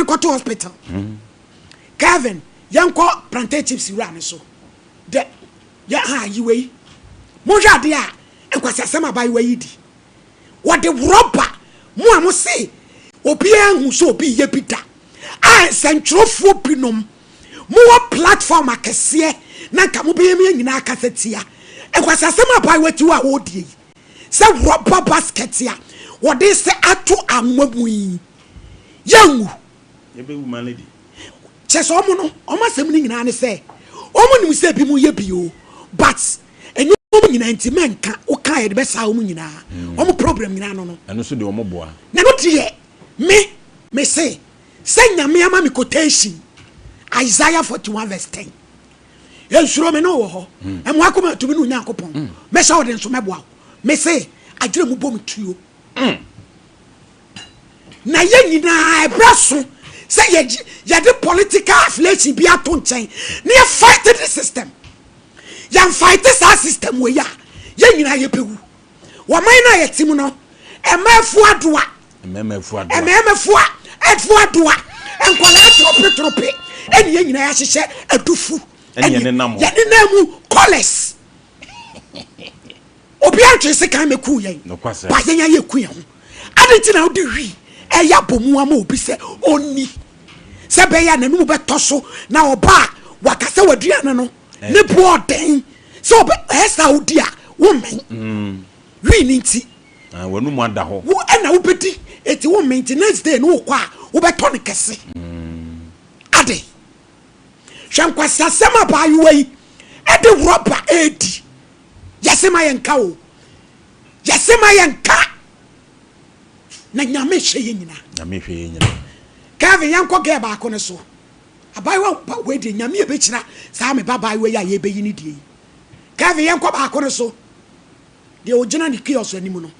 nkɔto hospital. Kevin, yɛnkɔ plantain chips wura ne so dɛ yɛ ha yiwe yi. Monhwɛ adeɛ a nkwasiasɛm abayewa yi di. Wɔde rɔba mo a mo se obiara hu sɛ obi yɛ bi da a, nsɛntwerɛfoɔ binom mowɔ platform akɛseɛ na nka mobɛyɛ mu nyinaa kasa tia nkwasiasɛm abayewa ti hɔ a wɔredie yi sɛ rɔba basket a wɔde sɛ ato anwa mu yi, yɛnwu. Yɛbɛwu ma lady. Kyɛ sɛ ɔmo no, ɔmo asɛm no nyinaa ne sɛ ɔmo nim sɛ bi mu yɛ bi o, but ɛnyɛ ɔmo nyinaa nti mɛnka. Woka yɛde bɛsaa ɔmo nyinaa, ɔmo problem nyinaa no. Ɛno nso deɛ, ɔmo boa. Na no deɛ, me se sɛ Nyame ama me quotation, Isaiah 41 verse 10, nsuro me ne wɔ hɔ, ɛmo akoma atumi ne Onyankopɔn mɛhyɛ wo de nso mɛboa wo. Me se agyere mu bɔ me tuo na yɛn nyinaa ɛbrɛ so sɛ yɛde political affiliation bi ato nkyɛn na yɛ fight the system. Yɛn fight saa system wɔ yi a, yɛn nyinaa yɛbɛwu. Wɔman no a yɛte mu no, ɛma afu adoa. Mmarima afu adoa. Mmarima afu adoa, nkwadaa toropetorope, ɛne yɛn nyinaa yɛahyehyɛ adufu. Ɛne yɛne nam hɔ. Yɛne nam mu colours. Obiara ntwe sekan mɛku yɛn. Nokwasɛm. Ba yɛn ayɛ ku yɛn ho ade nti na wode wi ɛyɛ abɔ mu ama obi sɛ ɔnni sɛ bɛyɛ a n'anum bɛtɔ so na ɔba a wakasa w'aduane no ne boɔ ɔden sɛ ɔbɛ ɛyɛ saa wodi a wommɛn wi ne nti. Ah, w'anum ada hɔ. Wo ɛna wobɛdi eti wommɛn nti next day ne wokɔ a wobɛtɔ ne kɛse ade. Hwɛ nkwasiasɛm abaayewa yi ɛde rɔba ɛɛdi. Yɛse ma yɛnka o, yɛse ma yɛnka na Nyame hwɛ yɛ nyinaa. Nyame hwɛ yɛ nyinaa. Kevin, yɛnkɔ gɛɛ baako no so. Abaayewa ba wei deɛ, Nyame yɛbɛkyira saa me ba baayewa yi a yɛbɛyi ne deɛ yi. Kevin, yɛnkɔ baako no so, deɛ ogyina ne kiosk anim no.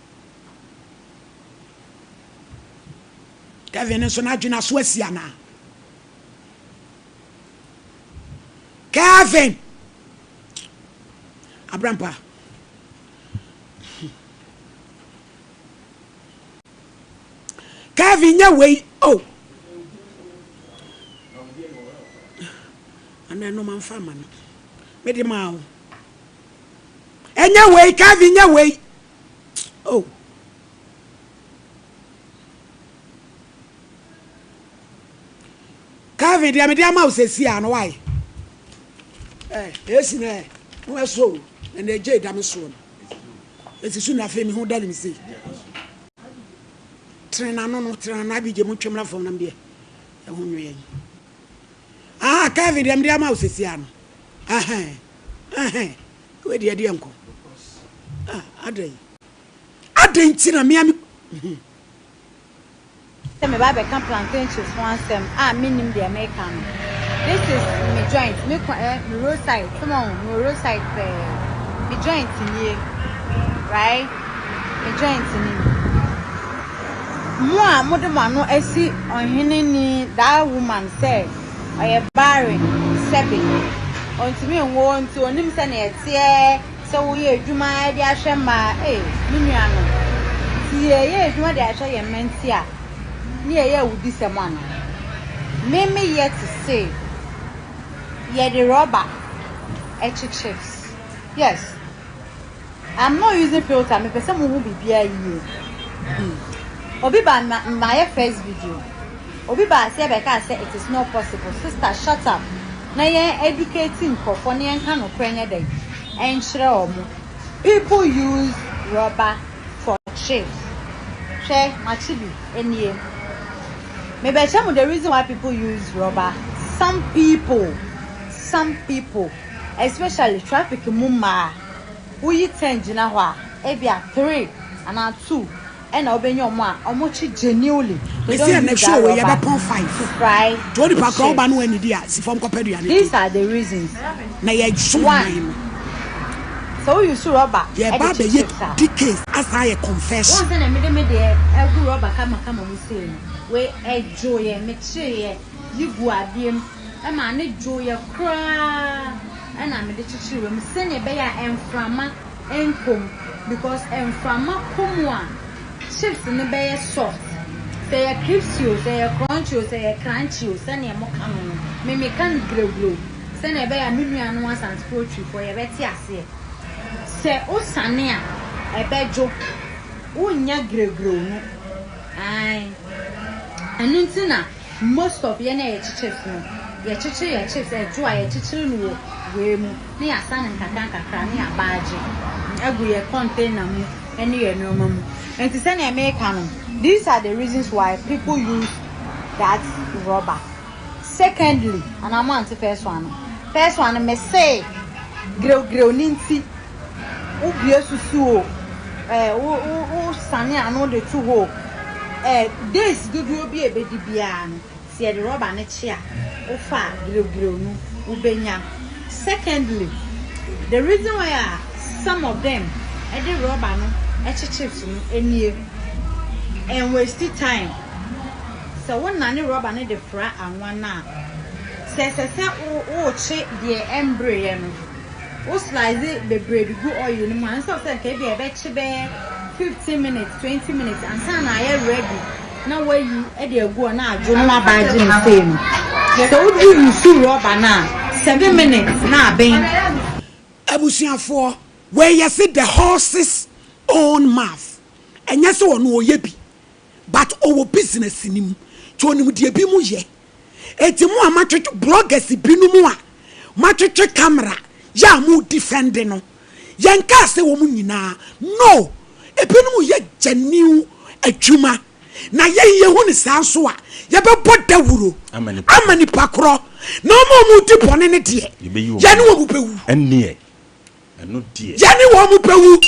Kevin nso n'adwene aso asi anaa? Kevin Abrampa, Kevin nyɛ wei o ana ɛno mamfa ama no, mede maa wo. Ɛnyɛ wei, Kevin, nyɛ wei o. Kevin deɛ, mede ama wo sɛsi a no wae ɛ esi na ɛ mo ɛso o, ɛna egye da me soɔ no esi so na afei mi ho da ne mi se tene n'ano no, tene n'ano abigye mu twɛm na fam nam deɛ ɛho nwe yɛn. Ah, Kevin deɛ, mede ama wo sɛsi a no, ɛhɛn ɛhɛn, wei deɛ deɛ nkɔ. Ah, adɛn adɛn nti na mmea mi Sɛ meba abɛka plantain chips ho asɛm a, mennim deɛ meka no. This is me joint, me kwa me roadside. Come on, me roadside pɛɛ. Me joint nie, right? Me joint nie. Mo a mode mo ano asi ɔhene ni, that woman sɛ ɔyɛ barren, sɛbe ɔntumi nwo nti onim sɛnea ɛteɛ sɛ woyɛ adwuma de ahwɛ mmaa. Ee, me nua no, nti yɛyɛ adwuma de ahwɛ yɛn mma nti a ne yɛyɛ awudisɛm anaa? Me meyɛ te se yɛde rɔba ɛkye chips. Yes, I'm not using filter. Mepɛ sɛ mohu biribiara yie. Obi ba ma mayɛ first video, obi ba ase ɛbɛka sɛ it is not possible. Sister, shut up na yɛn educate nkurɔfoɔ na yɛnka nokorɛ nyɛ dɛn ɛnkyerɛ wɔn. People use rubber for chips. Hwɛ, makye bi nie. Mebɛkyɛ mo the reason why people use rubber. Some people, some people, especially traffic mu mmaa, woyi 10 gyina hɔ a, ebia three anaa two ɛna wobɛnya ɔmo a ɔmo kye genuinely. They don't use that rubber yɛbɛpɔn 5 to fry tí o nipa kora ɔba no anidi a si fam kɔpɛ aduane. These are the reasons. Na yɛ One, man no sɛ wo use rubber yɛba ɛde kye abɛyɛ chips a di case asa ayɛ confession. Wɔn sɛ na mede me deɛ ɛgu rubber kamakama mu sei no, wei ɛdwo yɛ, mekyeeɛ yi gu adeɛ mu ɛma ne dwo yɛ koraa, ɛna mede kyekyere wɔ mu sɛnea ɛbɛyɛ a mframa nkɔm, because mframa kɔ mu a, chips no bɛyɛ soft. Sɛ ɛyɛ crispy o, sɛ ɛyɛ crunchy o, sɛ ɛyɛ crunchy o, sɛdeɛ moka no no, me meka no grewgrew sɛdeɛ ɛbɛyɛ a me nuanom Asantefoɔ Twifoɔ yɛbɛte aseɛ. Sɛ wosane a, ɛbɛdwo. Wonnya grewgrew no. Ae. Ɛno nti na most of yɛn a yɛkye chips no, yɛkyekyere yɛn chips, ɛdwo a yɛkyekyere no wɔ wei mu na yɛasa no nkakra nkakra na yɛabaagye agu yɛn container mu ne yɛn nneɛma mu. Nti sɛnea meka no, these are the reasons why people use that rubber. Secondly, anaa mo ante first one no? First one no, mese grewgrew ne nti wobue susu o, eh, wo wo wo sane ano de to hɔ o, eh, days dodoɔ bi a ɛbɛdi biara no, Sɛ yɛde rɔba no kye a, wofa a, grewgrew no wobɛnya. Secondly, the reason why a some of them de rɔba no kye chips no nie, ɛnwaste time. Sɛ wonane rɔba no de fra anwa no a, sɛ ɛsɛ sɛ wokye deɛ ɛmbereeɛ no, Wo slice bebree de gu oil no mu a, instead of sɛ nka ebia ɛbɛkye bɛyɛ 15 minutes, 20 minutes ansa na ayɛ ready na woayi de agu hɔ na adwo na waba agye no sei no, sɛ wode use rɔba no a, 7 minutes na aben. Abusuafoɔ, wei yɛse the horse's own mouth, ɛnyɛ sɛ ɔno ɔyɛ bi but ɔwɔ business no mu nti ɔnim deɛ bi mo yɛ. Enti mo a moatwetwe bloggers binom a moatwetwe camera yɛ a mo defend no, yɛnkaa sɛ wɔn nyinaa, no, ebinom yɛ genuine adwuma na yɛn yɛhu no saa nso a, yɛbɛbɔ dawuro ama nipa korɔ, na wɔn a wɔdi bɔne no deɛ, yɛne wɔn bɛwu. Ɛno deɛ. Yɛne wɔn bɛwu.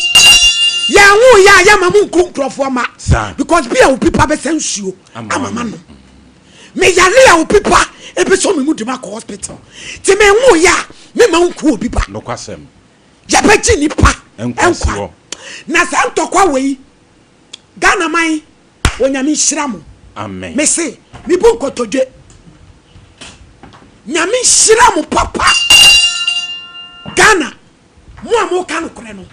Yɛn ho yɛ a yɛma mo nku nkurɔfoɔ ma. Because bi a obi ba bɛsɛ nsuo ama ma no. Me yare a obi ba ebɛsɔ me mu de ma kɔ hospital. Ti me ho yɛ a me ma nku obi ba. Nokwasɛm. Yɛbɛgye nipa nkwa. Na saa ntɔkwa wei Ghana man Onyame nhyira mo. Amen. Me se me bu nkotodwe. Nyame nhyira mo papa. Ghana mo a mo ka nokorɛ no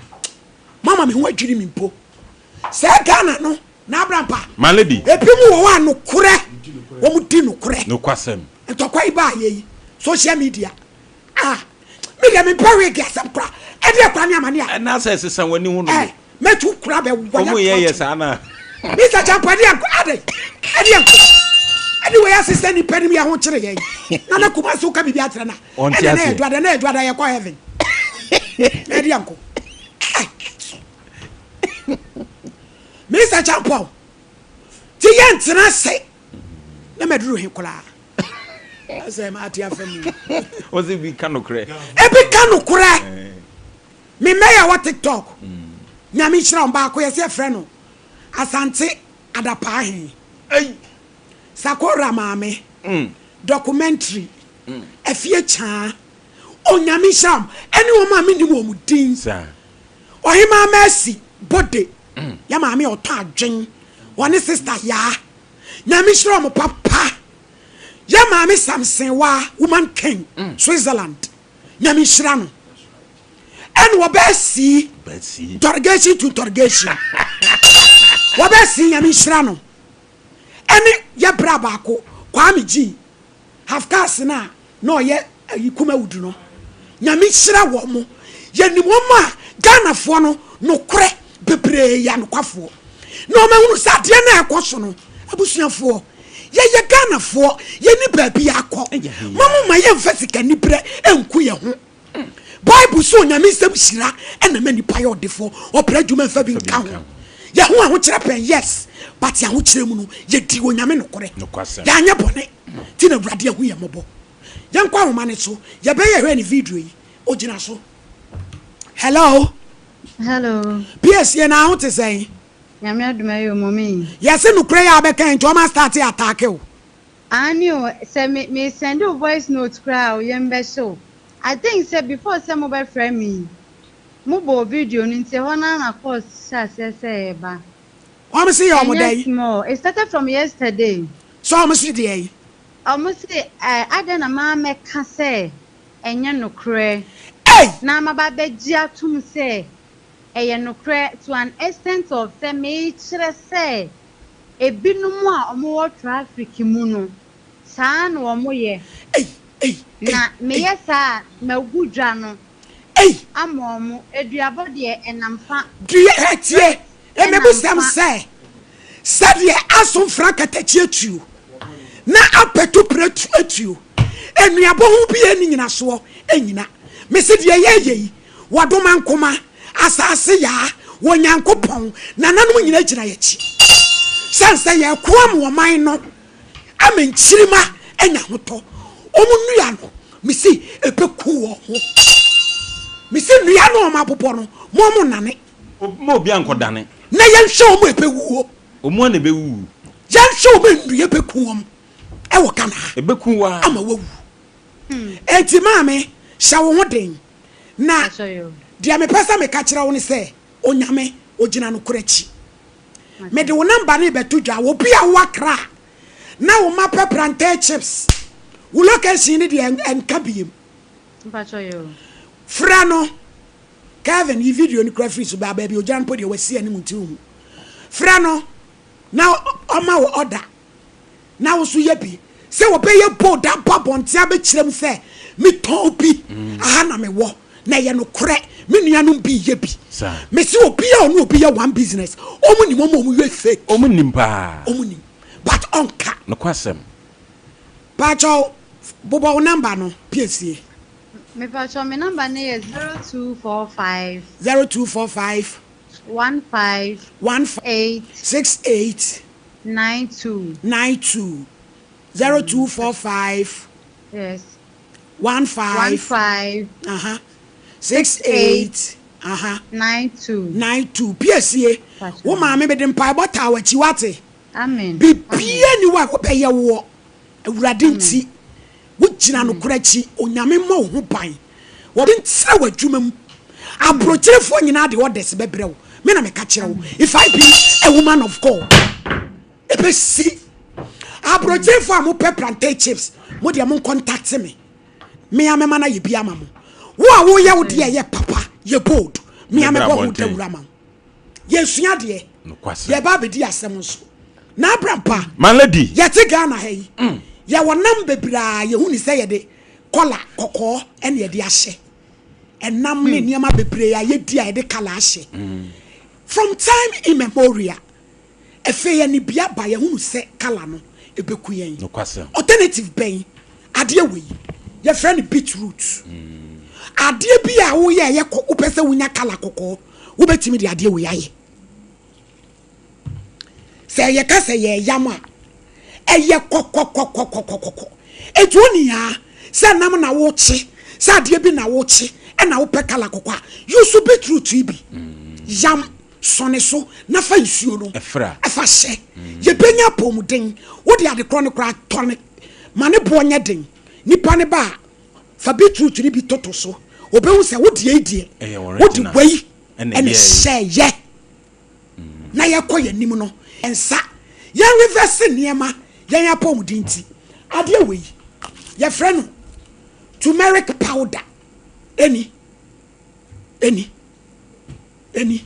mama me ho adwiri me mpo. Sɛ Ghana no na abrampa. My lady. Ebi mu wɔ hɔ a nokorɛ wɔn di nokorɛ. Nokwasɛm. Ntɔkwa yi baa yɛ yi social media ah me deɛ me mpɛ wig asɛm kora ɛdeɛ kora ne amane a. Ɛna sɛ ɛsesa w'ani ho no. Eh mɛtu kora bɛ wɔ Ɔmo yɛ yɛ saa na. Mr. Champo ɛdeɛ nko adɛ ɛdeɛ nko ɛde wei asesa nipa nim yɛ ho kyerɛ yɛn na na kuma so ka biribi akyerɛ na Ɔnte ɛna na aseɛ. ɛdwada na ɛdwada yɛkɔ heaven na ɛdeɛ nko Mr. Champo ti yɛ ntena ase na maduru he koraa sɛ maate afa mu Ɔsɛ bi ka nokorɛ. ebi ka nokorɛ Me mma yi a wɔ tiktok nyame nhyira wɔn baako yɛsɛ yɛfrɛ no Asante Adapaa he Sakora maame documentary Afie Kyaa Onyame nhyira wɔn ɛne wɔn a mennim wɔn din Ɔhemaa Mercy Bode yɛ maame a ɔtɔ adwen wɔne sister Yaa Nyame nhyira wɔn papa Yɛ maame Samson Waa woman king Switzerland Nyame nhyira no ɛna wɔbɛsi interrogation to interrogation wɔbɛsi Nyame nhyira no ɛne yɛ bra baako Kwame G half cars no a na ɔyɛ ayi kumawudu no Nyame nhyira wɔn mo yɛnim wɔn a Ghanafoɔ no nokorɛ bebree yɛ anokwafoɔ na wɔn ahunu sɛ adeɛ no a ɛkɔ so no abusuafoɔ Yɛyɛ Ghanafoɔ, yɛnni baabi akɔ. Ma mo ma yɛmfa sikaniberɛ nku yɛn ho. Bible sɛ Onyame nsɛm hyira na ɛma nipa yɛ ɔdefoɔ. Ɔbrɛ adwuma mfa bi nka ho. Yɛn ho ahokyerɛ pɛn, yes, but yɛn ahokyerɛ mu no, yɛdi Onyame nokorɛ. Yɛanyɛ bɔne, nti na Awurade ahu yɛn mmɔbɔ. Yɛnkɔ ahoma no so, yɛbɛyɛ hwɛ ne video yi, ogyina so. Hello. Hello. PS, yɛn aho te sɛn? Nyame adom ɛyɛ o mummy. Yɛse nokorɛ yi a wobɛka yi nti ɔma starte attack wo. Aane o, sɛ me me sɛnde wo voice note koraa a wo yam bɛhye wo. I think sɛ before sɛ mo bɛfrɛ me yi, mo bɔɔ video no nti ɛhɔ no ara na calls hyɛɛ aseɛ sɛ ɛɛba. Wɔn se yɛ wɔn Ɛnyɛ dɛn? small, it started from yesterday. Sɛ wɔn se deɛn? Wɔn se eh, adɛn na mammɛka sɛ ɛnyɛ nokorɛ Ei! na maba abɛgye atom sɛ Ɛyɛ nokorɛ to an extent of sɛ mekyerɛ sɛ Ebinom a wɔwɔ traffic mu no, saa na wɔyɛ. Ei, ei, ei, Na ei. meyɛ saa a, magu dwa no Ei! ama wɔn. Aduabɔ deɛ, ɛnam fa. Dua, hɛ, tie, Drinks ɛnam mmebusɛm fa. sɛ, Sɛdeɛ asomfena akatakyi atuo, na apatu pratu atuo, nnuabɔ ho biara nni nyinasoɔ nnyina. Mese deɛ yɛreyɛ yi, wɔdomankoma, asase yaa, wɔ Nyankopɔn, nananom nyinaa gyina yɛakyi. Sɛne sɛ yɛreko ama ɔman no ama nkyirimma anya ahotɔ. Wɔn nnua no, mese ɛbɛku wɔn ho. Mese nnua no a wɔabobɔ no, mo wɔn nnane. Ma obiara nkɔdane. Na yɛnhwɛ wɔn a ɛbɛwuo. Wɔn ara na ɛbɛwuwu. Yɛnhwɛ wɔn a nnua bɛku wɔn wɔ Ghana ha. Ɛbɛku wo ara. Ama wɔawu. Enti maame, hyɛ wo ho den. Na deɛ mepɛ sɛ meka kyerɛ wo ne sɛ, Onyame, ɔgyina nokorɛ akyi. Mede wo number no rebɛto dwa. Obi a wowɔ Accra na wo mma pɛ plantain chips, wo location no deɛ ɛnka biem. Frɛ no. Kelvin, yi video no kura firi so baa baabi ogyina no mpo deɛ wasi anim nti wohu. Frɛ no na ɔma wo order na wo nso yɛ bi. Sɛ wɔbɛyɛ bold aba abɔnten abɛkyerɛ mu sɛ metɔn bi, aha na mewɔ, na ɛyɛ nokorɛ, me nuanom bi yɛ bi. Mese obi a ɔne obi yɛ one business, wɔn nim wɔn a wɔn yɛ fake. Wɔn nim paa. Wɔn nim, but ɔnka. Nokwasɛm. Paakyɛw, bobɔ wo number no, piesie. Mepakyɛw me number no yɛ 0245. 0245. 15. 15. 8. 68. 92. 92. 0245. Yes. 15. 15. Aha. 68. Aha. 92. 92. Piesie. Wo maame mede mpaebɔ taa w'akyi wate. Amen. Bibia ni hɔ a wobɛyɛ woɔ. Awurade nti, wogyina nokorɛ akyi. Onyame mmɔ wo ho ban. Wɔde nkyerɛ w'adwuma mu. Aburokyerefoɔ nyinaa de orders bɛbrɛ wo. Me na meka kyerɛ wo. If I be a woman of God, ɛbɛsi. Aburokyerefoɔ a mopɛ plantain chips, mo deɛ mo contact me. Me a mɛma no ayɛ bi ama mo. Wo a woyɛ wo deɛ ɛyɛ papa, yɛ bold. Me a mɛbɔ ho dawuro ama wo. Yɛsua adeɛ. Yɛba abɛdi asɛm nso. Na abrampa. My lady. Yɛte Ghana ha yi. Yɛwɔ nam bebree a yɛhu ne sɛ yɛde kɔla kɔkɔɔ ɛna yɛde ahyɛ. Ɛnam ne nneɛma bebree a yɛdi a yɛde kala ahyɛ. From time immemorial, afei anibia ba yɛhunu sɛ kala no ɛbɛku yɛn. Alternative bɛn? Adeɛ wei yɛfrɛ no beetroot. Adeɛ bi a woyɛ ɛyɛ kɔ wopɛ sɛ wonya kala kɔkɔɔ, wobɛtumi de adeɛ wei ayɛ. Sɛ yɛka sɛ yɛyam a, ɛyɛ kɔkɔkɔkɔkɔkɔkɔ. Enti wo nea sɛ nam na wokye, sɛ adeɛ bi na wokye, ɛna wopɛ kala kɔkɔ a, use beetroot yi bi. Yam, sɔne so, na fa nsuo no ɛfa hyɛ. Yɛbɛnya apɔmuden. Wode ade korɔ no koraa tɔ ne, ma ne boɔ nyɛ den. Nipa ne ba a, fa beetroot no bi toto so. Obɛhu sɛ wo deɛ yi deɛ, wode wei ɛna ɛhyɛɛyɛ. Na yɛkɔ yɛn anim no, nsa yɛn reverse nneɛma yɛn apɔmuden nti. Adeɛ wei yɛfrɛ no turmeric powder. Ɛni, ɛni, ɛni,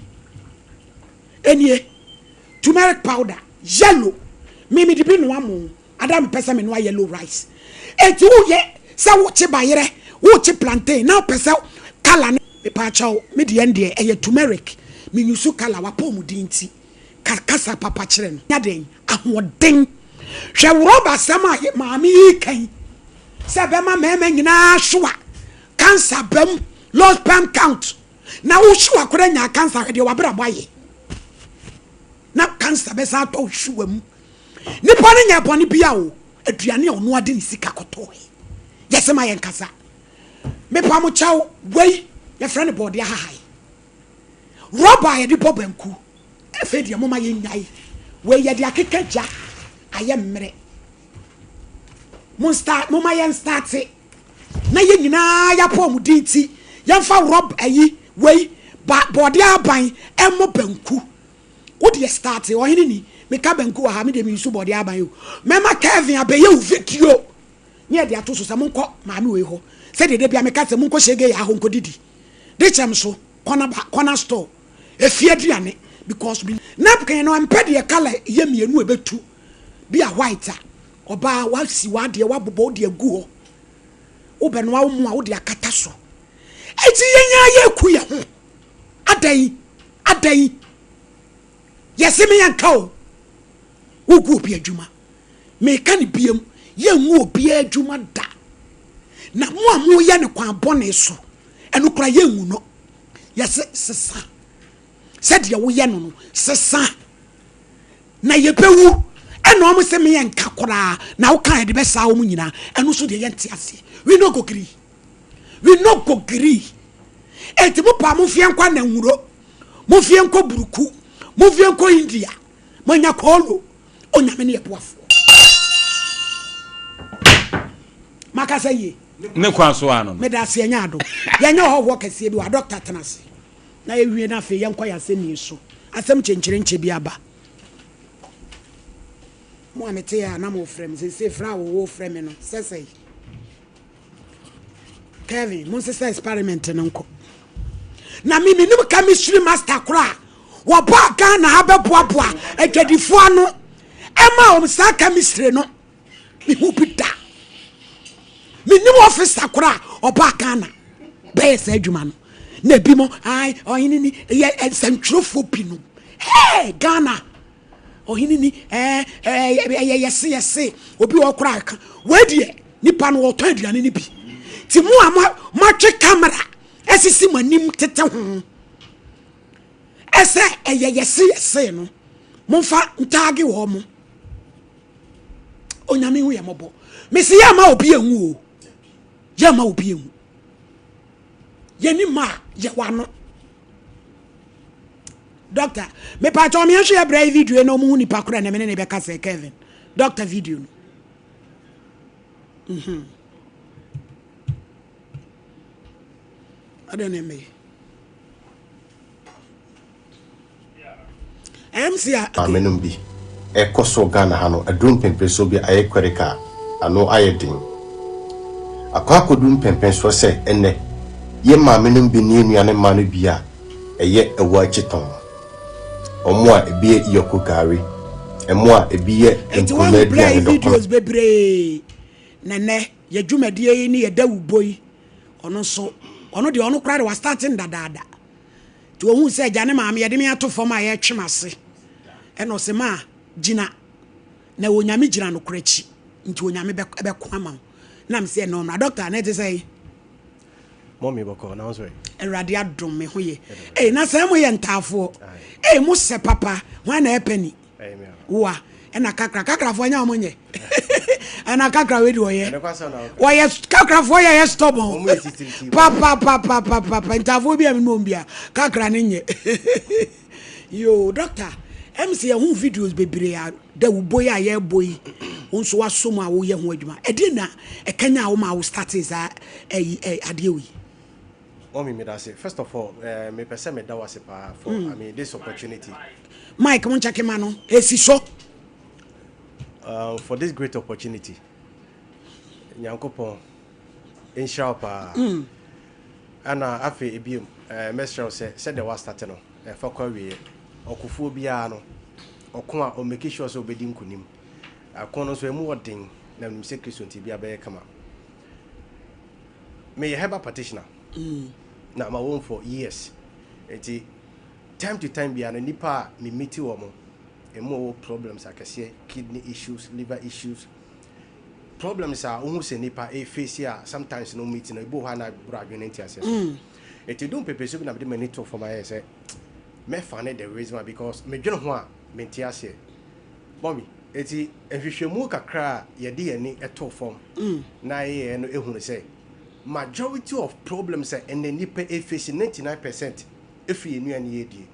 ɛnie turmeric powder yellow. Me mede bi noa mo. Ada mepɛ sɛ menoa yellow rice. Enti woyɛ sɛ wokye bayerɛ, wokye plantain na wopɛ sɛ colour no. Mepaakyɛw, me deɛ ndeɛ ɛyɛ turmeric, me nyusu colour, w'apɔmuden nti, ka kasa papa kyerɛ no. Nya dɛn? Ahoɔden. Hwɛ worɔba asɛm a maame yi reka yi, sɛ ɛbɛma mmarima nyinaa hyewa, cancer ba mu, low sperm count, na wo hyewa koraa nyaa cancer, hwɛ deɛ w'abrabɔ ayɛ. Na cancer bɛsan atɔ wo hyewa mu. Nipa no nyɛ bɔne bia o, aduane a ɔno ade ne sika kɔtɔɔe. Yɛsɛ ma yɛnkasa. Mepa mo kyɛw, wei yɛfrɛ no bɔɔde ahahae. Rɔba a yɛde bɔ banku. Afei deɛ moma yɛnnyae. Wei yɛde akeka gya ayɛ mmerɛ. Mo start, moma yɛn starte. Na yɛn nyinaa yɛapɔmuden nti, yɛmfa rɔb ayi wei ba bɔɔde ahaban ɛmmɔ banku. Wo deɛ starte, ɔhene ni, meka banku wɔ ha, me deɛ mensu bɔɔde ahaban o. Mɛma Kevin abɛyɛ wo video. Ne yɛde ato so sɛ monkɔ maame wei hɔ. Sɛdeɛ da bia meka sɛ monkɔ Shege Yaa hɔ nkɔdidi. De kyɛm so, corner ba, corner store, efie aduane. Because me napkin no mpɛ deɛ colour yɛ mienu ɛbɛtu bi a white a ɔbaa wasi w'adeɛ wabobɔ wode agu hɔ wobɛnoa wo mo a wode akata so eti yɛn ara yɛku yɛn ho adɛn adɛn yɛse me yɛnka o wogu obi adwuma meka ne biem yɛngu obi adwuma da na mo a moyɛ ne kwan bɔne so ɛno kora yɛngu no yɛse sesa sɛdeɛ woyɛ no no sesa na yɛbɛwu ɛna ɔmo sɛ meyɛ nka koraa na woka yɛde bɛsaa wɔn nyinaa. Ɛno nso deɛ yɛnte aseɛ. We no go gree, we no go gree. Eti mo paa mo fie nkɔ ananwuro, mo fie nkɔ buruku, mo fie nkɔ India, mo anya kɔɔlo. Onyame ne yɛboafoɔ. Makasa yie. Ne kwan so ano no. Meda ase ɛnyɛ ado. Yɛnyɛ ɔhɔhoɔ kɛseɛ bi wɔ ha. Dɔkta tena ase. Na yɛwie na afei yɛnkɔ yɛn asɛnnie so. Asɛm kyenkyerenkye bi aba. Mo a mete a na mofrɛ me seesei frɛ a wɔwɔ frɛ me no sɛ sɛe. Kevin, monsesa experiment no nkɔ. Na me menim chemistry master koraa wɔbaa Ghana ha bɛboaboa adwadifoɔ ano ɛma wɔn saa chemistry no. Mehu bi da. Menim officer koraa ɔbaa Ghana bɛyɛ saa adwuma no. Na ebi mo ai ɔhene ni yɛ nsɛntwerɛfoɔ binom. Hey Ghana ɔhene ni ɛɛ ɛyɛ yɛse yɛse obi wɔ koraa ka wei deɛ nipa no ɔtɔn aduane no bi. Ti mo a moatwe camera asisi mo anim tete ho ɛsɛ ɛyɛ yɛse yɛse no momfa ntaage wɔ mo. Onyame hu yɛ mmɔbɔ. Mesi yɛ ma obi enwu o. Yɛ ma obi enwu. Yɛni ma yɛ wano. Doctor, me pa kyɛw me nhwɛ yɛ brɛ video na ɔmo hu nipa koro na me ne ne bɛka sɛ Kevin. Doctor video no. Mhm. Adɛn na ɛmɛ yi? MC a okay. Maame nom bi ɛkɔ so Ghana ha no aduru mpɛnpɛnsoɔ bi ayɛ clerical a ano ayɛ den. Akɔ akɔduru mpɛnpɛnsoɔ sɛ ɛnnɛ yɛ maame nom bi ne yɛ nua no mmaa no bi a ɛyɛ ɛwɔ akyi tɔn. Wɔn a ebi yɛ iyɔko gari, ɛmo a ebi yɛ Enti nkruma wahu blɛ aduane yi dɔkono. videos bebree na nɛ yɛ dwumadie yi ne yɛ dawubɔ yi ɔno nso ɔno deɛ ɔno koraa de wastarte no dadaada. Nti ohuu sɛ agya ne maame yɛde me ato fam a yɛretwe m'ase. Ɛna ɔse ma gyina na Onyame gyina nokorɛ akyi nti Onyame bɛko ama wo. Na mese ɛna ɔmmra. Doctor na ɛte sɛn? Mummy bɔkɔɔ na wo nso ɛ? Awurade adom me ho ye. Ei na sɛ moyɛ ntaafoɔ. Ei mo sɛ papa. Hwan na ɛpɛ ni? Woa ɛna kakra kakrafoɔ nyɛ wɔn nyɛ ɛna kakra wei de ɔyɛ wɔyɛ kakrafoɔ yɛ yɛ stubborn papapapapapa ntaafoɔ bi a mi mu bia kakra ne nyɛ yoo doctor ɛm sɛ yɛho videos bebree a dawubɔ yi a yɛbɔ yi wo nso wasɔ mu a woyɛ ho adwuma ɛdeɛ na ɛkanya wo ma wo starte saa ɛyi adeɛ wei. Mommy medase first of all eh, mepɛ sɛ meda wo ase paa for mm. I mean this opportunity. Mike mo nkyɛke ma no esi so. For this great opportunity. Nyankopɔn nhyira wo paa. Mm. Ɛna afei ebiem eh, mɛsrɛ wo sɛ sɛdeɛ woastate no ɛfa kɔ awieɛ. Ɔkofoɔ biara no ɔko a ɔmake sure sɛ ɔbɛdi nkonim. Ako no nso ɛmu ɔden na menim sɛ Kristo nti bia bɛyɛ kama. Meyɛ herbal practitioner na ma wɔm for years nti time to time biara no nipa a me meet wɔn emu ɔwɔ problems akɛseɛ, kidney issues, liver issues, problems a wohu sɛ nipa e face a sometimes no meet no ebi wɔ hɔ a na boro adwene ne nteaseɛ so. Nti dum pɛpɛ so bi na mede m'ani to fam ayɛ sɛ mɛfa ne the reason why because medwene ho a mente aseɛ. Mommy, enti nhwehwɛmu kakra a yɛde yɛn ani too fam na yɛyɛɛ no ehunu sɛ majority of problems a ɛnnɛ nnipa efesi, 99%, efiri yɛn nnuane yɛdie.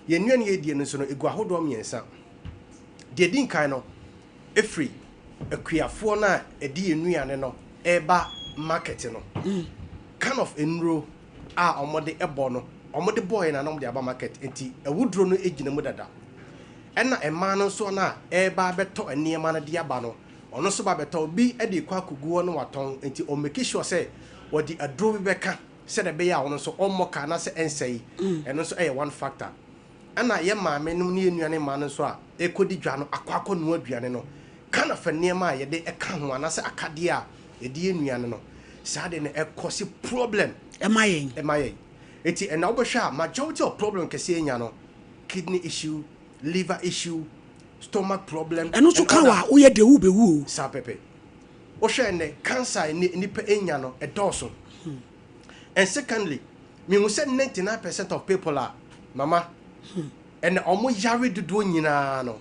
Yɛn nnuane yɛdie no nso no, egu ahodoɔ mmiɛnsa. Deɛ edi nkan no, efiri akuafoɔ no a ɛde yɛn nnuane no ɛreba market no, kind of nnuro a wɔde bɔ no, wɔde bɔɔɛ na na wɔde aba market, nti awuduro no gyina mu dada. Ɛna mmaa no nso no a ɛreba abɛtɔ nneɛma no de aba no, ɔno nso ba bɛtɔ, obi de rekɔ akɔgu hɔ na watɔn, nti ɔ make sure sɛ wɔde aduro bi bɛka sɛdeɛ ɛbɛyɛ a ɔno nso ɔmmɔ ka anaasɛ ɛnsɛe. Ɛno nso yɛ one factor. Ɛna yɛ maame nom ne yɛ nua ne mmaa no nso a ɛrekɔdi dwa no akɔ akɔnoa aduane no, kind of nneɛma a yɛde ka ho anaasɛ akadeɛ a yɛde yɛ nnuane no, saa adeɛ no ɛkɔse problem Ɛma yɛn. Ɛma yɛn. Enti ɛnna wobɛhwɛ a majority of problem kɛseɛ yɛnya no, kidney issue, liver issue, stomach problem Ɛno nso and ka all wo that. a woyɛ deɛ wobɛwu o. Saa pɛpɛ. Wohwɛ ɛnnɛ cancer a ɛnnɛ nnipa ɛnya no ɛdɔɔso. And secondly, mehu sɛ 99% of people a mama ɛnɛ ɔmo yare dodoɔ nyinaa no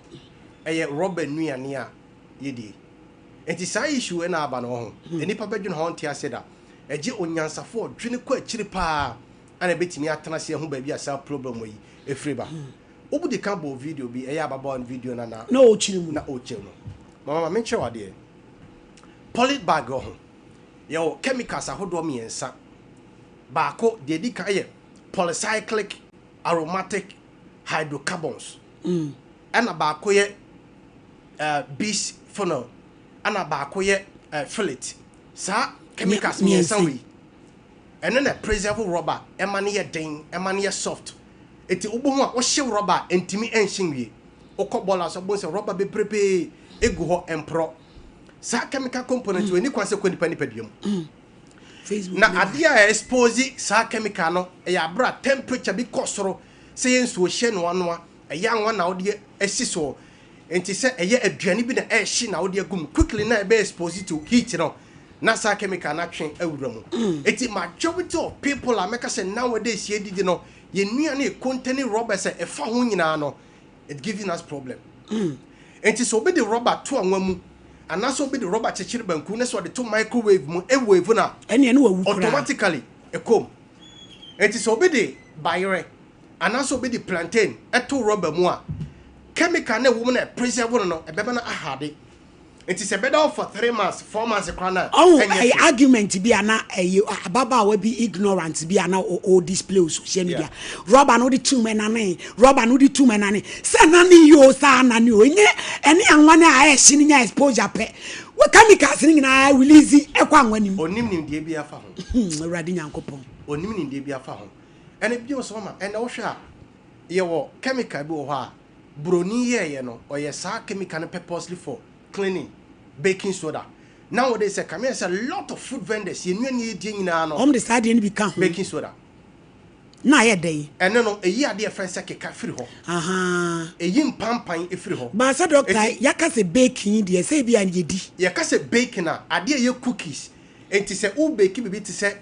ɛyɛ rɔba nnuane a yɛdie. Nti saa issue ɛna aba no ho. Nnipa bɛdwene ho nte ase da. Ɛgye onyansafo a ɔdwene kɔ akyiri paa ana ɛbɛtumi atena ase ahu baabi a saa problem yi ɛfiri ba. Wobudi ka bɔ video bi, ɛyɛ ababaawa no video na na Na ɔkyerɛ mu. Na ɔkyerɛ mu. Mama ma menkyerɛ wo adeɛ. Poly bag wɔ ho. Yɛwɔ chemicals ahodoɔ mmiɛnsa. Baako, deɛ ɛdi kan yɛ polycyclic aromatic hydrocarbons. Ɛna baako yɛ bisphenol. Ɛna baako yɛ phthalate. Saa chemicals mmiɛnsa Mmiɛnsa wei, ɛno na preserve rubber, ɛma no yɛ den, ɛma no yɛ soft. Eti wobɛhu a wohyew rubber a ntumi nhye nwie. Wokɔ bɔɔla so wobɛhu sɛ rubber bebrebee egu hɔ mporɔ. Saa chemical component wei ni kwan sɛ kɔ nipa nipadua mu. Facebook Na ne adeɛ a expose saa chemical no ɛyɛ abere a temperature bi kɔ soro, sɛ yɛ nsuo hyɛ noanoa, ɛyɛ anwa na wode asi soɔ. Nti sɛ ɛyɛ aduane bi na ɛrehye na wode agu mu quickly na ɛbɛ expose to heat no, na saa chemical no atwe awura mu. Nti majority of people a mɛka sɛ nowadays yɛdidi no, yɛn nnuane yɛ containing rubbers a ɛfa ho nyinaa no, it giving us problem. Nti sɛ obi de rubber to anwa mu anaasɛ obi de rubber kyekyere banku na sɛ ɔde to microwave mu ɛwave no a, Ɛneɛ ne wawu koraa. Automatically ɛkɔ mu. Nti sɛ obi de bayerɛ anaasɛ obi de plantain ɛto rubber mu a, chemical na ɛwɔ mu na preserve no no ɛbɛma no ahade. Nti sɛ ɛbɛda hɔ for 3 months, 4 months koraa na Ɔho ɛnyɛ ɛyɛ hwee. Argument bi a na ɛyɛ ababaawa bi ignorant bi a na o display o social media. Rubber no wode tum ɛnane, rubber no wode tum ɛnane, sɛ nane yi o, saa nane o, ɛnyɛ ɛne anwa no a ɛhye no nya exposure pɛ, wɔ chemicals no nyinaa release ɛkɔ anwa nim. Onim nimdeɛ bi afa ho. Awurade Nyankopɔn. Onim nimdeɛ bi afa ho. Ɛna bio nso mama ɛna wohwɛ a yɛwɔ chemical bi wɔ hɔ a broni yɛɛyɛ no, ɔyɛ saa chemical no purposely for cleaning, baking soda. Nowadays sɛ kame sɛ lot of food vendors yɛn nnuane yɛdie nyinaa no Ɔm de saa adeɛ no bi ka ho. Baking soda. Na ayɛ dɛn? Ɛno no ɛyi adeɛ fɛn sɛ keka firi hɔ. Ɛyi mpampan firi hɔ. Baasa doctor, Eti yɛaka sɛ baking deɛ sɛ ebi a yɛdi. Yɛka sɛ baking a, adeɛ yɛ cookies. Nti sɛ wo bake biribi te sɛ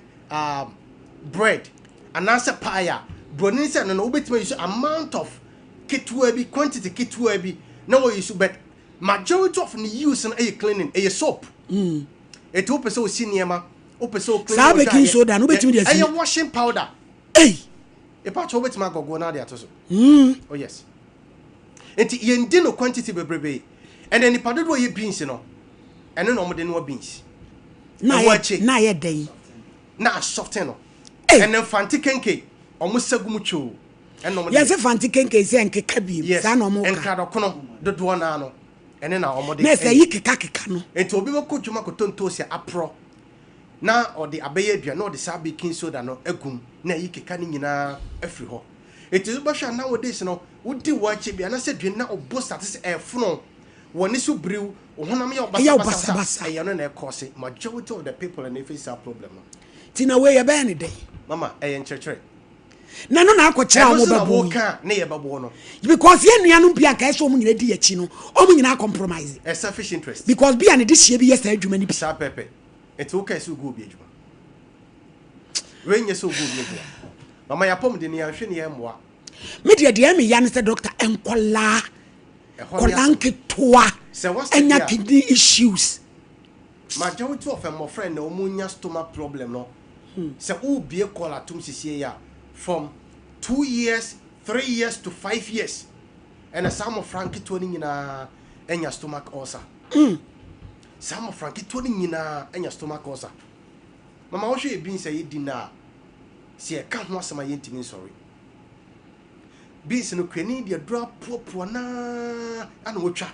bread anaasɛ pie a, broni sɛ no no wobɛtumi ayi so amount of ketewa bi, quantity ketewa bi na wɔyi so, but majority of ne use no ɛyɛ cleaning, ɛyɛ soap. Eti wopɛ sɛ osi nneɛma, wopɛ sɛ o clean Saa wo baking dwaeɛ, soda no wobɛtumi de asi ɛyɛ washing powder. Ei! Epa kyɛ wobɛtumi agɔgɔ na ade ato so. Oh yes. Nti yɛndi no quantity bebrebe. Ɛnna nipa dodoɔ yɛ beans no, ɛno na wɔde noa beans. Na ɛwɔ ayɛ akyi. Na ayɛ dɛn? Na asoften no. Ei! Ɛnna mfante kenke wɔn sɛ gu mu twoo. Ɛnna wɔde Yɛsɛ fante kenke sɛ nkeka biem. Yes. Saa na ɔmo ka. Nkradɔkono dodoɔ naa no, ɛne na wɔde Na ɛsɛ ɛyɛ. yi keka keka no. Nti obi bɛkɔ dwuma kɔtɔ ntoosi aporɔ na ɔde abɛyɛ aduane na ɔde saa baking soda no agum na ayi keka no nyinaa afiri hɔ. Nti wobɛhwɛ a nowadays no, wodi waakye bi anaasɛ aduane na ɔbɔ start sɛ ɛfono wɔ ne so biriw, wo honam yɛ wo Ɛyɛ wo basabasa, basabasa. ɛyɛ no na ɛkɔɔse majority of the people na ɛfiri saa problem no. Nti na wei yɛbɛyɛ ne dɛn? Mama, ɛyɛ nkyerɛkyerɛ. Na no na akɔkyerɛ a Ɛno ɔmo nso na bɛbo yi. woka a ne yɛbɛboɔ no. Because yɛn nuanom bi a nka ɛsɛ ɔmo nyinaa di akyi no, ɔmo nyinaa compromise. Ɛ selfish interest. Because bi a ne de hyia bi yɛ saa adwuma no bi. Saa pɛpɛ. Nti woka sɛ wogu obi adwuma. Wei nyɛ sɛ wogu obi adwuma. Mama, yɛapɔmuden no yɛanhwɛ ne yɛmmoa. Me deɛ deɛ ɛmi ya ne sɛ doctor, nkɔlaa Ɛhɔ ne kɔlaa asɛm. nketewa Sɛ wasɛde ɛnya a kidney issues. Majority of mmɔfra na wɔn nya stomach problem no, sɛ wobie call atom sisie yi a, from 2 years, 3 years to 5 years, ɛna saa mmɔfra nketewa no nyinaa anya stomach ulcer. Saa mmɔfra nketewa no nyinaa anya stomach ulcer. Mama, wohwɛ yɛ beans a yɛdi no a, sɛ yɛka ho asɛm a yɛntumi nsɔre. Beans no, kuani deɛ duro apoapoa naa ana wɔtwa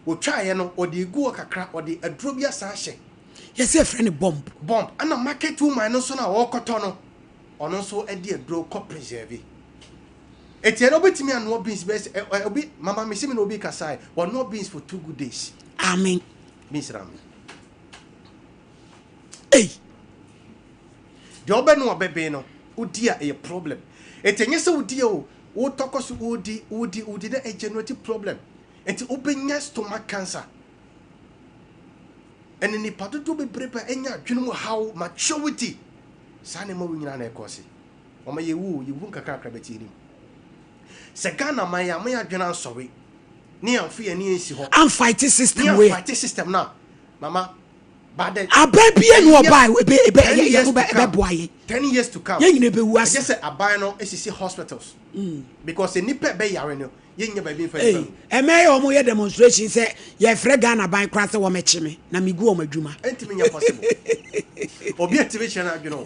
wɔtwaeɛ no, ɔde egu hɔ kakra, ɔde aduro bi asan ahyɛ. Yɛsɛ yɛfrɛ no bomb. Bomb. Ɛna market woman no nso no a ɔrekɔtɔ no, ɔno nso de aduro kɔ preserve. Eti ɛna obetumi anoa beans bɛyɛ sɛ ɛ obi mama mesi mi na obi kasae wɔnoa beans for 2 good days. Amen. Beans na amen. Ei. Deɛ ɔbɛnoa bɛbɛn no wodi a ɛyɛ problem. Eti ɛnyɛ sɛ wodi o, wotɔ kɔ so wodi wodi wodi na ɛgenerate problem. Eti wobɛnya stomach cancer. Ɛne nipa dodoɔ bebree ba ɛnya adwene mu haw maturity. Saa nneɛma wo nyinaa na ɛkɔ se. Wɔn yɛwu o, yɛwu nkakrakra bɛti anim. Sɛ Ghana man yɛ ama yɛ adwene ansɔre ne yɛmfo yɛn ani nsi hɔ. Amfight system wei. Amfight system na mama but the aban bie ni ɔbaa ebe ebe yɛ yɛ ɛbɛboa yɛ. 10 years to come. Yɛn nyina bɛwu ase. Ɛgye sɛ aban no esisi hospitals. Because nipa bɛ yare no, yɛn nyɛ baabi nfa nipa mu. Ɛmɛ yɛ wɔn yɛ demonstration sɛ yɛfrɛ Ghana ban koraa sɛ wɔn akyi mi na mi gu wɔn adwuma. Ɛntumi nyɛ possible. Obi atumi kyerɛ n'adwene o.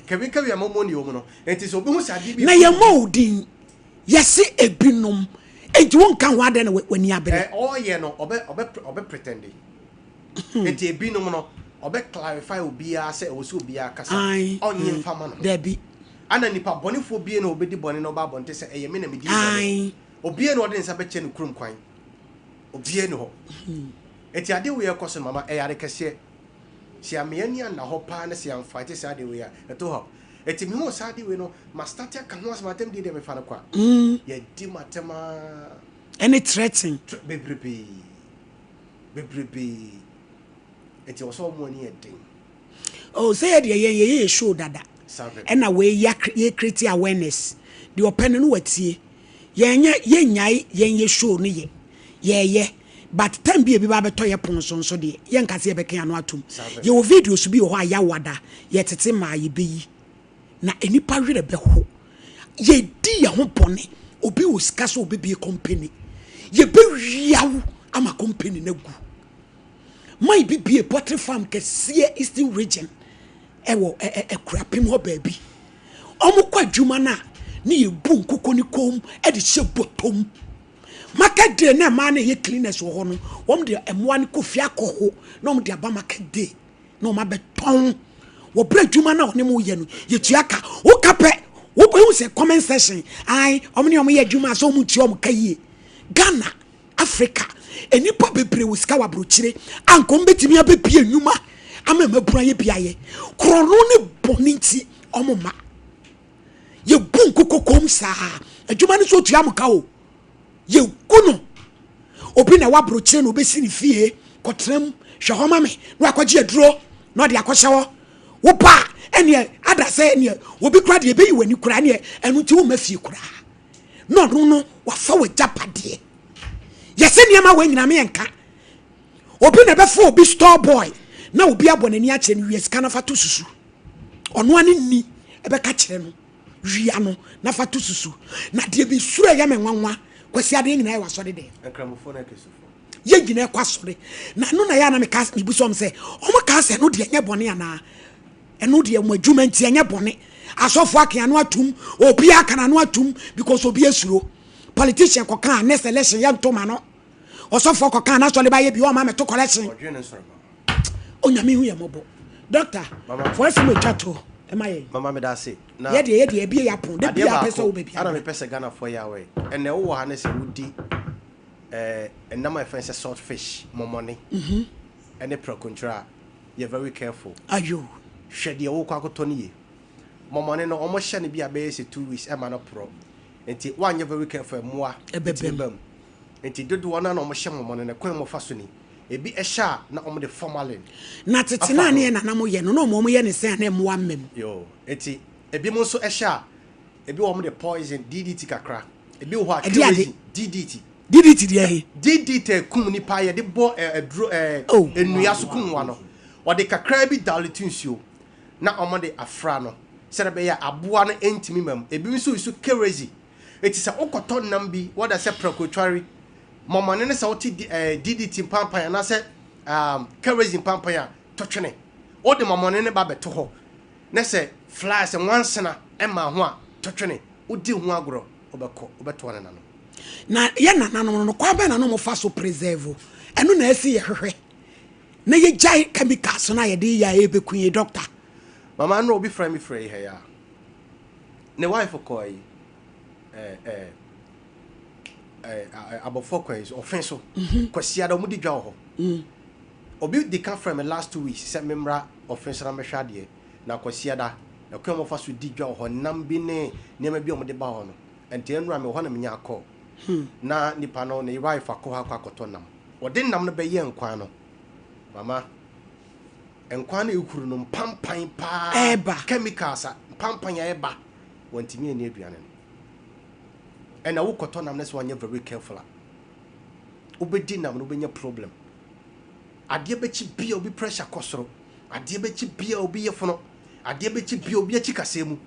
Kɛbi kɛbi a mɔmɔ ni wɔn no nti sɛ obi ho sɛ adeɛ bi. Na yɛ mɔ odin yɛsi ebinom nti wɔn nka ho adɛ na w'ani abere. Ɛ ɔyɛ no ɔbɛ pretend nti ebinom no ɔbɛ clarify obiara sɛ ɛwɔ sɛ obiara kasa ɔnye nfa ma no. Dabi. Ana nipa bɔnefoɔ bie na obɛdi bɔne na ɔba abɔnte sɛ ɛyɛ me na medi bɔne. Obiara na ɔde ne nsa bɛkyɛ no kurom kwan, obiara ni hɔ. Eti adeɛ wei ɛkɔ so no mama ɛyɛ ade kɛseɛ. Sɛ amea ni ana hɔ paa ne sɛ yɛamfight saa adeɛ wei a ɛto hɔ. Eti mehu saa adeɛ wei no ma start aka ho asɛm atɛm deɛ mefa no kwa. Yɛdi ma atɛm aa. Ɛne threaten. Bebrebee bebrebee. Eti wɔ sɛ ɔmo ani yɛ den. Oh, sɛ yɛ deɛ yɛn yɛyɛ yɛ show dada. Ɛna wei yɛ yɛ create awareness. Deɛ ɔpɛ no no watie. Yɛn nyɛ yɛn nyae yɛn yɛ show no yɛ yɛyɛ, but time bi ebi ba abɛtɔ yɛ pon so nso deɛ yɛn nka sɛ yɛbɛka ano atum. Yɛwɔ videos bi wɔ hɔ a yɛawada yɛtete maa yɛbɛyi na nipa werɛ bɛho. Yɛdi yɛn ho bɔne. Obi wɔ sika sɛ obɛbie company, yɛbɛwia wo ama company no agu. Man bi bie poultry farm kɛseɛ Eastern Region, ɛwɔ ɛ Akurapem hɔ baabi. Ɔmo kɔ adwuma no a ne yɛbu nkokɔ ne kɔn mu ɛde hyɛ bɔtɔm. Market day na mmaa no ɛyɛ cleaners wɔ hɔ no, wɔn de mmoa no kɔ fie akɔ ho na wɔn de aba market day na wɔn abɛtɔn. Wɔbrɛ adwuma no a ɔne mo yɛ no, yɛtua ka. Woka pɛ wobɛhu sɛ comment section ae wɔn ne wɔn yɛ adwuma sɛ wɔn ntua wɔn ka yie. Ghana, Africa, nnipa bebree wɔ sika wɔ aburokyire a nkɔm bɛtumi abɛbie nnwuma ama mmabunu ayɛ bi ayɛ. Korɔno ne bɔne nti ɔmo ma yɛbu nkokɔ kɔm saa. Adwuma no nso otua mo ka o, yɛgu no. Obi na ɛwɔ aburokyire na obɛsi ne fie kɔtena mu hwɛ hɔ ma me na wakɔgye aduro na ɔde akɔhyɛ hɔ. Wo ba ɛneɛ ada sɛ ɛneɛ obi kora deɛ ɛbɛyi w'ani kora ɛneɛ ɛno nti womma fie koraa na ɔno no wafa w'agyapadeɛ. Yɛsɛ nneɛma wɔ nyinaa meyɛnka. Obi na ɛbɛfa obi store boy na obi abɔ n'ani akyerɛ no, wia sika na fa to susu. Ɔno ani nni ɛbɛka kyerɛ no, wia no na fa to susu. Na deɛ bi suro ɛyɛ me nwanwa, Kwasi, adeɛ nyinaa yɛ wɔ asɔre dɛ. Nkramofoɔ no akristofoɔ. Yɛ nyinaa ɛkɔ asɔre na ɛno na yɛ ana meka mebu sɔm sɛ ɔmo ka sɛ ɛno deɛ ɛnyɛ bɔne anaa ɛno deɛ ɔmo adwuma nti ɛnyɛ bɔne. Asɔfo aka ano atum, obi aka n'ano atum because obi esuro. Politician kɔka a next election yɛ ntoma no. Ɔsɔfoɔ kɔka n'asɔre ba yɛ bi ɔma mɛto collection. Ɔdwene ne nsɔrɔ. Onyame hu yɛ mmɔbɔ. Doctor, fo asɛm atwa to ɛma yɛn. Mama, meda ase na yɛdeɛ ebie yɛ apon de adeɛ bia apɛ sɛ baako wo baabi ana abra. Mepɛ sɛ Ghanafoɔ yɛ awɛ ɛnɛ wowɔ ha ne sɛ wodi ɛnam a yɛfrɛ no sɛ salt fish, mɔmɔne ɛne prɛkonkyerɛ a, yɛ very careful. Ayo. Hwɛ deɛ wokɔ akɔtɔ no yie. Mɔmɔne no ɔmo hyɛ no bi a bɛyɛ sɛ 2 weeks ɛma no porɔ, nti woanyɛ very careful, mmoa ɛbɛbɛm. Ɛtumi ba mu. Nti dodoɔ no a na ɔmo hyɛ mɔmɔne no kwan mu fa so ni ebi ɛhyɛ a na ɔmo de formalin na tete afa na ho. Ne yɛ nana mo yɛ no na ɔmo yɛ ne sɛn a na mmoa mmam. Yo, eti ebi mo nso ɛhyɛ a ebi wɔ ɔmo de poison DDT kakra, ebi wɔ hɔ a Ɛde ade? kerosene, DDT. DDT deɛ he? DDT kum nipa, yɛde bɔ ɛduro Oh. nnua so kum wa no. Ɔde kakra bi dilute nsuo na ɔmo de afra no sɛdeɛ ɛbɛyɛ a aboa no ntumi ma mu. Ebi nso nso kerosene. Eti sɛ wokɔtɔ nam bi wɔda sɛ prɛkotware mɔmɔne ne sɛ wote DDT mpampan anaasɛ kerosene mpampan a tɔtwene wode mɔmɔne ne ba bɛto hɔ ne sɛ flies nwansena ɛma ho a tɔtwene wodi ho agorɔ, wobɛkɔ wobɛtoa ne nano. Na yɛ nananom no kwan bɛn na no mo fa so preserve ɛno na ɛsi yɛ hwehwɛ na yɛgyae chemicals no a yɛde yɛ a ɛbɛku yɛ, doctor? Mama no, obi frɛ me frɛ yi ha yi a ne wife kɔɔ yi. ɛɛ ɛɛ ɛɛ abɔfoɔ kwan so ɔfɛn so Kwasiada wɔn di dwa wɔ hɔ. Obi di ka frɛ me last 2 weeks sɛ memmra ɔfɛn so na mɛhwɛ adeɛ na Kwasiada ɛkwan a wɔfa so di dwa wɔ hɔ, nam bi ne nneɛma bi a wɔde ba hɔ no. Nti ɛnura mi wɔ hɔ na menya akɔ na nipa no ne wife akɔ hɔ akɔtɔ nam. Ɔde nam no bɛyɛ nkwan no, mama, nkwan no ehuru no mpampan paa. Ɛɛba. Chemicals a mpampan a ɛba, wɔntumi ani aduane no. Ɛna wokɔtɔ nam no sɛ wɔnyɛ very careful a, wobɛdi nam no, wobɛnya problem. Adeɛ bɛkyi bia obi pressure kɔ soro, adeɛ bɛkyi bia obi yɛ fono, adeɛ bɛkyi bia obi akyi kaseɛ mu.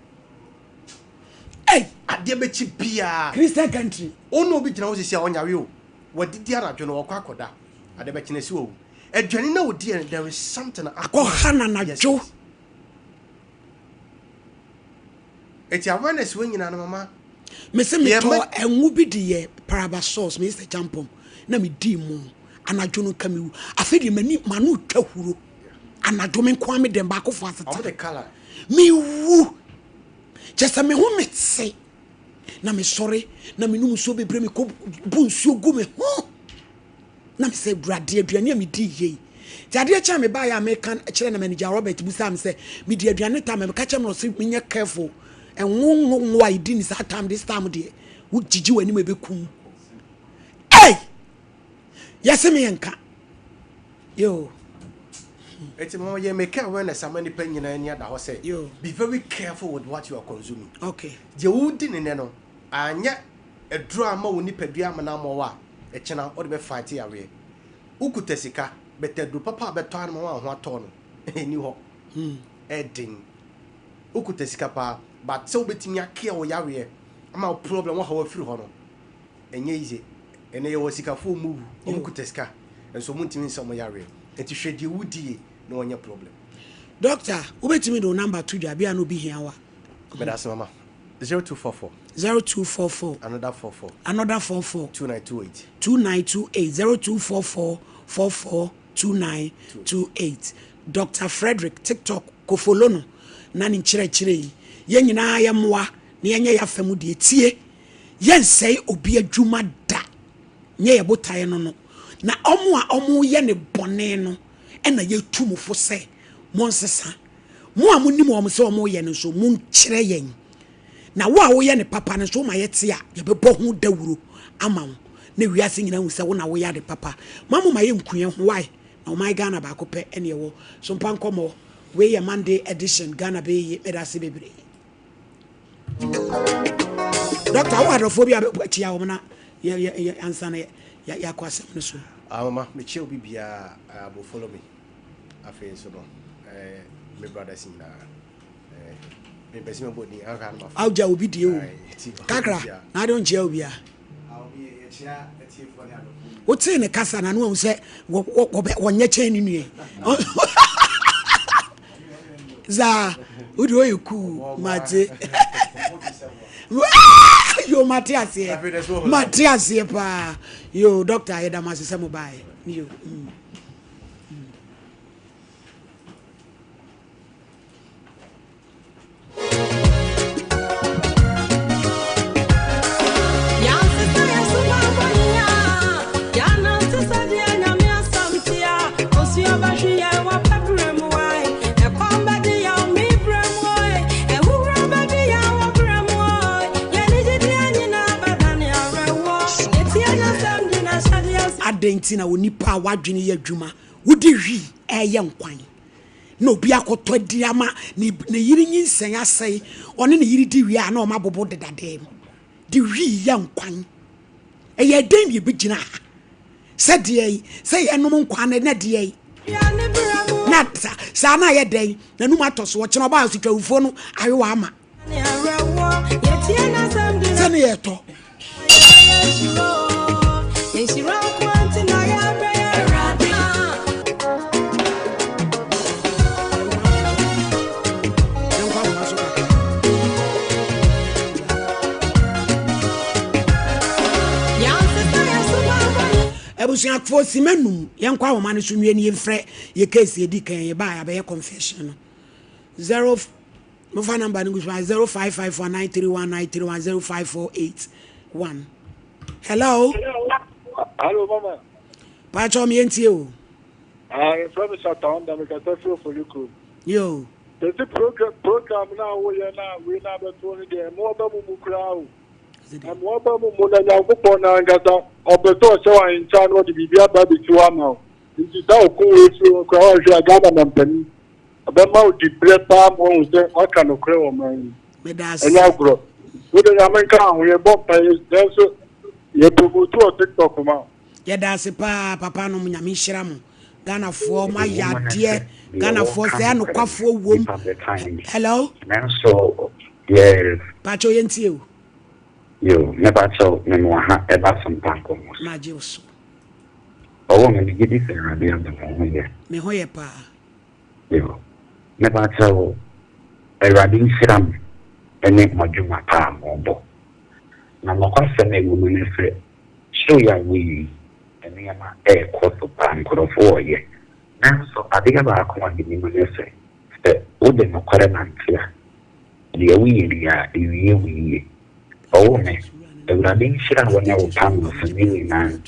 Hey! Adeɛ bɛkyi bia. Christian country. Ɔno obi gyina hɔ sisi a ɔnyare o, wadidi anadwo no, ɔkɔ akɔda, adeɛ bɛkyi na esi wawu. Aduane na odi yɛ no, there is something akɔha na anadwo. Yes. Eti awareness wɔ nyinaa no, mama. Mese metɔ ɛnwo bi de yɛ paraba sauce, meyɛ sɛ champɔn na medii mu anadwo no, nka mewu. Afei deɛ m'ani m'ano twa huro anadwo, me nko a me dɛm baako fo ɔmo asetena de colour. Mewu kyɛ sɛ me ho mete na mesɔre na menom nsuo bebree, mekɔ bu nsuo gu me ho na mesɛ, Awurade, aduane a medi yei nti. Adeɛ kyɛn a mebaeɛ a meka kyerɛ na manager Robert busaa me sɛ medi aduane tam a meka kyerɛ me no, ɔse menyɛ careful, ɛnwo ngo ngo a ɛdi ne saa time. This time deɛ wogyigye w'anim ɛbɛkum. Ei, yɛse me yɛnka yo. Eti mama, yɛ make awareness ama nipa nyinaa ani ada hɔ sɛ Yo. be very careful with what you are consuming. Deɛ wodi ne nɛ no anyɛ aduro ama wo nipadua ama no ammɔ wo a, ɛkyena wode bɛ fight yareɛ. Wokuta sika, but aduro papa a bɛtɔ anoma wo a ho atɔ no ɛni hɔ. Ɛden wokuta sika paa, but sɛ wobɛtumi akea wo yareɛ ama wo problem wo haw afiri hɔ no, ɛnyɛ easy. Ɛnɛ yɛwɔ sikafoɔ mu wu, ɔmo kuta sika nso ɔmo ntumi nsɛ ɔmo yareɛ. Nti hwɛ deɛ wodie na wɔnyɛ problem. Doctor, wobɛtumi de wo number to dwa bia na obi hia wa? Meda ase, mama. 0244. 0244. Another 44. Another 44. 2928. 2928. 0244 44 2928. Dr Frederick, TikTok kofolo no na ne nkyerɛkyerɛ yi, yɛn nyinaa yɛmmoa na yɛnyɛ yɛ afa mu deɛ tie. Yɛnsɛe obi adwuma da, nyɛ yɛ botaeɛ no. Na ɔmo a ɔmo yɛ ne bɔne no, ɛna yɛtu mo fo sɛ monsesa. Mo a monim wɔn sɛ ɔmo yɛ no nso, monkyerɛ yɛn. Na wo a woyɛ ne papa no nso, woma yɛte a, yɛbɛbɔ ho dawuro ama wo na wiase nyinaa hu sɛ wo na woyɛ ade papa ma mo ma yɛnku yɛn ho wae. Na ɔman Ghana baako pɛ ɛne ɛwɔ so mpa nkɔmmɔ. Wei yɛ Monday edition. Ghana bɛyɛ yie. Meda ase bebree. Doctor, wo adɔfoɔ bi a bɛkyia wɔn na yɛ ansa na yɛakɔ asɛm no so. Ah, mama, mekyia obi biara a mo follow me. Afei nso no, me brothers nyinaa. Mepɛ sɛ mebɔ din ahwɛ anoma. Awogya obi die o kakra na ade nkyia obi a wotee ne kasa na no ahu sɛ wɔnyɛ kyɛn ne nua zaa wode ɔyɛ kuu. Mate yo, mate aseɛ, mate aseɛ paa. Yo, doctor, yɛda mo ase sɛ mo baeɛ yo. Adɛn nti na onipa a wadwene yɛ adwuma wode hwii ɛyɛ nkwan na obi akɔtɔ adi ama ne yere nyinsɛn asɛe, ɔne ne yere di wie a na ɔma abobo dedadeɛ mu de hwii yɛ nkwan? Ɛyɛ dɛn na ebɛgyina ha sɛ deɛ yi sɛ yɛnom nkwan no na deɛ yi na saa na ayɛ dɛn n'anum atɔ so, ɔkyena ɔbaa so twawufoɔ no awewa ama sɛ ne yɛtɔ. Yɛnkɔ ahoma so kakra. Abusuafoɔ, sima num, yɛnkɔ ahoma no so nwie ne yɛmfrɛ yɛ case yɛdi kan yɛbaa yɛabɛyɛ confession no. Mofa number no gu so 0554 931 931 05481. Hello. Hello mama. Pacho mi entie o. Ah, yɛfrɛ me Shatta Onda, mekasa firi Ofori kurom. Yo. Sɛsi program program no a woyɛ no a wei no abɛto no deɛ ɛmoa ba mu mu koraa o. Ɛmoa ba mu mu na Nyankopɔn no ankasa ɔpɛ sɛ ɔhyɛ wo ahenkyɛ na ɔde biribi aba abɛsi hɔ ama wo. Nti saa ɔko wei firi hɔ koraa woanhwɛ a Ghana mampanin ɔbɛma wo dibrɛ paa ma woahu sɛ woaka nokorɛ wɔ ɔman yi mu. Ɛnyɛ agorɔ. Wode Nyame nka ho yɛbɔ mpaeɛ nanso yɛ promote wɔ TikTok ma wo. Yɛda ase paa papa nom nyame nhyira mo Ghana foɔ mo ayɛ adeɛ Ghana foɔ sɛ anokwafoɔ wom hello. Nanso yes. Pakyɛw yɛn tie o. Yo me pakyɛw me mo ha ɛba so mpa nkɔ mo so. Magye wo so. Ɔwɔ me me gyedi sɛ awurade adom wo ho yɛ. Me ho yɛ paa. Yo me pakyɛw awurade nhyira mo ɛne mo adwuma pa a mo bɔ na nɔkwasɛm a ɛwɔ mu ne sɛ Show yi a woyɛ yi, nneɛma rekɔ so paa, nkurɔfo reyɛ. Nanso adeɛ baako a menim ne sɛ, sɛ wode nokware nante a, deɛ woyɛ biara, ɛwie wo yie. Ɔwo me, Awurade nhyira wo ne wo panels no nyinaa.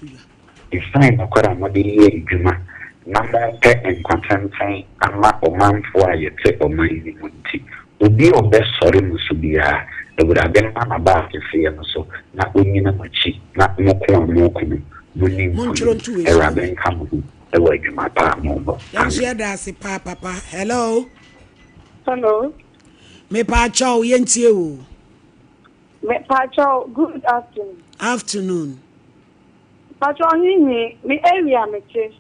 Esiane nokware a mode yɛ adwuma na morepɛ nkwa tenten ama ɔmanfoɔ a yɛte ɔman yi mu nti, obi a ɔbɛsɔre mo so biara, Awurade mma n'abaakɛseɛ no so na ɔnnyina mo akyi na mo ko a moreko no, monni Montwerɛ nkonim. nto wei so ma Awurade me. nka mo ho wɔ adwuma pa a morebɔ. Yɛn nso Amen. yɛda ase paa papa. Hello. Hello. Mepaakyɛw yɛntie wo. Mepaakyɛw good afternoon. Afternoon. Mpakyɛw ɔhehe, me area a mete,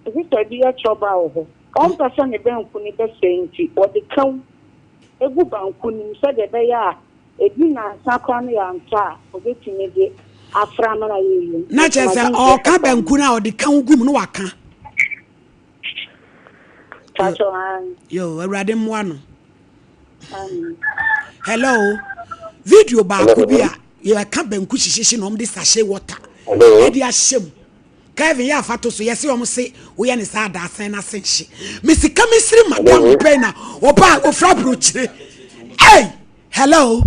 sister bi yɛ chɔba wɔ hɔ, ɔmpɛ sɛ ne banku no bɛsɛe nti ɔde kaw gu banku no mu sɛdeɛ ɛbɛyɛ a ɛdi nnansa koraa no yɛantɔ a ɔbɛtumi de afra ama no ayɛ yie. Na kyerɛ sɛ ɔɔka banku no a ɔde kaw gu mu na waka. Mpakyɛw aane. Yo, Awurade mmoa no. Hello. Video baako bi a yɛka banku hyehyehye na wɔde sachet water ɛde ahyɛ mu. Kevin yɛ afa to so yɛse wɔn se woyɛ ne saa adaasɛn na se nhye. Mesi chemistry madam bɛn na ɔba ofura burokyire. Hey, hello.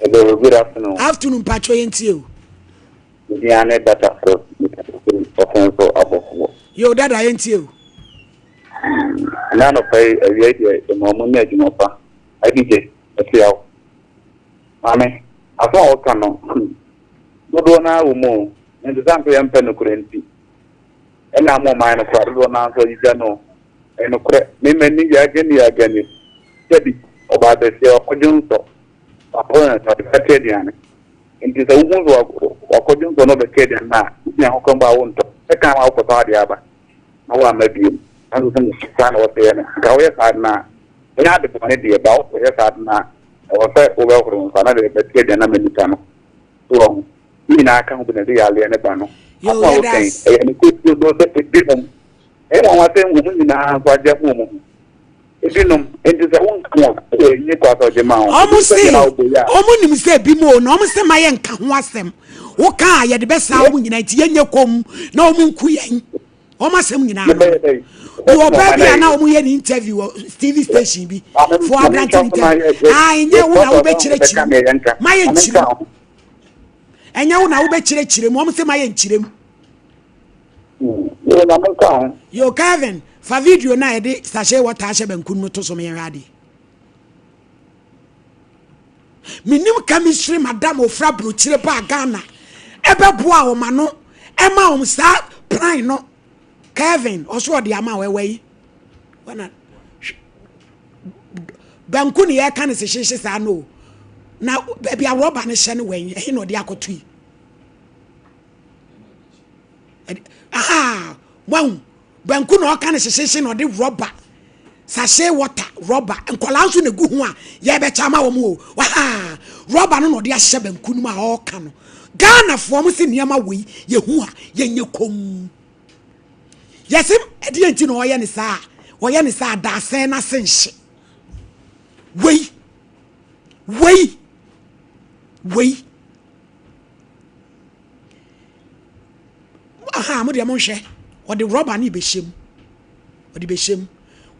Hello, good afternoon. Afternoon, mpacho yɛn tie o. Media ne data fo ɔfɛn so abɔfoɔ. Yo, dada yɛn tie o. Ɛna anɔpa yi awia yi deɛ ɛma ɔmo nyɛ adwuma pa. Adije, ɛtia wo. Maame, aso a wɔka no, dodoɔ naa wɔ mu o. Nso sɛ anka yɛmpɛ nokorɛ nti, ɛna ama ɔman no koraa dodoɔ naa nso agyigya no. Ɛyɛ nokorɛ. Me m'ani yɛ agani yɛ agani. Sɛbi, ɔbaa bɛsia wakɔdwo nsɔ. Wakɔ nsɔ, ɔde bɛte aduane. Nti sɛ wohu sɛ wakɔdwo nsɔ na ɔbɛte aduane no a, wogyina ho kwan bɔ a wontɔ. Ɛka ma wokɔtɔ adeɛ aba. Na woamma biom. Nanso sɛ saa na wɔsɛ no, nka woyɛ saa de no a, ɛnyɛ ade bɔne deɛ, ba wokɔyɛ saa de no a, ɛwɔ sɛ wobɛhoro wo nsa na de bɛte aduane ama nipa no. So wɔ ho. Ne nyinaa ka ho bi na ɛde yareɛ no ba no. Yo, Ako a yɛda woka yi, ase. ɛyɛ nokorɛ turodoo sɛ ebinom, ɛyɛ nwanwa sɛ wɔn nyinaa nso agye ahu wɔn ho. Ebinom, enti sɛ wonka ho a, ɛyɛ nni kwa sɛ ɔgye ma wo. Ɔmo Ebi sɛ se gyina wo bɔ yi a, ɔmo nim sɛ ebi mu o na ɔmo se ma yɛ nka ho asɛm. Woka a yɛde bɛsaa ɔmo nyinaa nti yɛnyɛ komm na ɔmo nku yɛn. Ɔmo asɛm nyinaa no. mebɛyɛ dɛ. Wɔ ɔbaa bi a na ɔmo yɛ ne interview wɔ TV station bi fo aberante ne interview. Ah, ɛnyɛ wo na wobɛkyerɛkyerɛ mu. Ma yɛ nkyerɛ mu. Ɛnyɛ wo na wobɛkyerɛkyerɛ mu. Ɔmo se ma yɛ nkyerɛ mu. Yo Kevin, fa video no a yɛde sachet water ahyɛ banku no mu to so ma yɛnhwɛ adeɛ. Menim chemistry madam ofura burokyire baa Ghana ɛbɛboa wɔn ano ɛma wɔn saa plan no. Kevin, ɔso ɔde ama wo ɛwɔ yi. Wana banku ne yɛka no sehyehyɛ saa no na baabi a rɔba no hyɛ no wɛn ɛhe na ɔde akɔto yi. Aha, wahu banku na ɔka no hyehyehye na ɔde rɔba sachet water rɔba nkɔlaa nso na egu ho a yɛbɛkyɛ ama wɔn o waha rɔba no na ɔde ahyɛ banku no mu a ɔreka no Ghanafoɔ mo se nneɛma wei yɛhu a yɛnyɛ komm yɛse ɛdeɛ nti na ɔyɛ ne saa ɔyɛ ne saa daasɛn n'ase nhye wei wei wei Aha, mo deɛ monhwɛ. Ɔde rɔba no bɛhyɛ mu. Ɔde bɛhyɛ mu.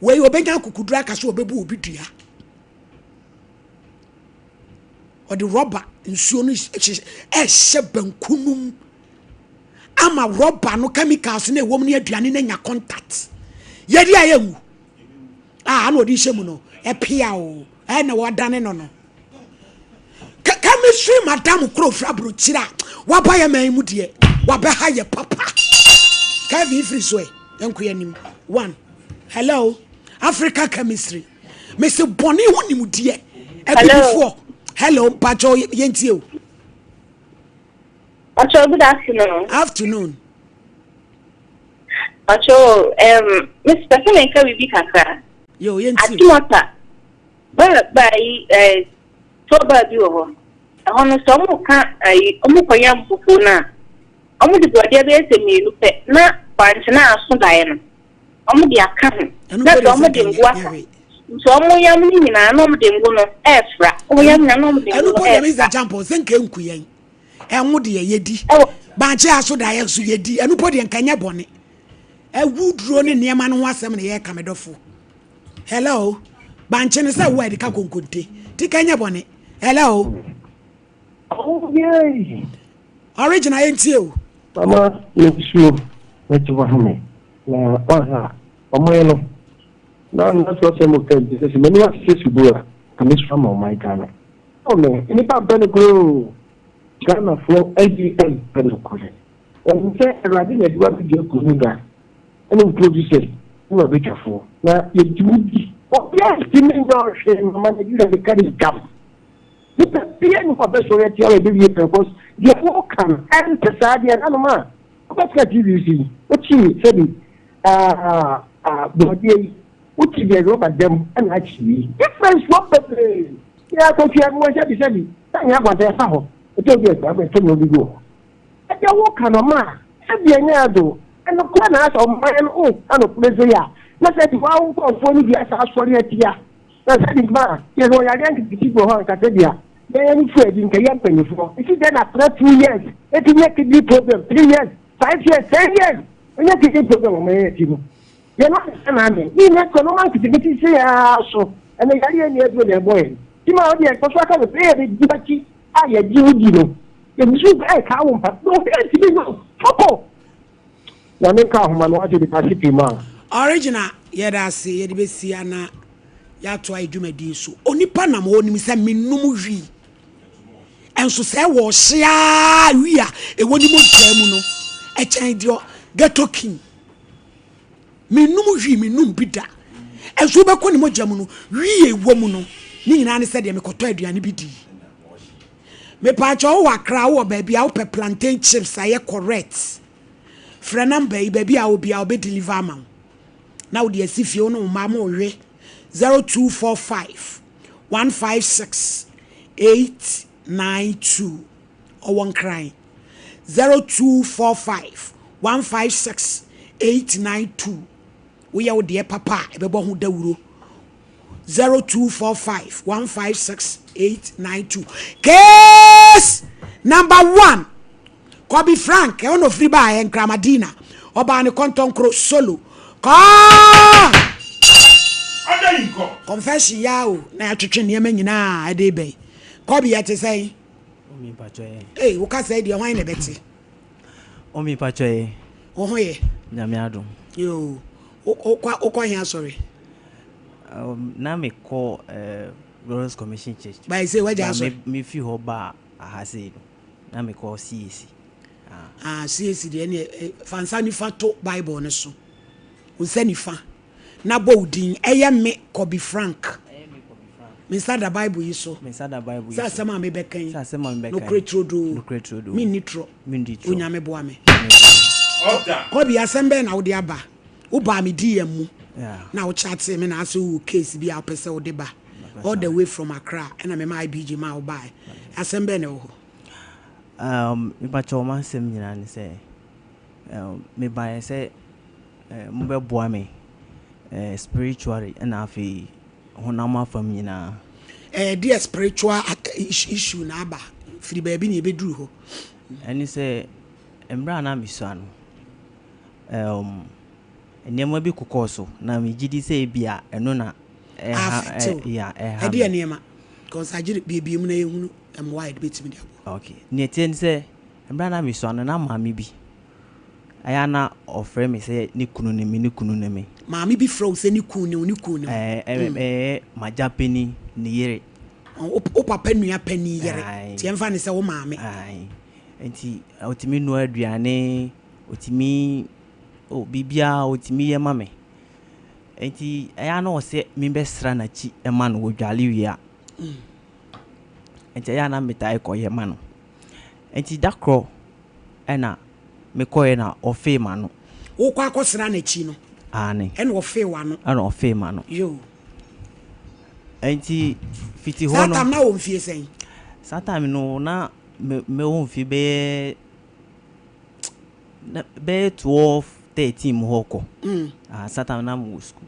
Wei ɔbɛnya akukuduro aka so ɔbɛbu obi dua. Ɔde rɔba nsuo no hyehyɛ ɛhyɛ banku no mu ama rɔba no chemicals no ɛwɔ mu ne aduane no anya contact. Yɛde a yɛnwu a ana ɔde hyɛ mu no ɛpea o ɛna wɔadane no no. Chemistry madam koro fira aburokyire a waba yɛ man mu deɛ wabɛha yɛ papa. Kevin firi so ɛ nko yɛ nim one hello Africa chemistry mese bɔne ho nimdeɛ abibifoɔ hello mpakyɛw yɛntie o. Pacho, good afternoon. Afternoon. Pacho, um, Miss Pɛsɛ menka biribi kakra. Yo, yɛntie. Atumata, baa baa yi, eh, tɔ baa bi wɔ hɔ. Ɛhɔ no sɛ ɔmo ka ayi, ɔmo kɔ yam fufuo no a, ɔmo de borɔdeɛ bɛyɛ sɛ mmienu pɛ na bankye no a aso daeɛ no, ɔmo de aka ho. Na sɛ ɔmo de ngo aka. Nti ɔmo yam no nyinaa na ɔmo de ngo no ɛɛfra. Ɔmo yam nyinaa na ɔmo de ngo no ɛɛfra. Ɛno po deɛ Mr. Champon sɛ nka nku yɛn. Ɛnwo deɛ yɛdi. Bankye aso daeɛ nso yɛdi. Ɛno po deɛ nka nyɛ bɔne. Ɛwu duro ne nneɛma no ho asɛm na yɛreka me dɔfo. Hello. Bankye no sɛ wo a yɛde ka konkonte. Ti ka nyɛ bɔne. Hello. Oh, yay. Original yɛntie o. Mama nsuo mɛte wahome na waha ɔman no na na so asɛm ka nti sɛ sɛ m'ani asese subura ka me so ama ɔman Ghana. Oh me nnipa mpɛ no korɛ o Ghanafoɔ ayi mpɛ no korɛ. Wɔnim sɛ Awurade na ɛde wabɛdua kuro mu da ɛne wo producers ne wabɛtwafoɔ na yɛgye wo di. Obiara ntumi nyɛ ɔhwee mama Nigeria de ka ne dwam. Nipa biara nni hɔ a ɔbɛsɔre atia wo a ɛbɛwie pɛ cause deɛ woka no ɛnte saa deɛ nanom a wobɛtena TV so yi wokyii sɛbi borɔdeɛ yi wokyi deɛ rɔba dam ɛna akyi yi difference wɔ bebree yɛ akɔtua mu sɛbi sɛbi sɛ nyɛ akwanta yɛfa hɔ ɛtɔ bi ɛtɔ ɛtɔ na obi gu hɔ ɛdeɛ woka no ma sɛbi ɛnyɛ ado ɛnokorɛ na asɛ ɔman no o ɛnokorɛ sɛ yɛ a na sɛbi wɔn nkurɔfoɔ no bi asa asɔre atia Na sɛ de ma a, yɛhwɛ ɔyareɛ nketenkete bi wɔ hɔ a nka sɛdeɛ yɛn ani firi adi nka yɛ mpanimfoɔ. Ɛsi dɛn na tra 2 years ɛtumi nya kidney problem, 3 years, 5 years, 10 years ɛnya kidney problem wɔ yɛn akyi no. Yɛn no asesa na amee. Ne nyinaa kura nneɛma nketenkete sei ara so ɛnɛ yareɛ nni aduro na ɛbɔ yɛn. Nti ma wo deɛ nkɔ so aka no sɛ yɛ de akyi a yɛgye wo di no yɛgu so ɛka wo mpa. Na obi antumi nyɛ wo fɔkɔ. Nyame nka ahoma no wate de ase pii ma. Original yɛda ase yɛde bɛsi ana yɛatoa yɛ dwumadie so. Onipa nam hɔ nim sɛ menum wii ɛnso sɛ ɛwɔ ɔhye a wii a ɛwɔ ne mogyaa mu no ɛkyɛn deɛ ghetto king. Menum wii menum bi da ɛnso wobɛkɔ ne mogya mu no wii ɛwɔ mu no ne nyinaa ne sɛ deɛ mekɔtɔ aduane bi dii. Mepaakyɛw wowɔ Accra wowɔ baabi a wopɛ plantain chips a ɛyɛ correct frɛ number yi baabi a wɔ biara wɔbɛ deliver ama wo na wode asi fie wo ne wo mma mo we 0245 156 892 ɔwɔ Nkran 0245 156 892 woyɛ wo deɛ papa a ɛbɛbɔ ho dawuro 0245 156 892 case number one Kobe Frank ɛwɔ na ofiri baayɛ Nkramadina ɔbaa ne kɔntɔnkoro solo kɔɔ confession ya o na yɛatwetwe nneɛma nyinaa ɛde bɛn Kobe yɛte sɛn ee wo kasa yi deɛ hwan na ɛbɛte Omi pacho ye. Wo ho yɛ? Nyame adom. Yoo. Wokɔ he asɔre? Na mekɔ Glorious Commission Church. By say wagya asɔre? Mefi hɔ ba aha sei no, na mekɔ CAC. Ah, CAC deɛ ɛne fa nsa nifa to Bible no so. Wo nsa nifa na bɔ wo din. Ɛyɛ me Kobe Frank. Me nsa da Bible yi so. Me nsa da Bible yi so. Sɛ asɛm a mebɛka yi. Sɛ asɛm a mebɛka yi. Nokorɛ turodoo. Nokorɛ turodoo. Menni torɔ. Menni torɔ. Onyame boa me. Kobe, asɛm bɛn na wode aba? Wobaa me DM mu na wo chatee me na asɛ wowɔ case bi a wopɛ sɛ wode ba all the way from Accra ɛna mema IBG maa wobaeɛ. Asɛm bɛn na ɛwɔ hɔ? Mepakyɛw m'asɛm nyinaa ne sɛ mebaeɛ sɛ mobɛboa me spiritually ɛna afei honam afam nyinaa. Ɛyɛ deɛ spiritual issue na aba firi baabi na yɛbɛduru hɔ. Ɛne sɛ mmerɛ a na mesua no nneɛma bi kokɔɔ so na megye di sɛ ebia ɛno na ɛha ɛha me. Ɛdeɛ nneɛma? Cause agyere biebie mu na yɛhunu. mmoa a yɛde bɛtumi de aboa. Ok, nea ɛteɛ ne sɛ, mmerɛ a na mesua no, na maame bi, ɛyɛ a na ɔfrɛ me sɛ ne kunu ne me, ne kunu ne me. Maame bi frɛ wo sɛ ne kunu ne wo, ne kunu ne wo. Ɛɛ, ɛyɛ m'agya panin ne yere. Wo papa nua panin yere, nti yɛmfa no sɛ wo maame. Ae, nti ɔtumi noa aduane, ɔtumi, oh, biribiara ɔtumi yɛ ma me. Nti ɛyɛ a na ɔsɛ mebɛsra n'akyi ma no, ɔdwale wie a. Nti ɛyɛ a na metaa kɔyɛ ma no. Nti da korɔ ɛna mekɔeɛ na ɔfee m'ano. Wokɔ akɔsra n'akyi no? Aane. Ɛna ɔfee w'ano? Ɛna ɔfee m'ano. Yoo. Nti fiti hɔ no. Saa time na wɔ mfie sɛn? Saa time no na mewɔ mfie bɛyɛ bɛyɛ 12, 13 mu hɔ kɔ. Ah, saa time na mewɔ sukuu.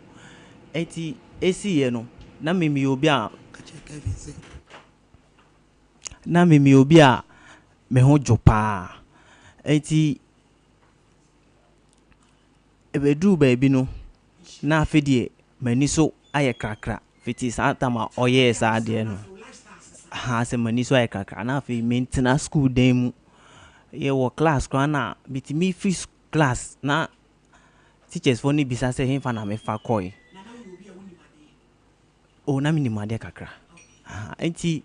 Nti esiiɛ no na me meyɛ obi a na me meyɛ obi a me ho dwo paa. Nti ɛbɛduruu baabi no na afei deɛ m'ani so ayɛ krakra fiti saa tam a ɔyɛɛ saa adeɛ no. Ahaa sɛ m'ani so ayɛ krakra na afei mentena sukuu dan mu. Yɛwɔ class koraa na metumi firi class na teachers foɔ no bisa sɛ hefa na mefa kɔe. Oh na menim adeɛ kakra. Ahaa nti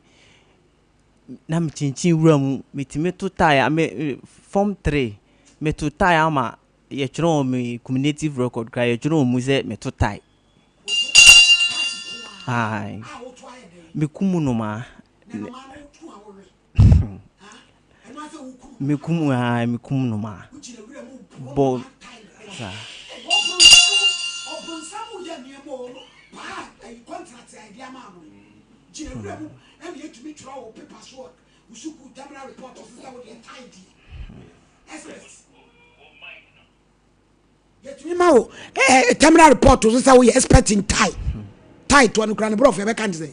na mekyinkyin wura mu, metumi to tae a me form 3 meto tae ama yɛtwerɛ wɔ me cumulative record koraa yɛtwerɛ wɔ mu sɛ meto tae. Ae mekum nnomaa. Mekum ae mekum nnomaa. Bɔ saa. Yɛtumi ma wo eh, terminal report so sɛ woyɛ expert in tie. Tie toɔ no kura ne borɔfo yɛbɛka ne sɛ.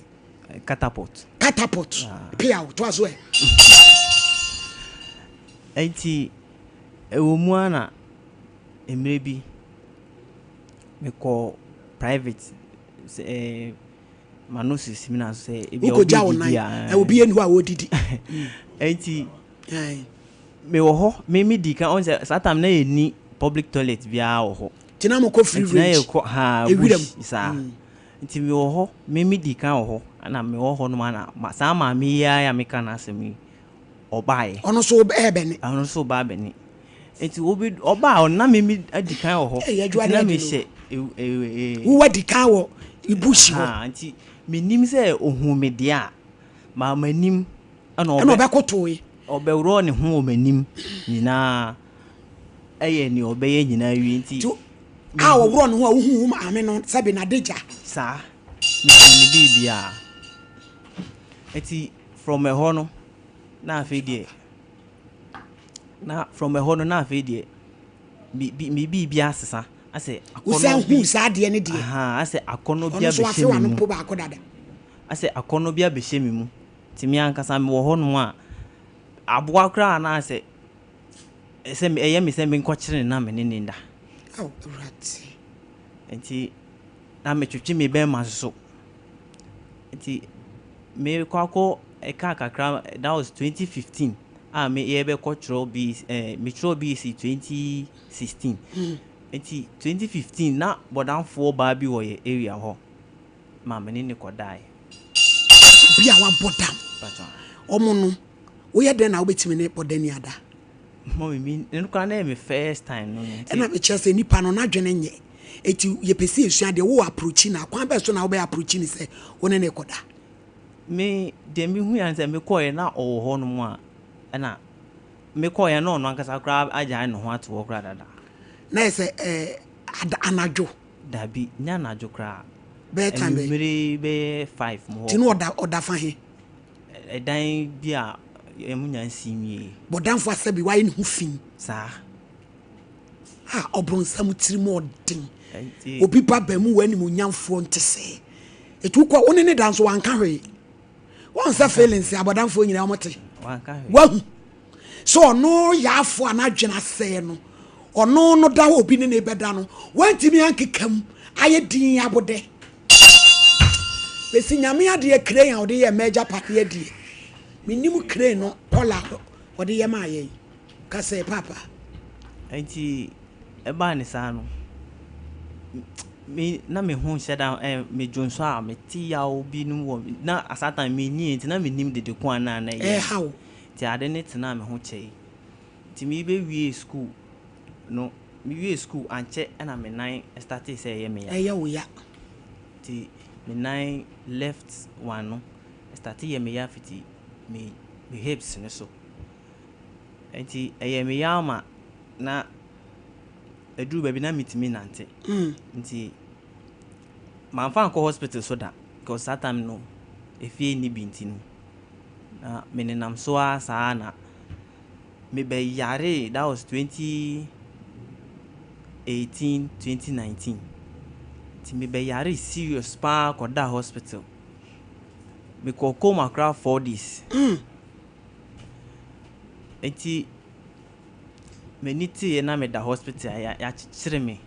Catapult. Catapult. Pia wo toa so ɛ. Nti ɛwɔ mu ara na mmerɛ bi mekɔ private sɛ eh, m'ano sisi me na so sɛ ebi a obi didi a. Obi ɛni hɔ a wɔdidi. Nti Me wɔ hɔ, me me di kan, ɔn sɛ saa time na yɛ ni public toilet biara wɔ hɔ. Nti na mo kɔ free range. Nti na yɛ kɔ haa Ewira bush saa. Nti me wɔ hɔ, me me di kan wɔ hɔ, ɛna me wɔ hɔ nom ana ma saa maame yi ara a me ka n'asɛm yi, ɔbaa yɛ. Ɔno nso ɛɛbɛne. Ɔno nso ba abɛne. Nti obi ɔbaa ɔno na me me adi kan wɔ hɔ. Ɛyɛ adwuma Nti na ne me adi no. hyɛ ew ew ee. Wo adi kan wɔ bush hɔ. Haa nti me nim sɛ ohun me deɛ a, maa m'anim ɛna Ɛna ɔbɛkotoe. Ɔbɛworɔɔ ne ho wɔ m'anim nyinaa, yɛɛ nea ɔbɛyɛ nyinaa wie nti. Nti a ɔworɔɔ ne ho a wohuu wo maame no sɛbe n'adagya. Saa, mehuu ne biribiara. Nti from ɛhɔ no, na afei deɛ, na from ɛhɔ no na afei deɛ, me me biribiara asesa. Asɛ akɔnnɔ bi. Wosan huu saa adeɛ no deɛ. Ahaa, asɛ akɔnnɔ bi Ɔno nso abɛhyɛ wafe me w'ano mu. mpo baako dada. Asɛ akɔnnɔ bi abɛhyɛ me mu. Nti me ankasa mewɔ hɔnom a, aboa koraa anaasɛ sɛ ɛyɛ me sɛ menkɔkyere no na me ne no nda. Ao Awurade. Nti na metwetwe me bɛrima nso. Nti merekɔ akɔ ɛkaa kakra, that was 2015 a me yɛbɛkɔ twerɛ BEC, eh, metwerɛ BEC 2016. Nti 2015 na bɔdamfoɔ baa bi wɔ yɛ area hɔ. ma me ne no kɔdae. Obi a wabɔ dam. Ɔmo no, woyɛ dɛn na wobɛtumi ne bɔdani ada? Mɔmi, mi, ɛno koraa na ɛyɛ me first time no no. Ɛna mekyerɛ sɛ nipa no n'adwene nyɛ. Eti yɛpɛ sɛ yɛsua deɛ wo approachi no a, kwan bɛn so na wobɛ approachi no sɛ wo ne no rekɔda? Me, deɛ mehui ara ne sɛ mekɔeɛ na ɔwɔ hɔ nom a, ɛna mekɔeɛ na ɔno ankasa koraa agyae ne ho ato hɔ koraa dada. Na ɛyɛ sɛ ɛɛ, anadwo? Dabi, nyɛ anadwo koraa. Bɛyɛ time bɛn? Anwummere bɛyɛ 5 mu hɔ. Nti na ɔda ɔda fa he? Ɛdan bi a emu nya nsi nwie. Bɔdamfo asɛ bi wayɛ ne ho fi. Saa. A ɔbronsam tiri mu ɔden. Obi ba bɛn mu wɔ animuonyamfoɔ nte sɛɛ. Etu kɔ wo ne ne da nso wanka hwee. Wɔn sɛ feelings abɔdamfoɔ nyinaa wɔn te. Wahu. Sɛ ɔno yaafo a n'adwene asɛe no, ɔno no da hɔ obi ne ne bɛda no, wantumi ankeka mu ayɛ din abodɛ. Bɛsi nyame adeɛ kire a ɔde yɛ mma agyapadeɛ deɛ. Mennim crane no kɔla a wɔde yɛ maa yɛn. Ka sɛ, Paapa. Enti ɛbaa no saa no, me na me ho nhyɛ da ɛ me dwonsɔ a mete yaw bi nom wɔ me na at that time mennyie nti na mennim dede ko a na na ɛyɛ me. Ɛreha wo. Nti ade no tenaa me ho kyɛe. Nti mebɛwiee sukuu no, mewiee sukuu ankyɛ na me nan startee sɛ ɛyɛ me ya. Ɛyɛ wo ya. Nti me nan left one no startee yɛ me ya fiti me me hips no so. Nti ɛyɛɛ me yaw ma na ɛduru baabi na mentumi nnante. Nti mamfa ankɔ hospital so da because saa time no efie nni bi nti no na menenam so ara saa na mebɛyaree that was 2018 2019 nti mebɛyaree serious paa kɔdaa hospital. Mekɔɔ coma koraa 4 days. Enti m'ani teeɛ na meda hospital a yɛakyekyere me.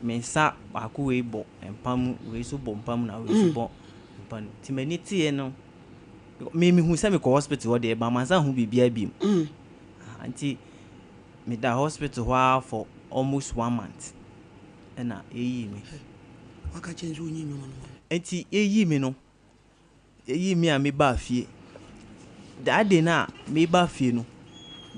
Me nsa baako wei bɔ mpa mu, wei nso bɔ mpa mu na wei nso bɔ mpa no. Nti m'ani teeɛ no, me mehu sɛ mekɔ hospital hɔ deɛ, but mansan anhu biribiara bio. Nti meda hospital hɔ ara for almost one month ɛna yɛyii me. Waka kyerɛ no sɛ ɔnyi nnwom no ma no. Nti yɛyii me no, Eyii me a mebaa fie. That day no a meba fie no,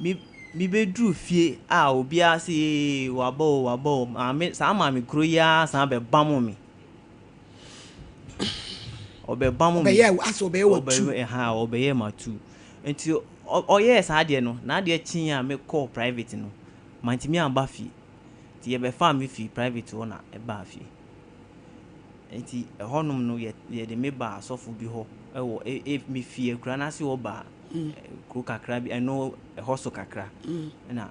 me mebɛduru fie a obiara se ee waba o waba o, maame saa maame koro yi ara san bɛbamo me. Ɔbɛbamo me. Ɔbɛyɛ asɛ ɔbɛyɛ watu. Ɔbɛyɛ ha ɔbɛyɛ matu. Nti ɔyɛɛ saa adeɛ no, n'adeɛ kyee a mekɔɔ private no, mantumi amba fie. Nti yɛbɛfaa me fii private hɔ na ɛbaa fie. Enti ɛhɔnom no yɛ yɛde me baa asɔfo bi hɔ wɔ e e mifii akuraa no ase hɔ baa kuro kakra bi ɛno ɛhɔ so kakra ɛna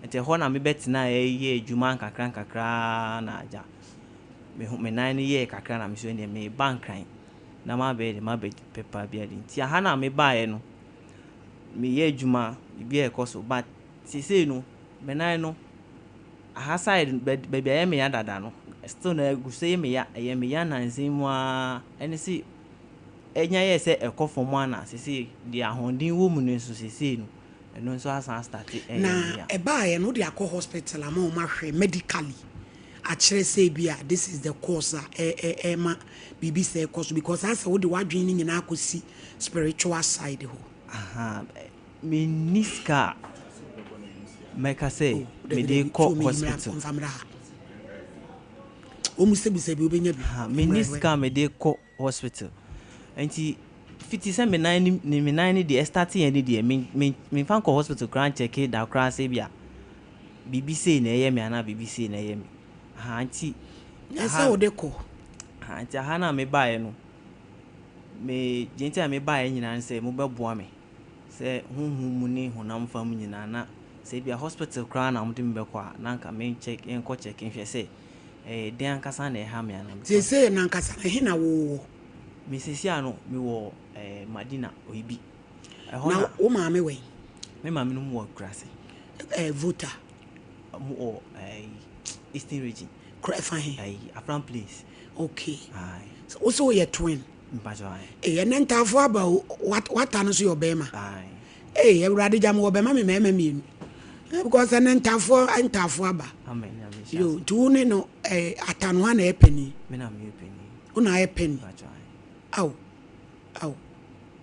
nti ɛhɔ na mebɛtenaeɛ yɛɛ adwuma nkakra nkakra ara na agya me ho me nan no yɛɛ kakra na me nso ɛnneɛ meba Nkran na mabɛyɛ deɛ mabɛpepa bi ade nti aha no a mebaeɛ no meyɛ adwuma biribiara ɛkɔ so but seesei no me nan no Aha side no baabi a ɛyɛ me ya dada no still na ɛgu so yɛ me ya, ɛyɛ me ya nansa yi mu ara ɛne se ɛnya yɛɛ sɛ ɛkɔ fam ara na sesei deɛ ahoɔden wɔ mu no nso sesei no ɛno nso asan astarte ɛyɛ Na me ya. ɛbaeɛ no wode akɔ hospital ama wɔn ahwɛ medically akyerɛ sɛ ebia this is the cause a ɛrema biribi sɛɛ kɔ so because asɛ wode w'adwene no nyinaa akɔsi spiritual side hɔ. Ahaa Menni sika a mɛka sɛ Oh, dabi mede dabi, rekɔ so meyi mmra, hospital. ɔmfa mmra ha. Wɔn bi wobɛnya bi. Ha, menni Mmra sika a mede rekɔ hospital. Nti fiti sɛ me nan ne me nan ne deɛ ɛstarte yɛ ne deɛ me me memfa nkɔ hospital koraa nkyɛke da koraa sɛ bi a biribi sei na ɛyɛ me anaa biribi sei na ɛyɛ me. Ha nti Ɛsɛ aha wode kɔ. ha nti aha no a mebaeɛ no me deɛ nti a mebaeɛ nyinaa ne sɛ mobɛboa me. Sɛ honhom mu ne honam fam nyinaa na sɛ ebia hospital koraa na wɔde me bɛkɔ a na anka me check nkɔ check nhwɛ sɛ ɛyɛ dɛn ankasa na ɛha me anaa because. Seesei no ankasa no ɛhe na wowɔ? Me seesei ano mewɔ eh, Madina Oibi. Ɛhɔ Na na. wo maame wɔ he? Me maame nom wɔ Akurase. Eh, Volta. Ɔmo wɔ eh, Eastern Region. Kura ɛfa he? Ayi, Afram Plains. Okay. Aye. Wo sɛ woyɛ twin? Mpakyɛw ae. Ei ɛnɛ ntaafo aba o wata no nso yɛ ɔbɛɛma Ae. Ei awurade gya me wɔ bɛma me mɛɛma mienu eh, because ɛnɛ ntaafo ntaafo aba. Amen nyame nhyira Yo nti wo ne no eh, ata no hwan na ɛyɛ panin? Me na meyɛ panin. Wo na ayɛ panin. Mpakyɛw ae. Aw aw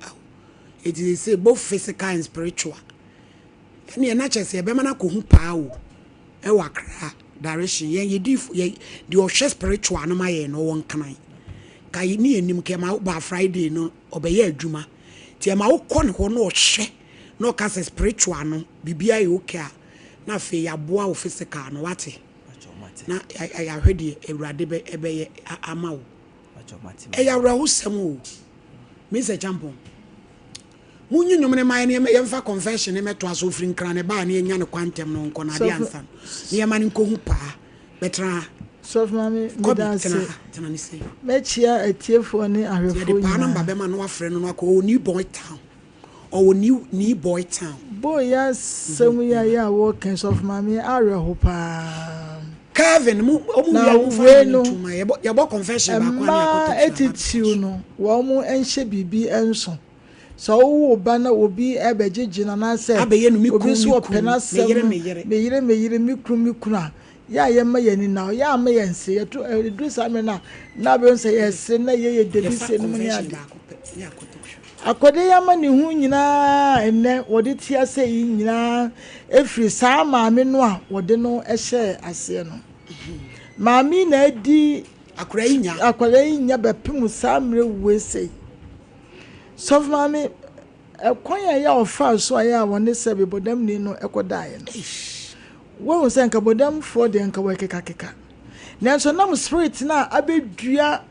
aw eti sese both physical and spiritual ɛneɛ na kyerɛ sɛ yɛbɛma no akɔhu paa o. Ɛwɔ Accra direction yɛn yɛ diifo yɛ deɛ ɔhwɛ spiritual no ma yɛn no ɔwɔ Nkran ka ne yɛ nim ka ɛma wo ba Friday no ɔbɛyɛ adwuma nti ɛma wo kɔ ne hɔ na ɔhwɛ na ɔka sɛ spiritual no biribiara yɛ okay a na afei yɛaboa wo physical no wate na yɛahwɛ deɛ awurade bɛ ɛbɛyɛ ama wo ɛyɛ awerɛhosɛm o Mr. Champon Monyi nnwom no mma yɛn na yɛmfa confession no mmɛtoa so. Ɔfiri Nkran na ɛbaeɛ na yɛnya no kwan ntɛm no ɔnkɔ na adeɛ ansa no na yɛma no nkɔhu paa. Bɛtena ha. Sɔfo Maame, Kɔbi, meda ase. tena ha. Tena ne sei. Mɛkyia atiefoɔ ne Nti ahwɛfoɔ yɛde paa number nyinaa. bɛma no na wafrɛ no na wakɔ. Ɔwɔ New Boy Town. Ɔwɔ New, New Boy Town. Boy yi asɛm yi a yɛ a wɔka yi, Sɔfo Maame, awerɛho paa. Kelvin, mo, ɔmo wie Na a momfa wei nnwom no no, nto ma yɛbɔ, yɛbɔ confession baako a na mmaa yɛakɔ tɛkyerɛma atitiriw so. no, wɔn nhyɛ biribi nso. Sɛ wowo wo ba na obi rebɛgyegye no anaasɛ Abɛyɛ no me obi kunu, nso me ɔpɛ kunu, me n'asɛm yere, no, me yere. me yere, me yere, me kunu, me kunu a, yɛ a yɛmma yɛn ani nna hɔ, yɛ a mma yɛnsere. Yɛto, ɛduru saa mmerɛ no a, na wobɛhu sɛ yɛresere na yɛyɛ Yɛfa debisɛ nom ne convention ade. baako pɛ ne akɔtɔ hwɛ. Akɔdeɛ yi amanehunu nyinaa a ɛnnɛ wɔde te ase yi nyinaa firi saa maame no a wɔde no hyɛɛ aseɛ no. Maame yi na adi Akwadaa yi nya. Akwadaa yi nya bɛpem saa mmerɛ wei sei. Sɔfo maame, ɛkwan a ɛyɛ a ɔfaa so a ɛyɛ a wɔne sɛbe bɔdamni no kɔdaeɛ no, woahu sɛ nka bɔdamfoɔ deɛ nka wɔkekakeka. Nanso nam spirit no a abɛdua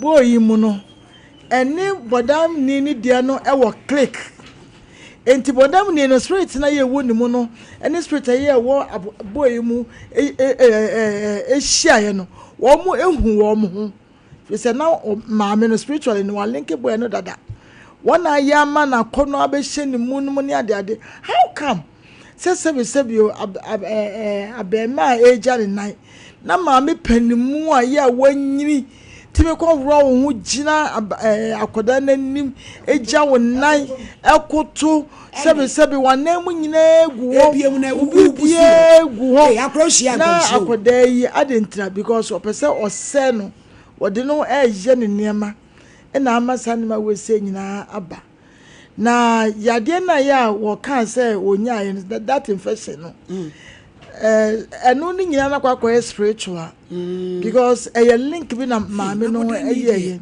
boy yi mu no, ɛne bɔdamni no deɛ no wɔ click. Enti bɔdamni no, spirit no a ɛwɔ ne mu no ne spirit a ɛwɔ boy yi mu hyiaeɛ no, wɔn hu wɔn ho. Firi sɛ na maame no spiritually no walinke boy no dada. Wɔn a ayɛ ama n'akɔnnɔ abɛhyɛ ne mu no mu ne adeade. How come? Sɛ sɛbisɛbi o, ab, ab, ɛɛ, abɛɛmaa a ɛregya ne nan na maame panimu a yɛ a wanyini tumi kɔworɔ wo ho gyina ab, ɛɛ, akwadaa no anim gya wo nan ɛkoto sɛbisɛbi w'anan mu nyinaa gu hɔ, Ebiem na wo wubu si hɔ. biribiara gu hɔ Ee, akora ohyia na nkɔmhyɛ o. akwadaa yi ade ntira because ɔpɛ sɛ ɔsɛe no, wɔde no ɛreyɛ ne nneɛma ɛna ama saa nneɛma wei sɛ nyinaa aba. Na yadeɛ no a yɛ a wɔkaa sɛ wɔnyaeɛ no, that infection no, ɛno ne nyinaa no akɔ akɔyɛ spiritual because ɛyɛ link bi na maame no akɔda ne ɛyɛɛyɛ.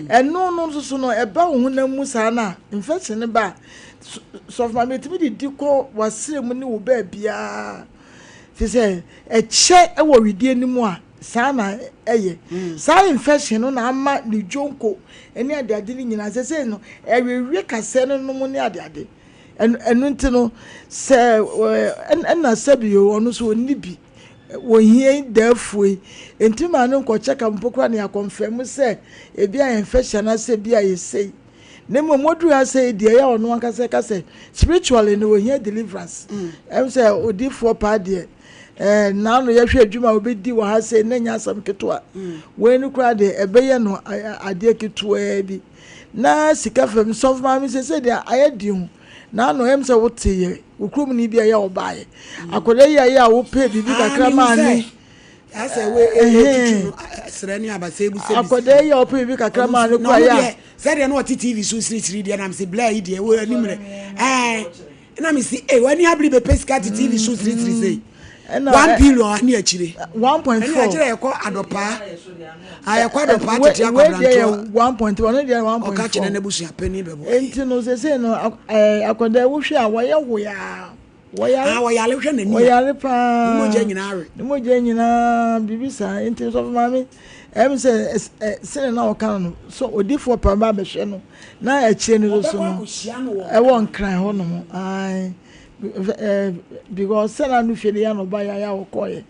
Ɛno no nso so no, ɛba wo honam mu saa no a, infection no ba a, sɔfo maame ɛtumi de di kɔ w'asrɛ mu ne wo baabiara. Fi sɛ ɛkyɛ wɔ wedeɛ no mu a, saa na ɛyɛ. Saa infection no na ama ne dwonko ne adeade no nyinaa sɛ sɛ no ɛwewe kasɛɛ no nom ne adeade. Ɛno nti no sɛ ɛna sɛbi ɔno nso ɔnni bi wɔhia daafoɔ yi nti maa no nkɔ check up mpo koraa na yɛakɔnfɛm sɛ ebi a infection anaasɛ ebi a yɛsei. Na mmom wɔduru ha sɛ deɛ ɛyɛ ɔno ankasa ka sɛ spiritually no wɔhia deliverance. Ɛm sɛ odiifoɔ paa deɛ naano yɛhwɛ adwuma a wɔbɛdi wɔ ha sɛ na nyɛ asɛm ketewa. Wei no koraa deɛ ɛbɛyɛ no adeɛ ketewaa bi. Na sika fam sɔfo maame sɛ sɛ deɛ ayɛ den o. Naano ɛm sɛ wote yɛ wo kurom ni bi a ɛyɛ ɔbaeɛ. Akwadaa yi a ɛyɛ a wopɛ biribi kakra maa ne. Asɛ we etutu no srɛ ne abasa ebu sɛ Akwadaa yi a ɔpɛ biribi kakra maa ne koraa yɛ a. Sɛdeɛ na ɔte TV so sirisiri deɛ na mese bla yi deɛ wɔ anim rɛ ɛɛ na mese ee w'ani abere bɛpɛ sika te TV so sirisiri sei. 1 billion ani akyire. 1.4. Ɛne akyire yɛkɔ adɔpaa. Ayɛkɔ adɔpaa tete akɔbrantoɔ. 1.3 ɔno deɛ 1.4. Ɔka kyerɛ n'abusua panyin bɛbɔ. Enti no sese no akwadaa wohwɛ a wɔyɛ hoyaa. Wɔyare. Ah, wɔyare hwɛ n'ani. Wɔyare paa. Ne mogya nyinaa we. Ne mogya nyinaa biribi saa. Nti sɔfo maame ɛm sɛ sɛnea na ɔka no so odifoɔ paa ba abɛhwɛ no na akyire no so no ɛwɔ nkran hɔ nom. Ae because sɛnea no fie no yɛ na ɔba yɛ a ɔkɔɔyɛ.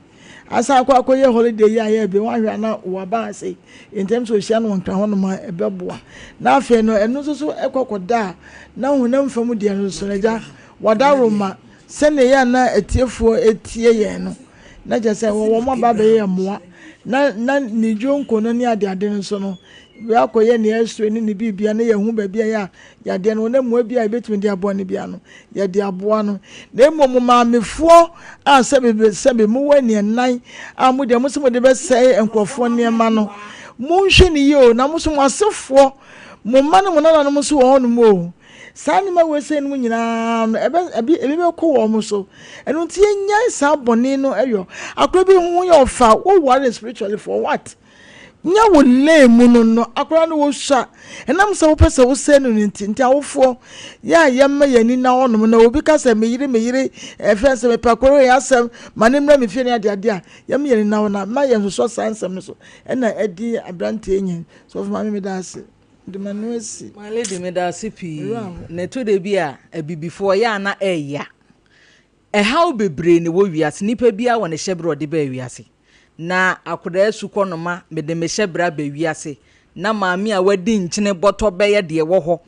Asan akɔ akɔyɛ holiday yi a yɛ bi wɔahwɛ ana waba ase ntɛm sɛ ohyia no wɔ nkran hɔ nom a ɛbɛboa. Na afei no ɛno nso so ɛkɔ kɔda a na honam fam deɛ no so no agya wadaroma sɛnea ɛyɛ a na atiefoɔ tie yɛn no na kyerɛ sɛ wɔn aba abɛyɛ mmoa na ne dwonko no ne adeade no nso no akɔyɛ ne x-ray ne ne biribia na yɛhu baabi a yɛ a yadeɛ no na mmoa bi a yɛbɛtumi de aboa no bia no yɛde aboa no. Na mmom maamefoɔ a sɛbe sɛbe mowɔ aniɛnan a mo deɛ mo sɛ mode bɛsɛe nkurɔfoɔ nneɛma no, monhwɛ ne yie o, na mo nso mo asefoɔ, mo mma ne mo nananom nso wɔ hɔnom o. Saa nneɛma wei sɛ no mu nyinaa no, ɛbɛ, ɛbi, ebi bɛkɔ wɔn so. Ɛno nti yɛnyae saa bɔne no yɔ. Akora bi ho yɛ ɔfa, woware spiritually for what? Nya wo lane mu no no, akora no wosua. Ɛnam sɛ wopɛ sɛ wosɛe no no nti, nti awofoɔ, yɛ a yɛmma yɛn ani nna hɔnom na obi ka sɛ me yere, me yere, ɛfɛn sɛ mepɛ akora wei asɛm, ma ne mmra me fie ne adeade a, yɛmma yɛn ani nna hɔ na ma yɛnsosɔ saa nsɛm no so. Ɛna ɛdi aberanteɛ nyin. Sɔfo maame meda ase. Mede m'ano asi. My lady meda ase pii. Na ɛtɔ da bi a abibifoɔ yɛ a na ɛya. Ɛhaw bebree na ɛwɔ wiase. Nipa biara wɔ ne hyɛberɛ a ɔde baa wiase. Na akwadaa sukɔnoma mede me hyɛberɛ aba wiase. Na maame a wadi nkyene bɔtɔ bɛyɛ deɛ ɛwɔ hɔ.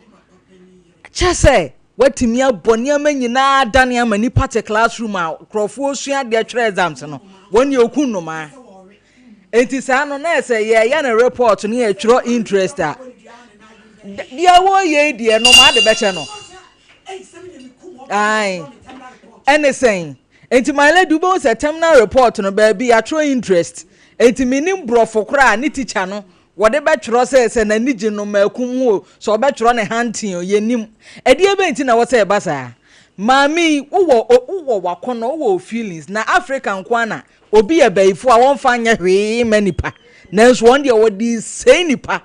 Kyɛ sɛ watumi abɔ nneɛma nyinaa dane ama nipa te classroom a nkurɔfoɔ sua adeɛ twerɛ exams no. Wɔn deɛ ɔku nnomaa. Nti saa no na ɛsɛ yɛyɛ no report no yɛtwerɛ interest a. Deɛ wɔyɛ yi deɛ no maa de bɛkyɛ no. Ae. Ɛne sɛn? Nti my lady wobɛhu sɛ terminal report no baabi yɛatwerɛ interest. Nti menim borɔfo koraa ne teacher no wɔde bɛtwerɛ sɛ sɛ n'ani gye no maakum ho o, sɛ ɔbɛtwerɛ ne hunting o, yɛnnim. Ɛdeɛ bɛn nti na ɛwɔ sɛ ɛba saa? Maame yi, wowɔ wowɔ w'akɔnnɔ, wowɔ wo feelings, na Africa nko ara na obi yɛ bayifoɔ a wɔmfa nyɛ hwee mma nipa, nanso wɔn deɛ wɔde resɛe nipa.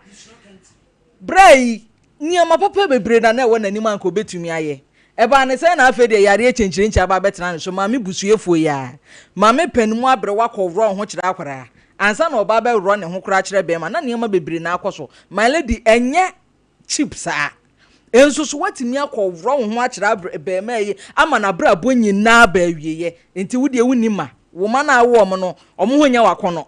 Berɛ yi, nneɛma papa bebree na na ɛwɔ n'anim a anka ɔbɛtumi ayɛ. Ɛbaa no sɛn na afei deɛ yareɛ kyenkyerenkye aba abɛtena ne so? Maame busuafoɔ yi ara. Maame panin mu aberewa kɔworɔ wo ho kyerɛ akwadaa. Ansa na ɔbaa bɛworɔ ne ho koraa kyerɛ barima, na nneɛma bebree na akɔ so. My lady, ɛnyɛ cheap saa. Nso so woatumi akɔworɔ wo ho akyerɛ abre barima yi ama n'abrabɔ nyinaa aba awieeɛ. Nti wo deɛ wonni mma. Wo mma no a wowɔ wɔn no, wɔn ho nyɛ wo akɔnnɔ.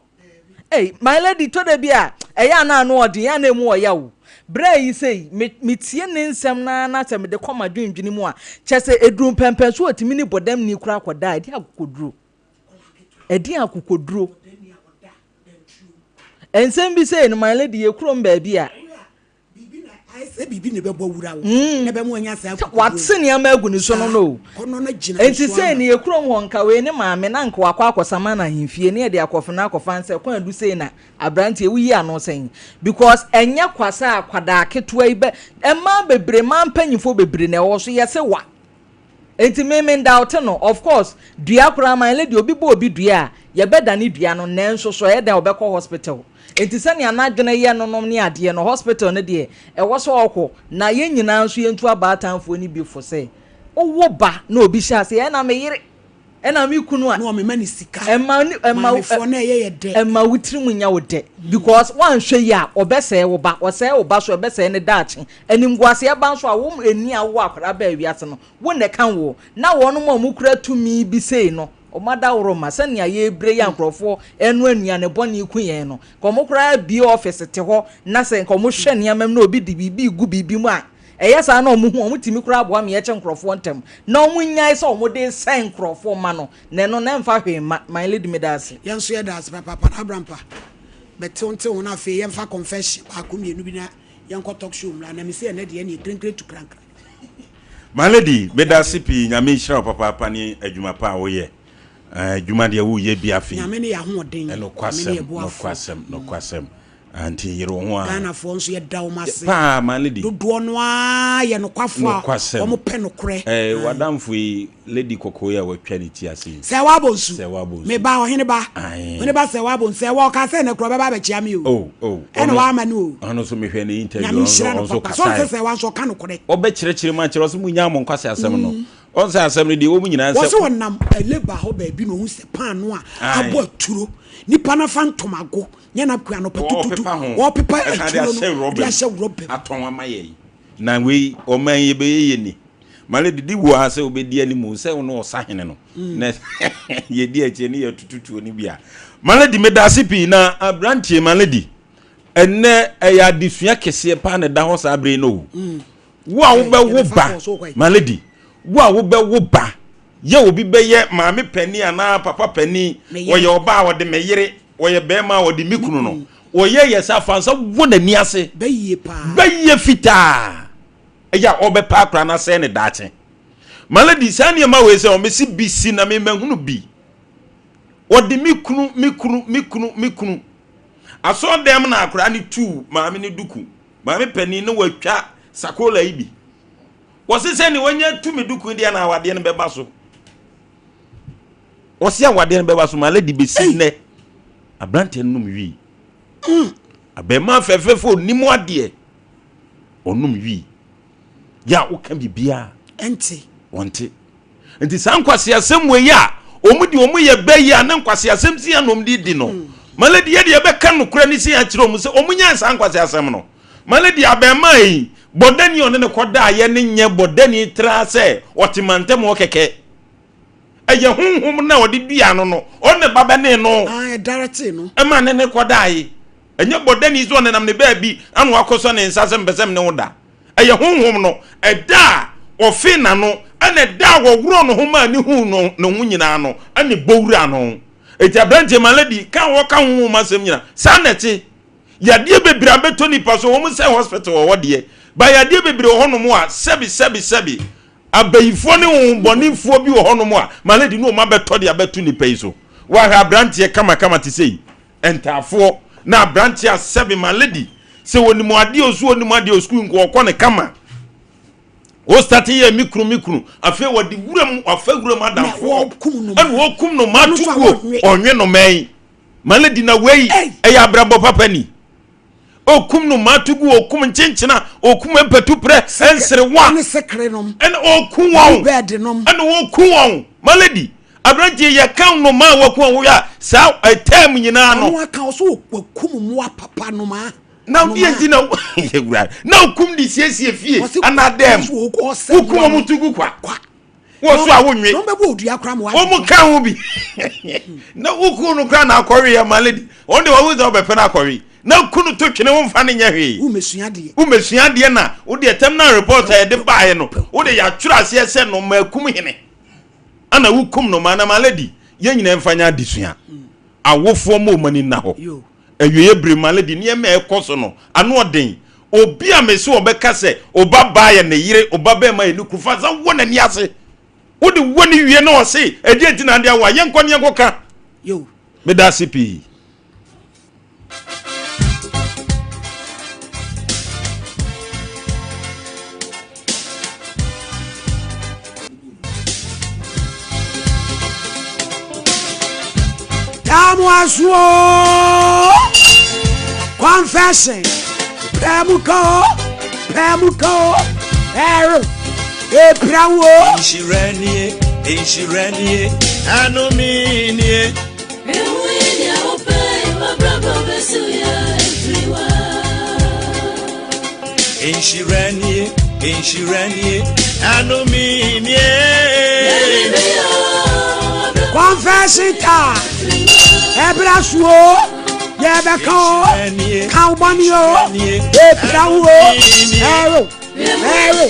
Ei, my lady, tɔ da bi a, ɛyɛ a na ano ɔden, ɛyɛ a na emu ɔya o. Berɛ yi sei, me, metie ne nsɛm no ara na sɛ mede kɔ m'adwendwene mu a, kyerɛ sɛ ɛduru mpɛmpɛn so ɔtumi ne bɔdamni koraa kɔda a, ɛdeɛn akokoduro? Ɛdeɛn akokoduro? Nsɛm bi sei no, my lady, yɛ kurom baabi a, Biribi na ayɛ sɛ biribi na ɛbɛbɔ wura wo na ɛbɛma wanya saa Sɛ wate nneɛma agu ne so no no o. Kɔnɔ no gyina ne Enti so sei ama. no yɛ kurom hɔ nka wei ne maame na nka wakɔ akɔsaman ahemfie ne yɛde akɔfena akɔfa nsɛ kwan adu sei na abranteɛ woyi ano sɛn because ɛnyɛ kwa sɛ akwadaa ketewa yi bɛ mmaa bebree mmaa mpanyinfoɔ bebree na ɛwɔ so yɛse wa Enti me me ndaote no, of course dua koraa my lady obi bɔ obi dua a yɛbɛdane dua no nanso so ɛyɛ dɛn ɔbɛkɔ hospital. Enti sɛnea n'adwene yɛ no nom ne adeɛ no hospital no deɛ ɛwɔ sɛ ɔkɔ na yɛn nyinaa nso yɛntu abaatanfoɔ no bi fo sɛ wowo ba na obi hyɛ aseɛ ɛna me yere ɛna me kunu a Na ɔmema no sika. ɛma ne ɛma Maamefoɔ na ɛyɛ yɛ dɛ. ɛma wo tirim nyɛ wo dɛ because woanhwɛ yie a ɔbɛsɛe wo ba, ɔsɛe wo ba so a ɛbɛsɛe ne daakye. Animguaseɛ ba nso a wo ɛnni a wowɔ akwadaa baa wiase no wo na ɛka woɔ. Na wɔnom a wɔkura tumi bi sei no wɔn adaworoma sɛnea yɛrebrɛ yi a nkurɔfoɔ ɛrenoa nnuane bɔne ku yɛn no nka wɔn koraa abue office te hɔ na sɛ nka wɔhwɛ nneɛma mu na obi de biribi regu biribi mu a Ɛyɛ saa na wɔhu a, wɔtumi koraa boa ma yɛkyɛ nkurɔfoɔ ntɛm na wɔnyae sɛ wɔde resɛe nkurɔfoɔ mma no, na ɛno no ɛmfa hwee mma. My lady meda ase. Yɛn nso yɛda ase papaapa na Abrampa bɛtew ntew ho na afei yɛmfa confession baako mmienu bi na yɛnkɔ talk show mmra na mese ɛnɛ deɛ ɛneɛ krenkren tu krankran. My lady meda ase pii nyame nhyira wo papaapa ne adwuma pa a woyɛ adwuma deɛ woyɛ bi afei Nyame ne yɛ ahoɔden Nyame ne nokwasɛm yɛ boafoɔ. nokwasɛm nokwasɛm Ah, nti yere wo ho ara. Ghanafoɔ nso yɛda wɔn ase. Paa, maame di. Dodoɔ no ara yɛ nokwafoɔ a Nokwasɛm. wɔn pɛ nokorɛ. Eh, w'adamfo yi, lady kɔkɔɔ yi a watwa ne ti ase yi. Sɛ wabɔ nsu. Sɛ wabɔ nsu. Me ba, ɔhene ba. Ae. Ɔhene ba sɛ wabɔ nsu. Sɛ wɔ ɔkaa sɛ ɛnɛ korɔ ɔbɛba abɛkyea me o. Oh, oh. Ɛna Ɔno, wama no o. ɔno nso mehwɛ ne interview, Nyame ɔno nso, nhyira no ɔno nso papa. Sɛ ɔnsɛ kasae. sɛ wa nso ɔka nokorɛ. Ɔbɛkyerɛkyerɛ mu akyerɛ, ɔsɛ munyaa mo nkwaseasɛm no. Ɔn sɛ asɛm no deɛ ɛwɔ mu nyinaa ne sɛ. Wɔse ɔnam labour hɔ baabi na ɔhu sɛ paano a abɔ aturo, nipa no afa ntomago nyɛ napkin anɔpa tututu, ɔpepa aturo no de ahyɛ rɔba mu. Atɔn ama yɛn. Na wei ɔman yi yɛbɛyɛ yɛ ni. Male didi wɔ ha sɛ wobɛdi anim sɛ wo ne ɔsahene no na yɛdi akyire ne yɛtututuo no bi a. Malady medase pii na abranteɛ Malady ɛnɛ ɛyɛ adesua kɛseɛ paa na ɛda hɔ saa bere no o. Wo a wobɛwo ba, my lady, wo a wobɛwo ba, yɛ obi bɛyɛ maame panin anaa papa panin, wɔyɛ ɔbaa a ɔde me yere, wɔyɛ bɛrima a ɔde me kunu no, wɔyɛ yɛ sɛ afa nsa wɔ n'ani ase, bɛyɛ fitaa, ɛyɛ a ɔbɛpa akora no asɛe ne daakye. My lady, saa nneɛma wei sɛ wɔmɛsi bi si na memahunu bi. Wɔde me kunu, me kunu, me kunu, me kunu. Asɔɔdɛm na akora no tuu maame no duku. Maame panin no watwa sakola yi bi. Wɔse sɛ ne wanya tu me duku deɛ na awadeɛ no bɛba so. Wɔse awadeɛ no bɛba so ma lady bɛsi nnɛ. Aberanteɛ no nom wii. Mm. Abɛɛmaa fɛfɛɛfɛ onim adeɛ. Ɔnom wii. Yɛ a woka biribiara. Ɛnte. Wɔnte. Nti saa nkwaseasɛm wei a wɔn de wɔn yɛ bɛ yi a na nkwaseasɛm si a na wɔn de di no. Mm. Malady yɛ deɛ yɛbɛka nokorɛ ne si akyerɛ wɔn sɛ wɔn nyɛ saa nkwaseasɛm no. Malady abɛɛmaa yi bɔdani ɔne ne kɔda yɛ ne nyɛ bɔdani tra sɛ ɔte mantam hɔ kɛkɛ. Ɛyɛ honhom na ɔde dua no no ɔne ba bɛne no. Ah, ɛdarɛte no. Ɛma ne ne kɔda yi. Ɛnyɛ bɔdani sɛ ɔnenam ne baabi ana wakɔsɔ ne nsa sɛ mpɛ sɛ mene wo da. Ɛyɛ Honhom no. Ɛda a ɔfee n'ano, ɛna ɛda a wɔworɔɔ ne ho maa ne huu no ne ho nyinaa no, ɛna ɛbɔ wuraa no. Enti aberanteɛ, my lady, ka a wɔka honhom asɛm nyinaa, saa na ɛte. Yadeɛ bebree abɛtɔ nipa so, wɔn sɛ hospital wɔ hɔ deɛ, ba yadeɛ bebree wɔ hɔnom a sɛbi sɛbi sɛbi abayifoɔ ne honhommɔnefoɔ bi wɔ hɔnom a my lady ne wɔn abɛtɔ de abɛto nipa yi so. Wahwɛ aberanteɛ kamakama te sɛ yi, ntaafoɔ, na aberanteɛ a sɛbi my lady sɛ wɔnim adeɛ o so wɔnim adeɛ o sukuu nko ɔkɔ ne kama. O start yɛ me kunu me kunu afei wɔde wuram wafa wuram adamfoɔ ɛna wɔkum no maa tukuo ɔnwe no mɛn. Malady na wei ɛyɛ abrabɔ papa ni. Okum no matugu, okum nkyenkyena, okum mpatuprɛ, nserewa. Ɛne sekere nom. Ɛna oku wɔn. Bɛɛde nom. Ɛna oku wɔn. Malady, aberanteɛ yɛ kan no maa waku wɔn woyɛ a saa ɛtɛm nyinaa no. Ɔno aka ɔso wakum mmoa papa nomaa. Na deɛ nti na yɛ na okum de siesie fie anaa dɛm. Wokum wɔn tugu kwa. Wɔ so a wonwe. Wɔn bɛbɔ odua koraa ma wɔn ka ho bi. Na wo no koraa na akɔwe yɛ ma lady. Wɔn de wɔn sɛ wɔbɛpɛ no akɔwe. Na ku no to twene wɔn fa ne nyɛ hwee. Womesua adeɛ. Womesua adeɛ na wo deɛ tɛm na report a yɛde baeɛ no wo de yɛatwerɛ aseɛ sɛ no ma kum hene. Ana wokum no ma na ma lady yɛn nyinaa mfa nyɛ adesua. Awofoɔ ma wɔn ani nna hɔ. Awieeɛ bere ma lady nneɛma a ɛkɔ so no ano ɔden. Obi a mese ɔbɛka sɛ oba baa yɛ ne yere, oba bɛɛma yɛ ne kunu, fa nsa wɔ n'ani ase. Wode wɔ ne wie na ɔse ɛdeɛ nti na ade awo a, yɛnkɔ ne yɛnkɔ ka. Meda ase pii. Tamuasuo confession pɛmuko pɛmuko ɛro epirawo. Nhyirenie, nhyirenie, anominie. Nhyirenie, nhyirenie, anominie. Confession time. Ɛbra suo, yɛbɛka o, ka wo bɔne o, ɛpira wo o, ɛro, ɛro.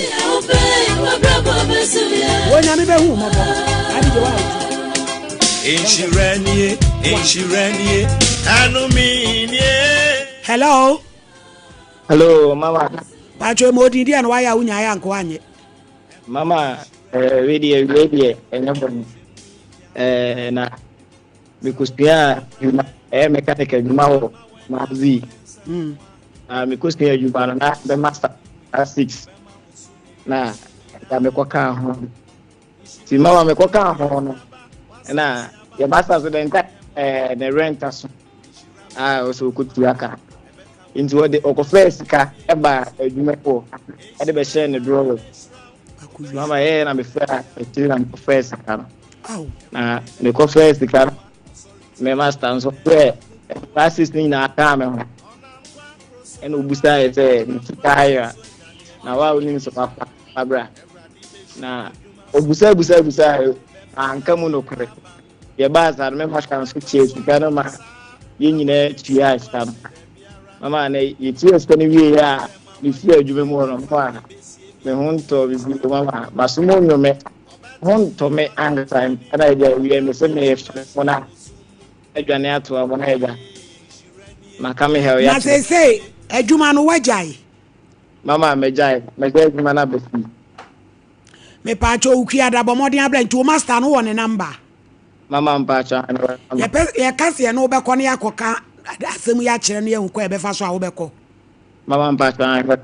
Wo nyame bɛhu wo mmɔbɔ. Ade wa wo. Nhyirenie, nhyirenie, anominie. Hello. Hello, mama. Pacho mo odin deɛ na wayɛ a wonya ayɛ anko anyɛ. Mama, eh, wei deɛ wei deɛ ɛnyɛ bɔne. Eh, na mekosua adwuma ɛyɛ mechanic adwuma wɔ Mazi. Mm. Na mekosua adwuma no na bɛma sa six na ɛda mekɔkaa ho. Nti mama mekɔkaa ho no na yɛba sa so dɛ nka eh, ne rent aso a ɔsɛ ɔkɔtua ka. Nti ɔde ɔkɔfɛɛ sika baa adwuma mu hɔ ɛde bɛhyɛɛ ne drawer. Mama yɛyɛ na mefrɛ akyiri na mekɔfɛɛ sika no. Na mekɔfɛɛ sika no me master nso frɛ classes no nyinaa kaa me ho. Ɛna obusaeɛ sɛ me sika ayera na wa wonim sɛ wafa abra. Na obusa busa busa anka mu nokorɛ. Yɛbaa saa no, me maka nso kyɛɛ sika no ma yɛn nyinaa tuaa sika no. Mama na yɛtua sika no wieeɛ a, mefiri adwuma mu hɔ no, mama me ho ntɔ me bio, mama maso mu nnwo me ho ntɔ me ankasa na agya awie me sɛ mefrɛ mo na adwane atoa mo na agya maka me hɛw Na yɛakyerɛ. seesei adwuma no woagyae? Mama magyae, magyae adwuma no aba fie. Mepaakyɛw Okuada bɔ mmɔden abra nti wo master no wɔ ne number? Mama mpaakyɛw ane wɔ number. Yɛpɛ yɛka sɛ yɛne wo bɛkɔ na yɛakɔka asɛm yi akyerɛ no yɛahu kwan a yɛbɛfa so a wobɛkɔ. Mama mpaakyɛw ane wɔ.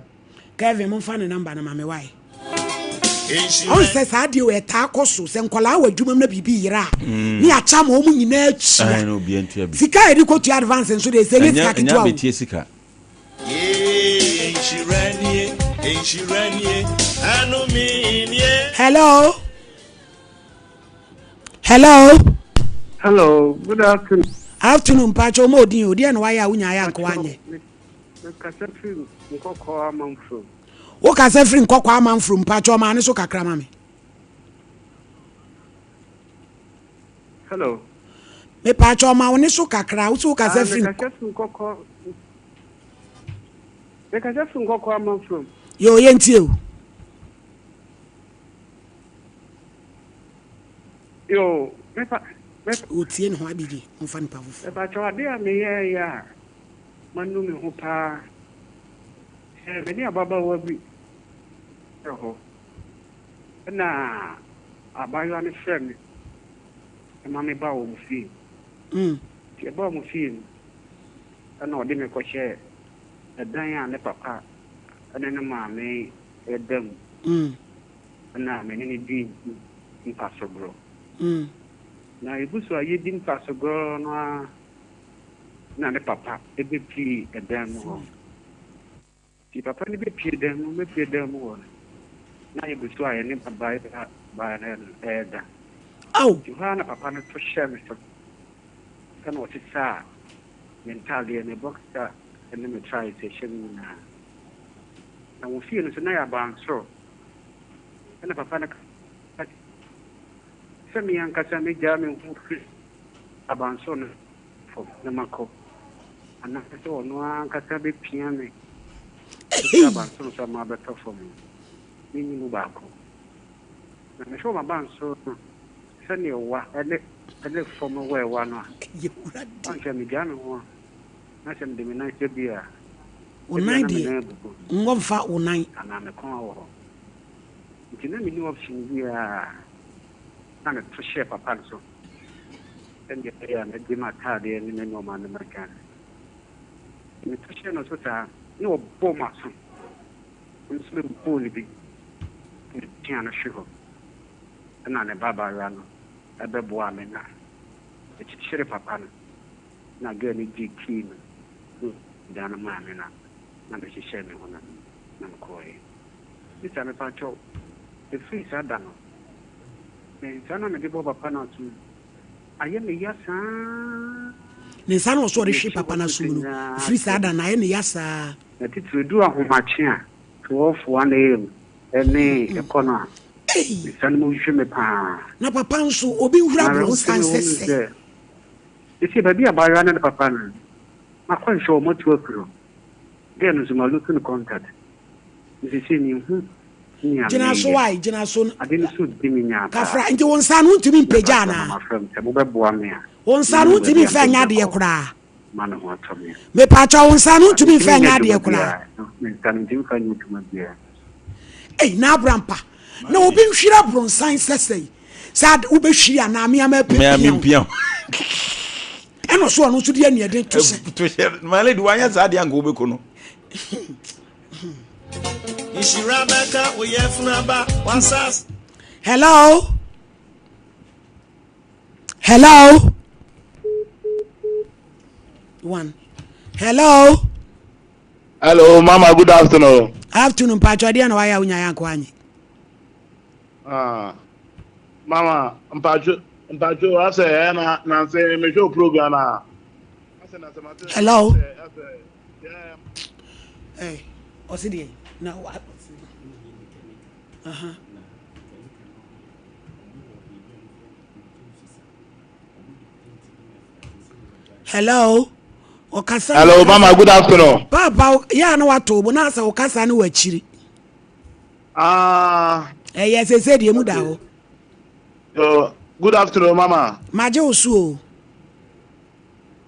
Kevin momfa ne number no ma me why? Ɔn sɛ saa adeɛ wɔ ɛtaa kɔ so sɛ nkwadaa wɔ adwuma mu na biribi yera a mm. ne yɛakyɛ ama wɔn nyinaa tua sika a yɛde kɔtua advance nso deɛ sɛ ɛnyɛ sika ketewa o. Hello. Hello. Hello, good afternoon. Afternoon, mpacho mo odin o. Deɛ na wayɛ a wonya ayɛ anka wanyɛ. Mekasa firi nkɔkɔɔ amanfurom. Wo kasa firi nkɔkɔɔ amanfurom mpacho ɔmaa ne so kakra ma me. Hello. Mepaakyɛw ma wo ne so kakra. Wo so wo kasa firi. Mekasa firi nkɔkɔ. Mekasa firi nkɔkɔ amanfurom. Yo yɛn tie o. Yo mepa. Otie ne ho abigye nfa nipa foforɔ. Mepaakyɛw ade a meyɛɛyɛ a. Manu me ho paa sɛ me ne ababaawa bi wɔ hɔ, ɛnna abaayewa no frɛɛ me ma mebaa wɔn fie. Nti ɛbaa wɔn fie no, ɛnna ɔde me kɔhyɛɛ ɛdan a ne papa ne ne maame da mu, ɛnna me ne no dii mpasoboro. Na yɛgu so a yɛdi mpasoboro no ara na ne papa bɛpuee dan mu hɔ. Nti papa no bɛpue dan mu, bɛpue dan mu hɔ no, na yɛgu so a yɛne abaayewa baa no reda. Nti hɔ ara na papa no to hyɛɛ me so ɛna ɔsesaa me ntaadeɛ, me boxer ne me trousers a ɛhyɛ me nyinaa. Na wɔn fie no nso na yɛ abansoro. Ɛna papa no ka sɛ me ankasa megyaa me ho firi abansoro no fam na makɔ, anaasɛ ɔno ara ankasa bɛpia me afiri abansoro so ama abɛtɔ fam no, menyi mu baako. Na mehwɛ wɔn abansoro no sɛdeɛ ɛwa ne ne fam wɔ ɛwa no a, anhwɛ a megyaa me ho a, na sɛ mede me nan hyɛ bi a, Wo ebia nan na me deɛ, nan abubu wɔmfa wo nan. anaa me kɔn awɔ hɔ. Nti na menni option biara na meto hyɛɛ papa no so. Sɛdeɛ ɛbɛyɛ a mɛgye m'ataadeɛ ne me nnoɔma no madwane. Meto hyɛɛ no so saa, na ɔbɔɔ m'aso. Me nso mebɔɔ no bi, na mepiaa no hwe hɔ. Ɛnna ne ba abaayewa no bɛboaa me na mekyekyeree papa no, na girl no gyee key no na ɔgyaa no maa me na na mehyehyɛɛ me ho na na mekɔeɛ. Sister mepakyɛw, ɛfiri saa da no, me nsa na mede bɔ papa no asom ayɛ me ya saa. Ne nsa na ɔsɔ de hwe papa no asom no, ɛfiri saa da no ayɛ ne ya saa. Na titiriw edu ahomakye a, 12, 1 am ne ɛkɔ no a, me nsa no mu hwehwe me paa. Na papa nso, obi nhura Na awerɛhosɛm abrɔsan a ɛwɔ sɛ mu ne sɛ. sɛ, seesei baabi a abaayewa no ne papa no no, makɔ nhwɛ wɔn, atu afiri hɔ. Girl no nso, ma lose no contact. Seesei minhu nea Gyina so meyɛ. wae, gyina so. Ade no so di me nya paa. Kafra, nti wo nsa no wontumi mpagya Mɛpa kyɛw na anaa? mafrɛ mo sɛ mobɛboa me a Wo nsa no menhu wontumi baabi a mfa nyɛ mede adeɛ bɛkɔ koraa. ma me ho atɔ me a. Mepaakyɛw wo nsa no wontumi Mentumi mfa nyɛ nyɛ adwuma adeɛ koraa. biara. Me nsa no mentumi mfa nyɛ adwuma biara. Ei, na abrampa, na obi nhwiri abronsan sɛsɛi, sɛ ade wobɛhwiri anaa me ama Me a apia wo. mempia wo. Ɛna ɔso ɔno nso de aniɛden to hyɛ. To hyɛ. My lady, wanyɛ saa deɛ anka wobɛku no. Hello? Hello? One. Hello? Hello, Mama. Good afternoon. Afternoon, Mpacho. Deɛ na wayɛ a wonya yɛ anka wanyɛ. Ah, Mama, Mpacho, Mpacho, asɛ ɛ na na sɛ mehwɛ program na. Hello. Hey, ɔsi deɛ na wa. Uh-huh. Hello. Ɔkasa. Hello, Mama. Good afternoon. Papa, yɛ a na wato bo na asɛ ɔkasa ne wɔ akyiri. Ah. Ɛyɛ sese deɛ mu da hɔ. So, good afternoon, Mama. Magye wo so o.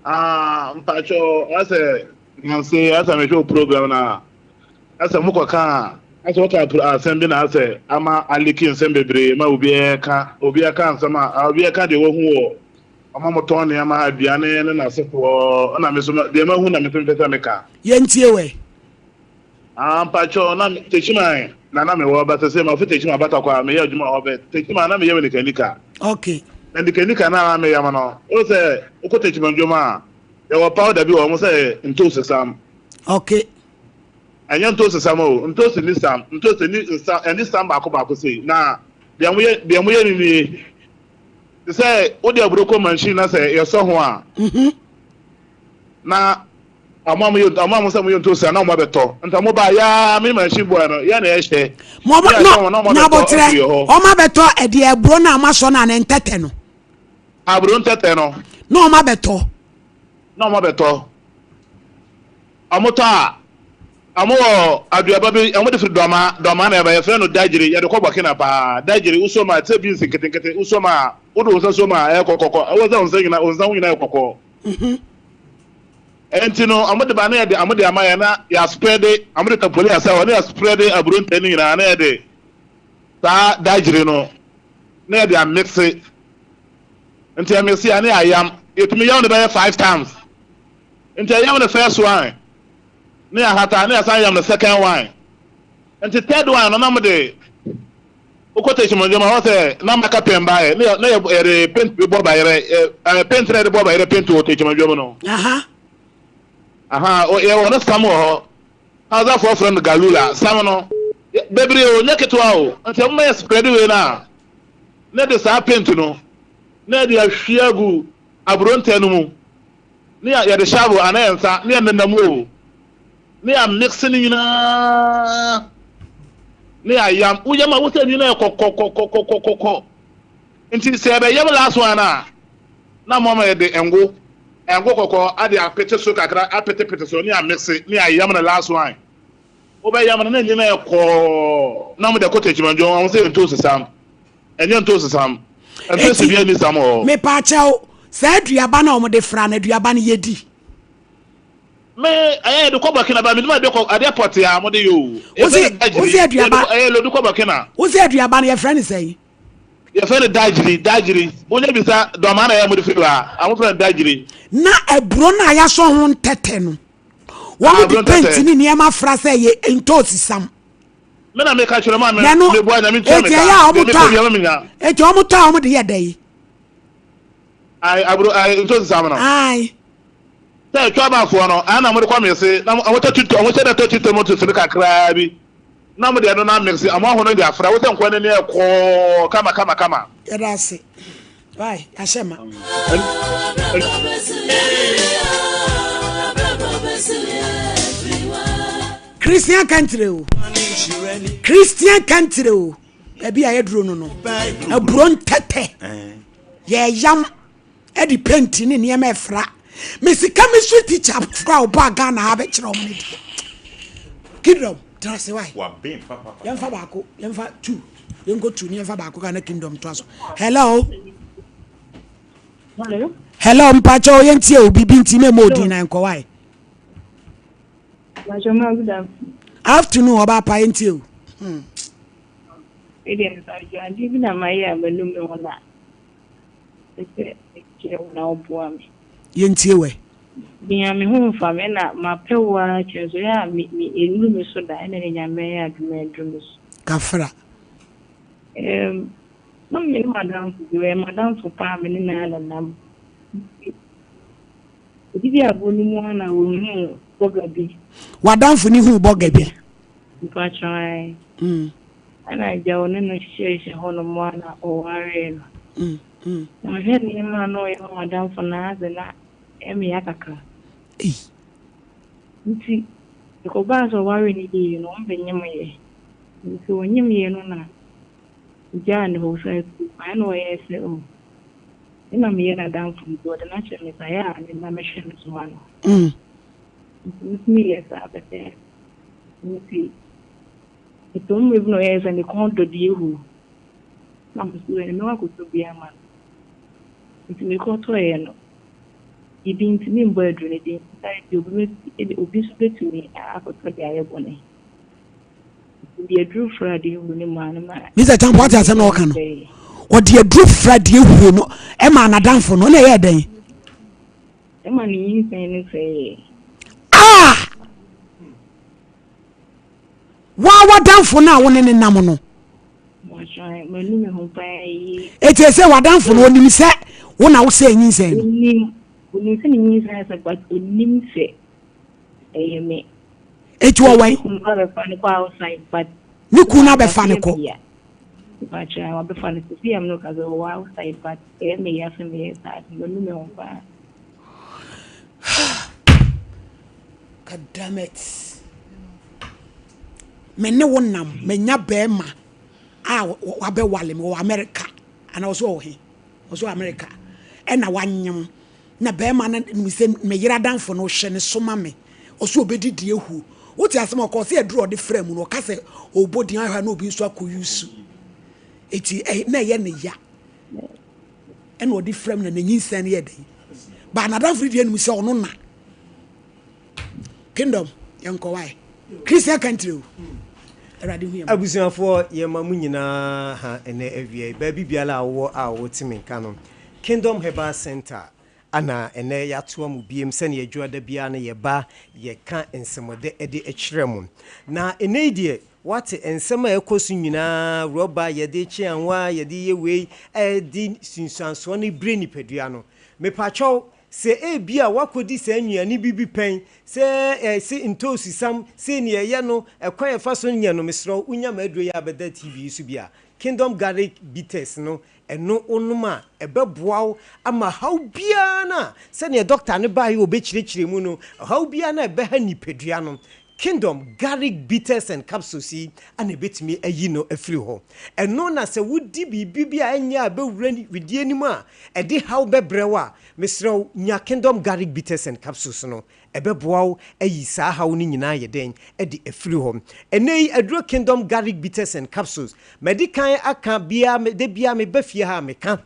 Ah, mpacho, asɛ nansi asɛ mehwɛ wo program na asɛ mokɔ ka a asɛ wɔka asɛm bi na asɛ ama aliki nsɛm bebree ma obiara ka obiara ka nsɛm a obiara ka deɛ wahu wɔ ɔma motɔn nneɛma aduane ne n'asefoɔ ɛna me so deɛ mahu na me so mepɛ sɛ meka. Yɛntie wɛ. Ah mpakyɛw na Techiman na na mewɔ but sɛsɛ mafi Techiman aba Tarkwa meyɛ adwuma wɔ hɔ bɛ Techiman na meyɛ nika Okay. Na nika nika na na meyam no o sɛ wokɔ Techiman dwom a yɛwɔ powder bi wɔ wɔn sɛ ntoosi sam. Okay. Ɛnyɛ ntoosi sam o ntoosi ni sam ntoosi ni nsa ɛni sam baako baako sei na deɛ mo yɛ deɛ mo yɛ ni nie te sɛ wode aburo kɔ machine na sɛ yɛsɔ ho a. Mhm. Na Ɔmo a moyɛ ɔmo a mo sɛ moyɛ ntosi a na ɔmo abɛtɔ nti ɔmo ba yaa me machine boy no yɛ na ɛhyɛ. Mo Yɛ no ɛhyɛ wɔn na ɔmo na abɛtɔ abotrɛ afiri hɔ. ɔmo abɛtɔ ɛdeɛ aburo na ɔmo asɔ no anaa ntɛtɛ no. Aburo ntɛtɛ no. Na ɔmo abɛtɔ. Na ɔmo abɛtɔ. Ɔmo tɔ a ɔmo wɔ aduaba bi ɔmo de firi dɔma dɔma na ɛba yɛfrɛ no dagyiri yɛde kɔ Burkina paa dagyiri wosɔ mu a ɛte sɛ beans nketenkete wosɔ mu a wode wo nsa sɔ mu a ɛyɛ kɔkɔkɔ ɛwɔ sɛ wo nsa nyinaa wo nsa ho nyinaa yɛ kɔkɔɔ. Ɛnti no ɔmo de ba na yɛde ɔmo de ama yɛn na yɛasprɛde, ɔmo de tapoli asɛ hɔ na yɛasprɛde aburo ntɛn no nyinaa na yɛde saa dagyiri no na yɛde amekse. Nti yɛmekse a na yɛayam. Yɛtumi yam no bɛyɛ five times. Nti yɛyam no first one na yɛahata na yɛasan yam no second one. Nti third one no na mo de wokɔ tɛkyimɔdwom a hɔ sɛ na maka pɛn baayɛ na yɛ yɛde paint bi bɔ bayerɛ ɛ paint na yɛde bɔ bayerɛ paint wɔ tɛkyimɔdwom no. Aha. Aha yɛwɔ no sam wɔ hɔ. Hausafoɔ frɛ no galula sam no bebree o nyɛ ketewa o nti ɛmo yɛ spread wei no a na de saa paint no na yɛde ahwie agu aburontɛ no mu ne yɛde shovel anaa yɛn nsa ne yɛnenam o ne yɛ mix ne nyinaa ne yɛ ayam woyam a wosɛ nyinaa yɛ kɔkɔkɔkɔkɔkɔ nti sɛ yɛbɛyam last one a na mo ama yɛde ngo ngo kɔkɔɔ ade apete so kakra apetepete so ne yɛ mix ne yɛ ayam no last one wobɛyam no na nyinaa yɛ kɔɔ na mo de kɔ tɛkyimandwo wɔn sɛ ntoosi sam ɛnyɛ ntoosi sam ntoosi bi ani sam wɔ hɔ. Mepaakyɛw saa aduaba no a wɔde fra no aduaba no yɛdi. Me ɛyɛ yɛde kɔ Burkina ba menim adeɛ kɔ adeɛ pɔte a wɔde yɛ o. Wosi wosi aduaba ɛyɛ lodu kɔ Burkina. Wosi aduaba no yɛfrɛ no sɛn? Yɛfrɛ no dagyiri dagyiri wonyɛ bisa dɔmaa na ɛyɛ wɔde firi hɔ a wɔfrɛ no dagyiri. Na aburo no a yɛasɔ ho ntɛtɛ no wɔn de paint ne nneɛma fra sɛ ɛyɛ ntoosi sam. Me na meka kyerɛ ma me meboa nyame ntua me ka deɛ mepɛ biara menya. Eti wɔn tɔ a wɔn de yɛ dɛ yi. Ayi aburo ayi ntoosi sam no. Ayi. Sɛ ɛtwa abafoɔ no ana mo de kɔ mese na wɔn tɔ tito wɔn hyɛ dɛ tɔ tito mo to so no kakraa bi na mo de ɛno na mese wɔn ahono de afra wosɛ nkwan no ani ɛkɔɔ kama kama kama. Yɛda ase. Why? Yɛahyɛ ma. Christian country o. Christian country o. Baabi a yɛduro no no. Aburo ntɛtɛ. Yɛyam ɛde penti ne nneɛma ɛfra. Mesi chemistry teacher kora a ɔbaa Ghana ha bɛkyerɛ wɔn ne deɛ. Kingdom tena ase wae. Yɛmfa baako, yɛmfa two, yɛnkɔ two ne yɛmfa baako ka na kingdom toa so. Hello. Hello. Hello, mpakyɛ o yɛntie o biribi nti mɛmmɔ odin na nkɔ wae. Afternoon ɔbaa pa yɛntie o. Hmm. Ɛdeɛ mpakyɛ adeɛ bi na mayɛ a m'anum me ho na Mepɛ mekyerɛ wo na woboa me. Yɛntie wɛ. Mea me ho mfa me na mapɛ wo ara kyerɛ so yɛ a me me ɛnuru me so da ɛna ne Nyame ayɛ adom aduru me so. Kafra. Ɛɛm na me ne m'adamfo bi ɔyɛ m'adamfo paa me ne no ara na nam nti odidi agorɔ no mu ara na ɔhuu bɔga bi. W'adamfo no huu bɔga bi. Mpakyɛw ae. Ɛna agya ɔne no hyehyɛhyehyɛ hɔnom a na ɔwaree no. Na mehwɛ nneɛma a na ɔyɛ ma m'adamfo no a, adze na ɛmeya kakra. Ntsi ɛkɔbaa sɛ ɔwaree no wiei no, wɔbɛnyemeeɛ. Ntsi wɔnyemeeɛ no na ogyaa ne hɔ san sukuu kwan. Ɛna ɔyɛɛ sɛ oh, me na meyɛ n'adamfo nti ɔde no akyɛ me saa, ɛyɛ a me na mɛhwɛ no so ano. Ntsi me nso meyɛɛ saa pɛpɛɛpɛ. Ntsi Ɛtɔ mmerɛ bi na ɔyɛɛ sɛ ne kɔn dɔ deɛ huu. Na me nso ɛnɛ mɛkɔ akɔtɔ bi ama no. Nti mekɔtɔeɛ no, biribi nti membɔ aduro no din sane nti obi bɛtumi, obi nso bɛtumi akɔtɔ de ayɛ bɔne. Nti mede aduro fraa deɛ huu no maa no ma. Mr. Champo ate asɛm na ɔka no. Ɔde aduro fra deɛ huu no ɛmaa n'adamfo no na ɛyɛɛ dɛn? Ɛma ne nyinsɛn no sɛeɛ. Ah! Wo ara w'adamfo no a wo ne no nam no. Eti ese w'adamfo no onim sɛ wo na wosɛe nyinsɛn no. Onim, onim sɛ me nyinsɛn sɛ but onim sɛ ɛyɛ me. Eti ɔwɛn. Ne kunu abɛfa no kɔ outside but. Ne kunu abɛfa no kɔ. Mpakyɛ wabɛfa no sisi am no ka sɛ ɔwɔ outside but ɛyɛ me ya sɛ meyɛ saa manu me ho paa. God damn it. Me ne wo nam, manya bɛrima a wabɛwale me wɔ America. Ana ɔso wɔ he? Ɔso America. Ɛna wanyem. Na bɛrima no nim sɛ me yere adamfo no hwɛ ne so ma me. Ɔso ɔbɛdidi ahu. Wote asɛm ɔkɔ ɔsɛ aduru ɔde frɛ mu no ɔka sɛ ɔbɔ din ahwɛ na obi nso akɔ yusu. Eti na ɛyɛ ne ya. Ɛna ɔde frɛ mu na n'anyinsɛn no yɛ dɛn. Ba n'adamfo no deɛ nim sɛ ɔno na. Kingdom yɛnkɔ wae. Christian country o. Awurade hu yɛn mmɔbɔ. Abusuafoɔ yɛma mo nyinaa ha ɛnɛ awia yi baabi biara a wowɔ a wote me nka no Kingdom Herbal Center ana ɛnɛ yɛatoa mo biem sɛnea adwuma da biara no yɛba yɛka nsɛmɔdɛ de kyerɛ mo na ɛnɛ yi deɛ wate nsɛm a ɛkɔ so nyinaa rɔba yɛde kye anwa yɛde yɛ wei ɛde sunsuansoɔ no brɛ nipadua no mepakyɛw sɛ ebi a wakɔdi saa nnuane bi bi pɛn sɛ ɛse ntoosi sam sɛ nea ɛyɛ no ɛkwan ɛfa so nyɛ no mesrɛ wo wonya ma aduro yi abɛda TV yi so bi a Kingdom Garlic Bitters no ɛno wonom a ɛbɛboa wo ama haw biara no a sɛnea dɔkta no baeɛ ɔbɛkyerɛkyerɛ mu no haw biara no a ɛbɛha nipadua no Kingdom Garlic Bitters and Capsules yi ana ɛbɛtumi ayi no afiri hɔ. Ɛno na sɛ wodi biribi bi a ɛnyɛ a ɛbɛwura widie no mu a ɛde haw bɛbrɛ wo a mesrɛ wo nya Kingdom Garlic Bitters and Capsules no ɛbɛboa wo ayi saa haw no nyinaa yɛ dɛn ɛde afiri hɔ. Ɛnɛ yi aduro Kingdom Garlic Bitters and Capsules madi kan aka biara de biara meba fie ha a meka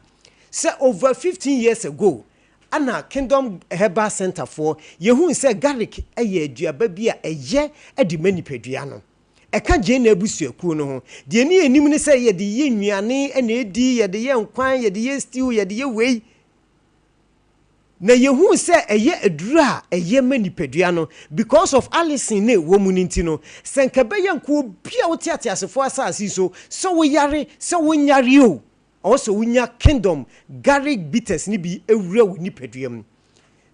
sɛ over 15 years ago ana Kingdom Herbal Center foɔ yɛhuu sɛ garlic yɛ aduaba bi a ɛyɛ de ma nipadua no. Ɛka gyeene abusuakuo no ho. Deɛ ne yɛnim ne sɛ yɛde yɛ nnuane na ɛdi, yɛde yɛ nkwan, yɛde yɛ stew, yɛde yɛ wei. Na yɛhuu sɛ ɛyɛ aduro a ɛyɛ ma nipadua no because of allicin na ɛwɔ mu no nti no, sɛ nka ɛbɛyɛ nka obi a wote ateasefoɔ asase yi so, sɛ woyare, sɛ wonyare o, ɔwɔ sɛ wonya Kingdom Garlic Bitters no bi ewura wo nipadua mu.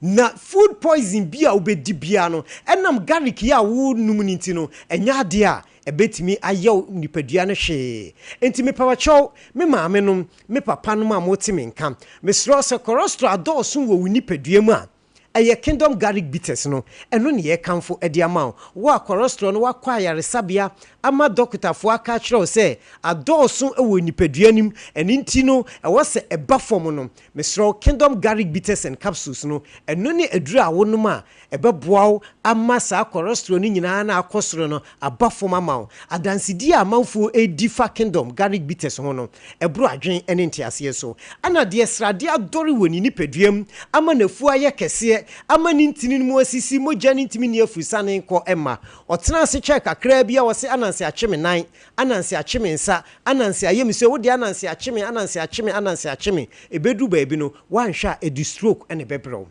Na food poison bi a wobɛdi biara no, ɛnam garlic yi a wonom no nti no, ɛnyɛ adeɛ a ɛbɛtumi ayɛ wo nipadua no hwee. Nti mepawakyɛw, me maame nom, me papa nom a mote me nka, mesrɛ wo sɛ cholesterol adɔɔso wɔ wo nipadua mu a, ɛyɛ Kingdom Garlic Bitters no, ɛno ne yɛkamfo de ama wo. Wo a cholesterol no wakɔ ayaresabea ama dɔkotafoɔ aka akyerɛ wo sɛ adɔɔso wɔ nipadua no mu, ɛno nti no ɛwɔ sɛ ɛba fam no, mesrɛ wo Kingdom Garlic Bitters and Capsules no, ɛno ne aduro a wonom a ɛbɛboa wo ama saa cholesterol no nyinaa na akɔ soro no aba fam ama wo. Adansedie a amanfoɔ redi fa Kingdom Garlic Bitters ho no, ɛboro adwene ne nteaseɛ so. Ɛna deɛ sradeɛ adɔre wɔ ne nipadua mu ama n'afuo ayɛ kɛseɛ, ama ne ntini no mu asisi, mogya no ntumi nni afurusane nkɔ mma. Ɔtena ase kyɛɛ kakraa bi a ɔse ananse akye me nan, ananse akye me nsa, ananse ayɛ me sei, wo deɛ ananse akye me, ananse akye me, ananse akye me. Ɛbɛduru baabi no, woanhwɛ a ɛde stroke na ɛbɛbrɛ wo.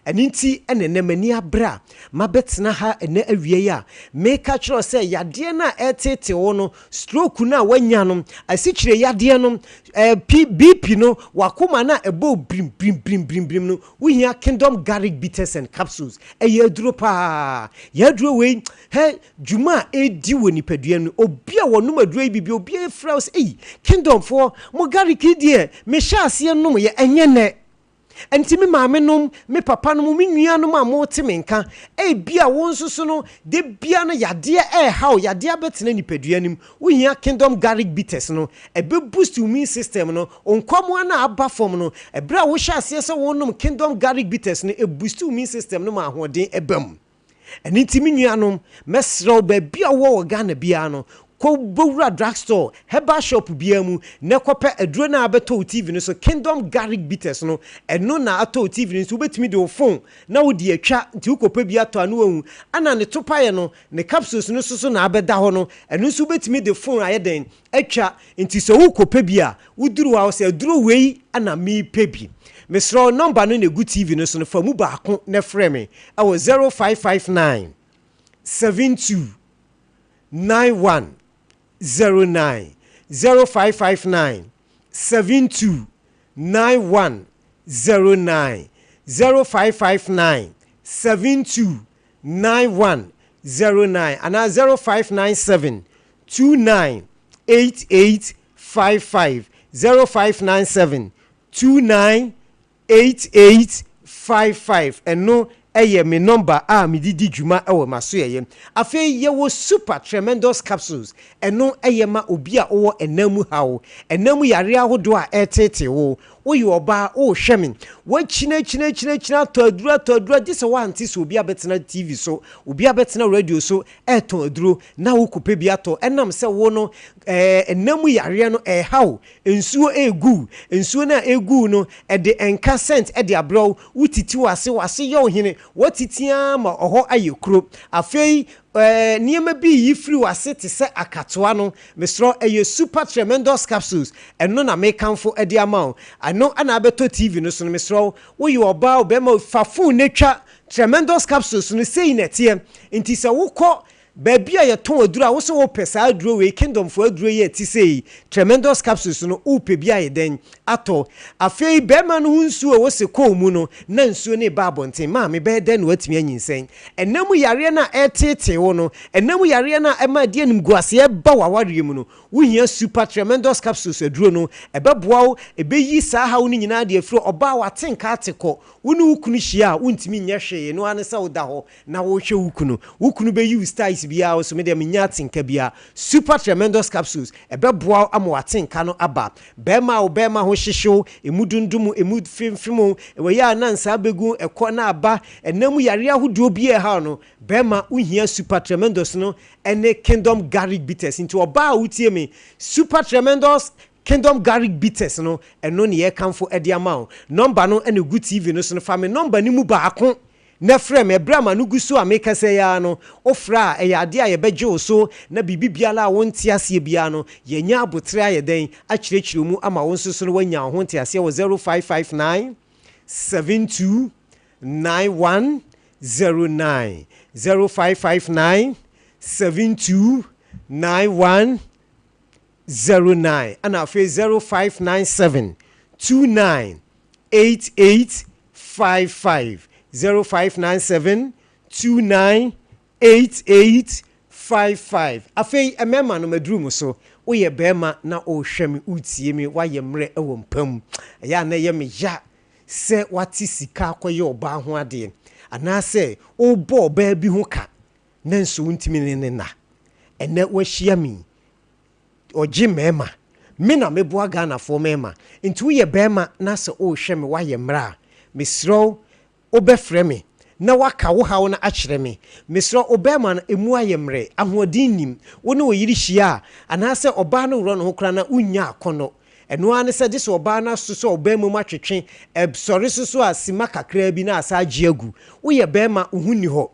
Ɛno nti na ɛnnɛ m'ani abere a mabɛtena ha ɛnnɛ awia yi a meka kyerɛ wo sɛ yadeɛ no a ɛreteetee wo no, stroke no a woanya no, asikyire yadeɛ no, eh, P, BP no, w'akoma no a ɛbɔ wo birim birim birim birim birim no, wohia Kingdom Garlic Bitters and Capsules. Ɛyɛ aduro paa. Yɛn aduro wei, hɛ, dwuma a ɛredi wɔ nipadua no, obi a wɔnom aduro yi bibi, obi a ɛfrɛ wo sɛ, ei, Kingdomfoɔ, mo garlic yi deɛ, mehyɛ aseɛ nom yɛ, ɛnyɛ nnɛ. Enti me maamenom, me papanom, me nuanom a mote me nka, ebia wo nso so no, da biara no yadeɛ ɛreha wo, yadeɛ abɛtena nipadua no mu, wohia Kingdom Garlic Bitters no, ɛbɛ boost wo immune system no, wo nkwammoa no a aba fam no, ɛberɛ a wohyɛ aseɛ sɛ wonom Kingdom Garlic Bitters no, ɛboost wo immune system no ma ahoɔden ba mu. Ɛno nti me nuanom, mɛsrɛ wo baabi a wowɔ wɔ Ghana biara no, kɔ bɛwura drug store, herbal shop biara mu na kɔpɛ aduro no a abɛtɔ wo TV no so, Kingdom Garlic Bitters no, ɛno na atɔ wo TV no so, wobɛtumi de wo phone na wode atwa, nti wokɔpɛ bi atɔ a na wahu, ɛna ne topaeɛ no, ne capsules no nso so na abɛda hɔ no, ɛno nso wobɛtumi de phone ayɛ dɛn, atwa, nti sɛ wokɔpɛ bi a, woduru hɔ a wosɛ aduro wei na mepɛ bi. Mesrɛ wo nɔmba no na ɛgu TV no so no, fa mu baako na frɛ me ɛwɔ 0559 72 91 09, 0559 72 91 09, 0559 72 9109 anaa 0597 29 8855, 0597 29 8855 ɛno ɛyɛ me nɔmba a mede di dwuma ɛwɔ m'asoɛyɛ. Afei yɛwɔ Super Tremendous Capsules, ɛno ɛyɛ ma obi a ɔwɔ ɛnam mu haw, ɛnam mu yareɛ ahodoɔ a ɛreteetee wo. Woyɛ ɔbaa, worehwɛ me, woakyinakyinakyinakyina atɔ aduro atɔ aduro gye sɛ woante sɛ obi abɛtena TV so, obi abɛtena radio so ɛretɔn aduro na wokɔpɛ bi atɔ ɛnam sɛ wo no ɛɛ ɛnam mu yareɛ no ɛreha wo, nsuo ɛregu, nsuo no a ɛregu no ɛde nka scent ɛde abrɛ wo, wotiti w'ase, w'ase yɛ wo hene. Woatiti ara ma ɔhɔ ayɛ kuro. Afei eh, nneɛma bi reyi firi w'ase te sɛ akatoa no. Mesrɛ wo, ɛyɛ Super Tremendous Capsules. Ɛno na mekamfo de ama wo. Ɛno na abɛtɔ TV no so no. Mesrɛ wo, woyɛ ɔbaa o, barima o, fa phone no twa Tremendous Capsules no. Sei na ɛteɛ. Nti sɛ wokɔ Baabi a yɛtɔn aduro a wose wopɛ saa aduro wei, Kingdom foɔ aduro yi a ɛte sei yi, Tremendous capsules no, wopɛ bi ayɛ dɛn atɔ? Afei barima no ho nsuo a wose kɔɔ mu no, na nsuo no reba abɔnten. Maame, bɛyɛ dɛn na woatumi anyinsɛn? Ɛna mu yareɛ no a ɛreteetee wo no, ɛna mu yareɛ no a ɛma ɛde animguaseɛ ba w'awareɛ mu no, wohia Super Tremendous capsules aduro no. Ɛbɛboa wo, ɛbɛyi saa haw no nyinaa de afiri hɔ. Ɔbaa, wate nka ate kɔ. Wo ne wo kunu hyia a, wontumi nyɛ hwee, ɛno ara ne sɛ woda hɔ. Na wohwɛ wo kunu. Wo kunu bɛyi wo styles biara wo so me deɛ mennya atenka biara. Super tremendous capsules ɛbɛboa wo ama w'atenka no aba. Bɛɛma a wo bɛɛma ho hyehye wo, ɛmu dondom wo, ɛmu femfem wo, ɛwɔ yɛ a na nsaa bɛgu wo, ɛkɔ na aba, ɛna mu yareɛ ahodoɔ biara ɛha wo no, bɛɛma wo hia super tremendous no ɛne kingdom garlic bitters. Nti ɔbaa a wotie me, super tremendous Kingdom Garlic Bitters no, ɛno ne yɛrekamfo de ama wo. Nɔmba no na ɛgu TV no so no, fa me nɔmba no mu baako na frɛ me. Ɛberɛ a m'ano gu so a merekasa yi ara no, wofrɛ a, ɛyɛ adeɛ a yɛbɛgye wo so, na biribi biara a wonte aseɛ biara no, yɛanya aboterɛ ayɛ dɛn akyerɛkyerɛ mu ama wo nso so no woanya wo ho nteaseɛ wɔ 0559 72 9109, 0559 72 91 09 ɛna afei 0597 29 88 55 0597 29 88 55 Afei mmarima no maduru mo so woyɛ barima na wohwɛ me wotie me woayɛ mmerɛ wɔ mpa mu ɛyɛ a na ɛyɛ me ya sɛ woate sika akɔyɛ ɔbaa ho adeɛ anaasɛ wobɔ ɔbaa bi ho ka nanso wontumi ne ne nna ɛnɛ woahyia me yi ɔgye mmarima me na meboa Ghanafoɔ mmarima nti woyɛ barima na sɛ wohwɛ me woayɛ mmerɛ a mesrɛ wo wobɛfrɛ me na woaka wo haw no akyerɛ me mesrɛ wo barima no ɛmu ayɛ mmerɛ ahoɔden nnim wo ne wo yere hyia a anaasɛ ɔbaa no worɔ ne ho koraa na wonnya akɔnnɔ ɛno ara ne sɛ gye sɛ ɔbaa no asosɔ ɔbarima mu atwetwe ɛsɔre soso a sima kakraa bi na asa agye agu woyɛ barima wo ho nni hɔ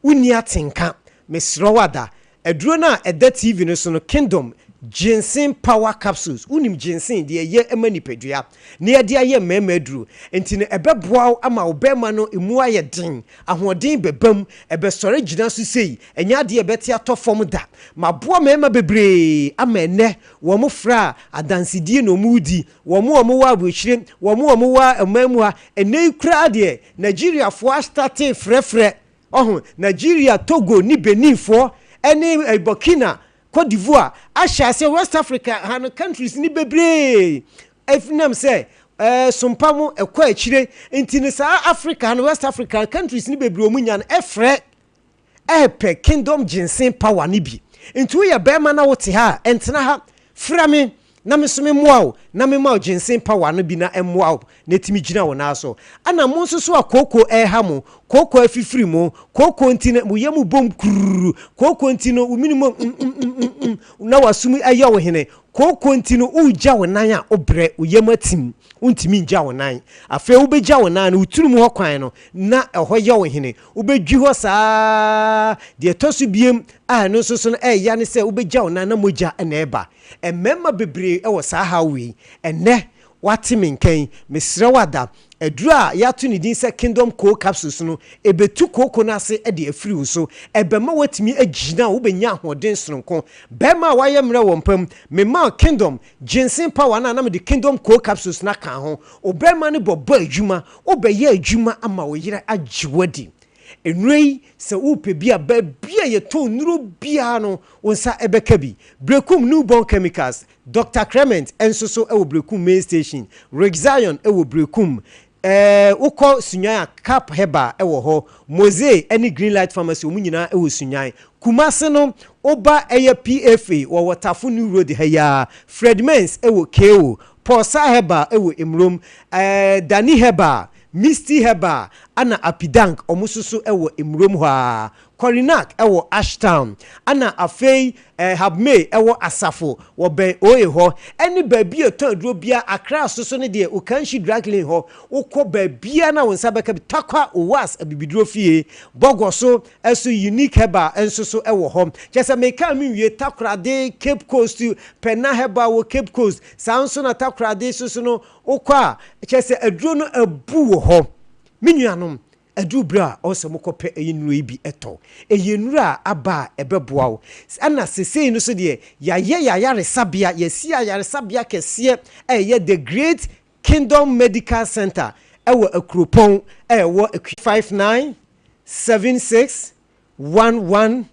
wonni atenka mesrɛ wo ada Aduro no a ɛda TV no so no, Kingdom Ginseng Power Capsules, wonim ginseng, deɛ ɛyɛ ma nipadua, na yɛde ayɛ mmarima aduro. Nti no ɛbɛboa wo ama wo barima no mu ayɛ den, ahoɔden bɛba mu, ɛbɛsɔre agyina so sei, ɛnyɛ adeɛ a ɛbɛte atɔ fam da. Maboa mmarima bebree ama ɛnnɛ wɔfrɛ a adansedie na wɔredi, wɔn a wɔwɔ aburokyire, wɔn a wɔwɔ ɔman mu ha, ɛnnɛ yi koraa deɛ Nigeriafoɔ astate frɛfrɛ Ɔho, Nigeria, Togo ne Benin foɔ ɛne Burkina, Cote d'Ivoire ahyɛ aseɛ West Africa ha no countries no bebree ɛnam sɛ ɛɛ sompa mo ɛkɔ akyire nti no saa Africa ha no West Africa countries no bebree ɔmo nya no ɛfrɛ ɛɛpɛ kingdom ginseng power no bi nti woyɛ bɛɛma na wote ha a ɛntena ha frɛ me na me nso me mmoa wo na me ma wo ginseng power no bi na ɛmmoa wo na ɛtumi gyina wo nan so. Ɛna mo nso so a kooko ɛreha mo, kooko afifiri mo, kooko nti no mo yam bom kururu, kooko nti no wo mene mu mm mm mm mm na w'asom ɛyɛ wo hene, kooko nti no woregya wo nan a wobrɛ, wo yam atim, wontumi ngya wo nan. Afei wobɛgya wo nan no, wo tirim hɔ kwan no na ɛhɔ yɛ wo hene, wobɛdwi hɔ saa ara. Deɛ ɛtɔ so biem a ɛno nso so no ɛreya ne sɛ wobɛgya wo nan na mogya na ɛreba. Mmarima bebree wɔ saa haw wei. Ɛnnɛ, woate me nka yi, mesrɛ wo ada, aduro a yɛato ne din sɛ Kingdom Coal Capsules no, ɛbɛtu kooko no ase de afiri wo so. Ɛbɛma woatumi agyina, wobɛnya ahoɔden sononko. Barima a wayɛ mmerɛ wɔ mpa mu, mema wo Kingdom Ginseng Power no a na mede Kingdom Coal Capsules no aka ho. Wo barima no bɛbɔ adwuma, wobɛyɛ adwuma ama wo yere agye wo adi. Nnuro yi, sɛ worepɛ bi a, baabi a yɛtɔn nnuro biara no, wo nsa bɛka bi. Berekum Newborn Chemicals, Doctor Clement nso so wɔ Berekum Main Station, Rick Zion wɔ Berekum. Ɛɛ, wokɔ Sunyani a, Cap Herbal wɔ hɔ, Mose ne Green Light Pharmacy, wɔn nyinaa wɔ Sunyani. Kumasi no, woba ɛyɛ PFA wɔ Wɔtafo New Road ha yi ara, Fred Mens wɔ KO, Paul Sah Herbal wɔ Emurom, ɛɛ, Danny Herbal, Misty Herbal ana Apidank ɔmo soso wɔ mmurom hɔ aa. Korinak wɔ Ashtown, ɛna afei Habmei wɔ Asafo wɔ bɛn OA hɔ, ɛne baabi a ɛtɔn aduro biara, Accra so so ne deɛ Okanshi Drug Lane hɔ, wokɔ baabiara na wo nsa bɛka bi, Tarkwa Owas Abibiduro Fie, Bɔgɔ so so Unique Herbal nso so wɔ hɔ. Kyerɛ sɛ meka a menwie, Takoradi, Cape Coast, Pɛna Herbal wɔ Cape Coast, saa nso na Takoradi so so no wokɔ a, kyerɛ sɛ aduro no abu wɔ hɔ. Me nuanom, Aduru bere a ɔwɔ sɛ mokɔpɛ ɛyɛ nnuro yi bi tɔ. Ɛyɛ nnuro a aba a ɛbɛboa wo. Ɛna sesei no nso deɛ, yɛayɛ yɛn ayaresabea, yɛasi ayaresabea kɛseɛ a ɛyɛ The Great Kingdom Medical Centre ɛwɔ Akuropɔn a ɛwɔ Akua. 59 76 11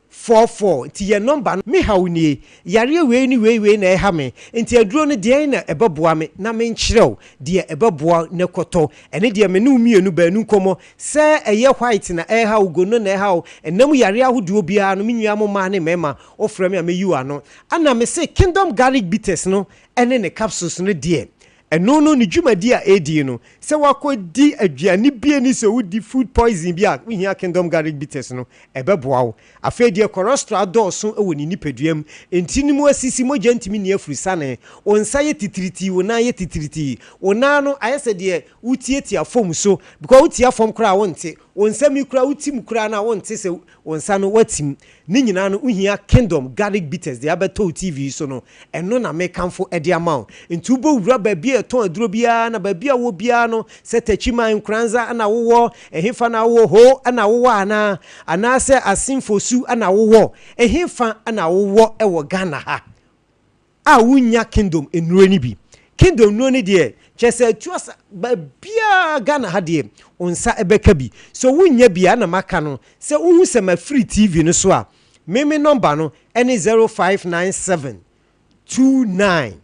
44 nti yɛ number no. Me haw nie, yareɛ wei ne wei wei na ɛha me, nti aduro no deɛn na ɛbɛboa me na menkyerɛ wo deɛ ɛbɛboa wo na kɔtɔ, ɛne deɛ me ne wo mmienu baanu nkɔmmɔ, sɛ ɛyɛ white na ɛreha wo, gono na ɛha wo, ɛnam yareɛ ahodoɔ biara no me nua mo mmaa ne mmarima wo frɛ me a mɛyi wo ano. Ɛna me se Kingdom Garlic Bitters no ne ne capsules no deɛ Ɛno no, ne dwumadi a ɛredi no, sɛ woakɔdi aduane bi ani sɛ wodi food poison bi a, wohia Kingdom Garlic Bitters no, ɛbɛboa wo. Afei deɛ cholesterol adɔɔso wɔ ne nipadua mu, ntini mu asisi, mogya ntumi nni afurusane, wo nsa yɛ titiritii, wo nan yɛ titiritii, wo nan no ayɛ sɛ deɛ wotiatia fam so, because wotia fam koraa a wonte, wo nsam yi koraa wotim koraa no a wonte sɛ wo nsa no woatim. Ne nyinaa no wohia Kingdom Garlic Bitters deɛ abɛtɔ wo TV yi so no, ɛno na mekamfo de ama wo. Nti wobɔ wura baabi a yɛtɔn aduro biara na baabi a wowɔ biara no, sɛ Techiman, Nkoranza na wowɔ, ɛhefa na wowɔ, Ho na wowɔ anaa? Anaasɛ Asin Fosu na wowɔ, ɛhefa na wowɔ wɔ Ghana ha? a wonnya kingdom nnuro no bi. Kingdom nnuro no deɛ kyerɛ sɛ atu asa baabiara Ghana ha deɛ wo nsa bɛka bi. So wonnya bi a na maka no sɛ wohu sɛ mafiri TV no so a me me number no ɛne 0597 29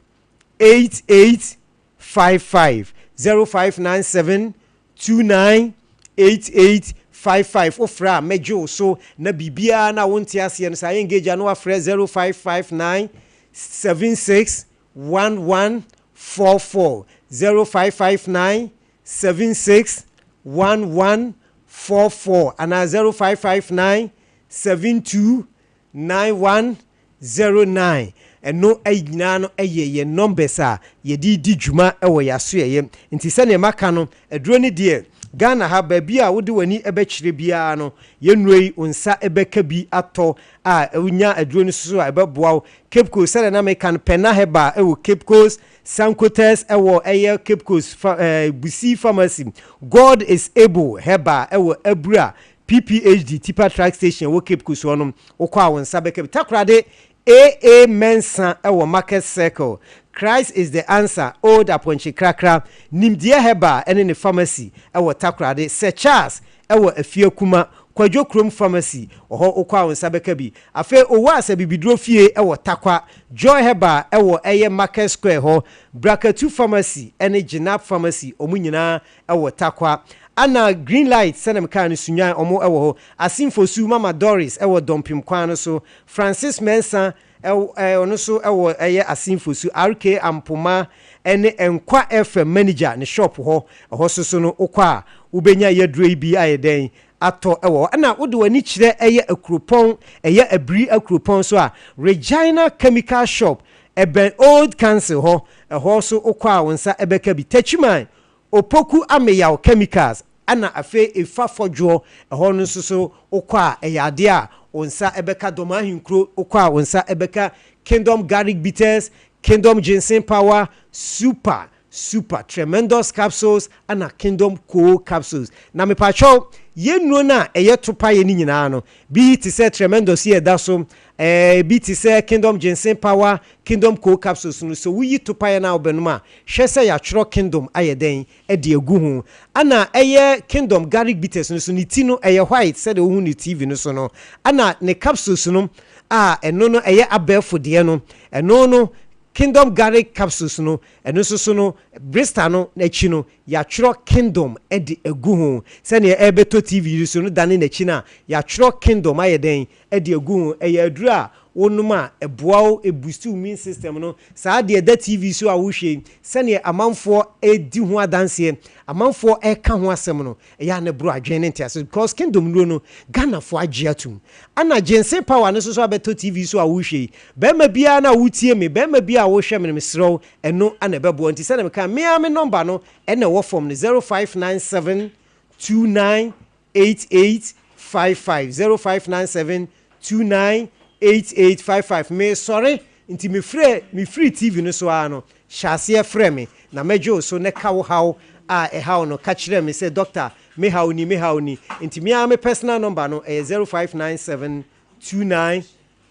88 55 0597 29 88 55 Wofrɛ a mɛgye wo so na biribiara no a wonte aseɛ no sɛ ayɛ engage a na wafrɛ 0559 76 11 44 0559 76 11 44 anaa 0559 72 9109 Ɛno nyinaa no yɛ yɛn numbers a yɛde redi dwuma wɔ yɛn asoɛeɛ. Nti sɛdeɛ maka no, aduro no deɛ, Ghana ha, baabi a wode w'ani bɛkyerɛ biara no, yɛn nnuro yi, wo nsa bɛka bi atɔ a wonya aduro no nso a ɛbɛboa wo. Cape Coast, sɛdeɛ na meka no, Penna Herbal wɔ Cape Coast, Sankotes wɔ ɛyɛ Cape Coast fa, eh, Busi Pharmacy, God is Able Herbal wɔ Abura, PPHD Tipa Truck Station ɛwɔ Cape Coast hɔ no, wokɔ a wo nsa bɛka bi. Takoradi AA Mensah wɔ Market Circle, Christ is the Answer, Old Aponkye Krakra, Nimdeɛ Herbal ne ne Pharmacy wɔ Takoradi, Sir Charles wɔ Afiakuma, Kwadwo Kurom Pharmacy wɔ hɔ wokɔ a wo nsa bɛka bi. Afei Owas Abibiduro Fie wɔ Tarkwa, Joy Herbal wɔ ɛyɛ Market Square hɔ, Brakatu Pharmacy ne Gyenap Pharmacy wɔn nyinaa wɔ Tarkwa. Ana Green Light sɛdeɛ mekaa no Sunyani ɔmo wɔ hɔ. Asin Fosu, Mama Doris wɔ Dɔmpem kwan no so. Francis Mensah ɛwɔ ɔno nso wɔ ɛyɛ Asin Fosu. RK Ampoma ɛne Nkwa FM manager ne shop hɔ. Ɛhɔ so so no wokɔ a wobɛnya yɛaduro yi bi ayɛ dɛn atɔ wɔ hɔ. Ɛna wode w'ani kyerɛ ɛyɛ Akuropɔn, ɛyɛ Abiri Akuropɔn so a, Regina Chemical Shop ɛbɛn Old Council hɔ. Ɛhɔ nso wokɔ a wo nsa bɛka bi. Techiman, Opoku Ameyaw Chemicals ɛna afei Efa Fɔdwoɔ ɛhɔ no nso so wokɔ a ɛyɛ adeɛ a wo nsa bɛka Dɔm Ahenkuro wokɔ a wo nsa bɛka Kingdom Garlic Bitters, Kingdom Ginseng Power, Super Super Tremendous Capsules ɛna Kingdom Coal Capsules. Na mepakyɛw yɛn nnuro no a ɛyɛ topaeɛ no nyinaa no bi te sɛ Tremendous yi a ɛda so, ɛɛ bi te sɛ Kingdom Ginseng Power, Kingdom Coal Capsules no sɛ woyi topaeɛ no a wobɛnom a Hwɛ sɛ yɛatwerɛ Kingdom ayɛ dɛn de agu ho. Ɛna ɛyɛ Kingdom Garlic Bitters no so, ne ti no ɛyɛ white sɛdeɛ wohu no TV no so no. Ɛna ne capsules no a ɛno no ɛyɛ abɛɛfo deɛ no, ɛno no Kingdom Garlic Capsules no, ɛno nso so no blister no akyi no yɛatwerɛ Kingdom de agu ho. Sɛdeɛ ɛrebɛtɔ TV yi so no dane n'akyi no a, yɛatwerɛ Kingdom ayɛ dɛn de agu ho. Ɛyɛ aduro a Wonom a, ɛboa wo, ɛboost wo immune system no. Saa deɛ ɛda TV so a wohwɛ yi, sɛdeɛ amanfoɔ redi ho adanseɛ, amanfoɔ reka ho asɛm no, ɛyɛ a na ɛboro adwene ne nteaseɛ so because Kingdom nnuro no, Ghanafoɔ agye atom. Ɛna Ginseng Power no nso so abɛtɔ TV so a wohwɛ yi. Barima biara no a wotie me, barima biara a wohwɛ me no, mesrɛ wo, ɛno na ɛbɛboa wo. Nti sɛdeɛ mekaeɛ, me ara me nɔmba no na ɛwɔ fam no, 0597 29 8855 0597 29 8855 Mesɔre nti mefrɛ mefiri TV no so ara no hyɛ aseɛ frɛ me na mɛgye wo so na ka wo haw a ɛhaw no ka kyerɛ me sɛ doctor me haw ni me haw ni nti me ara me personal number no ɛyɛ 0597 29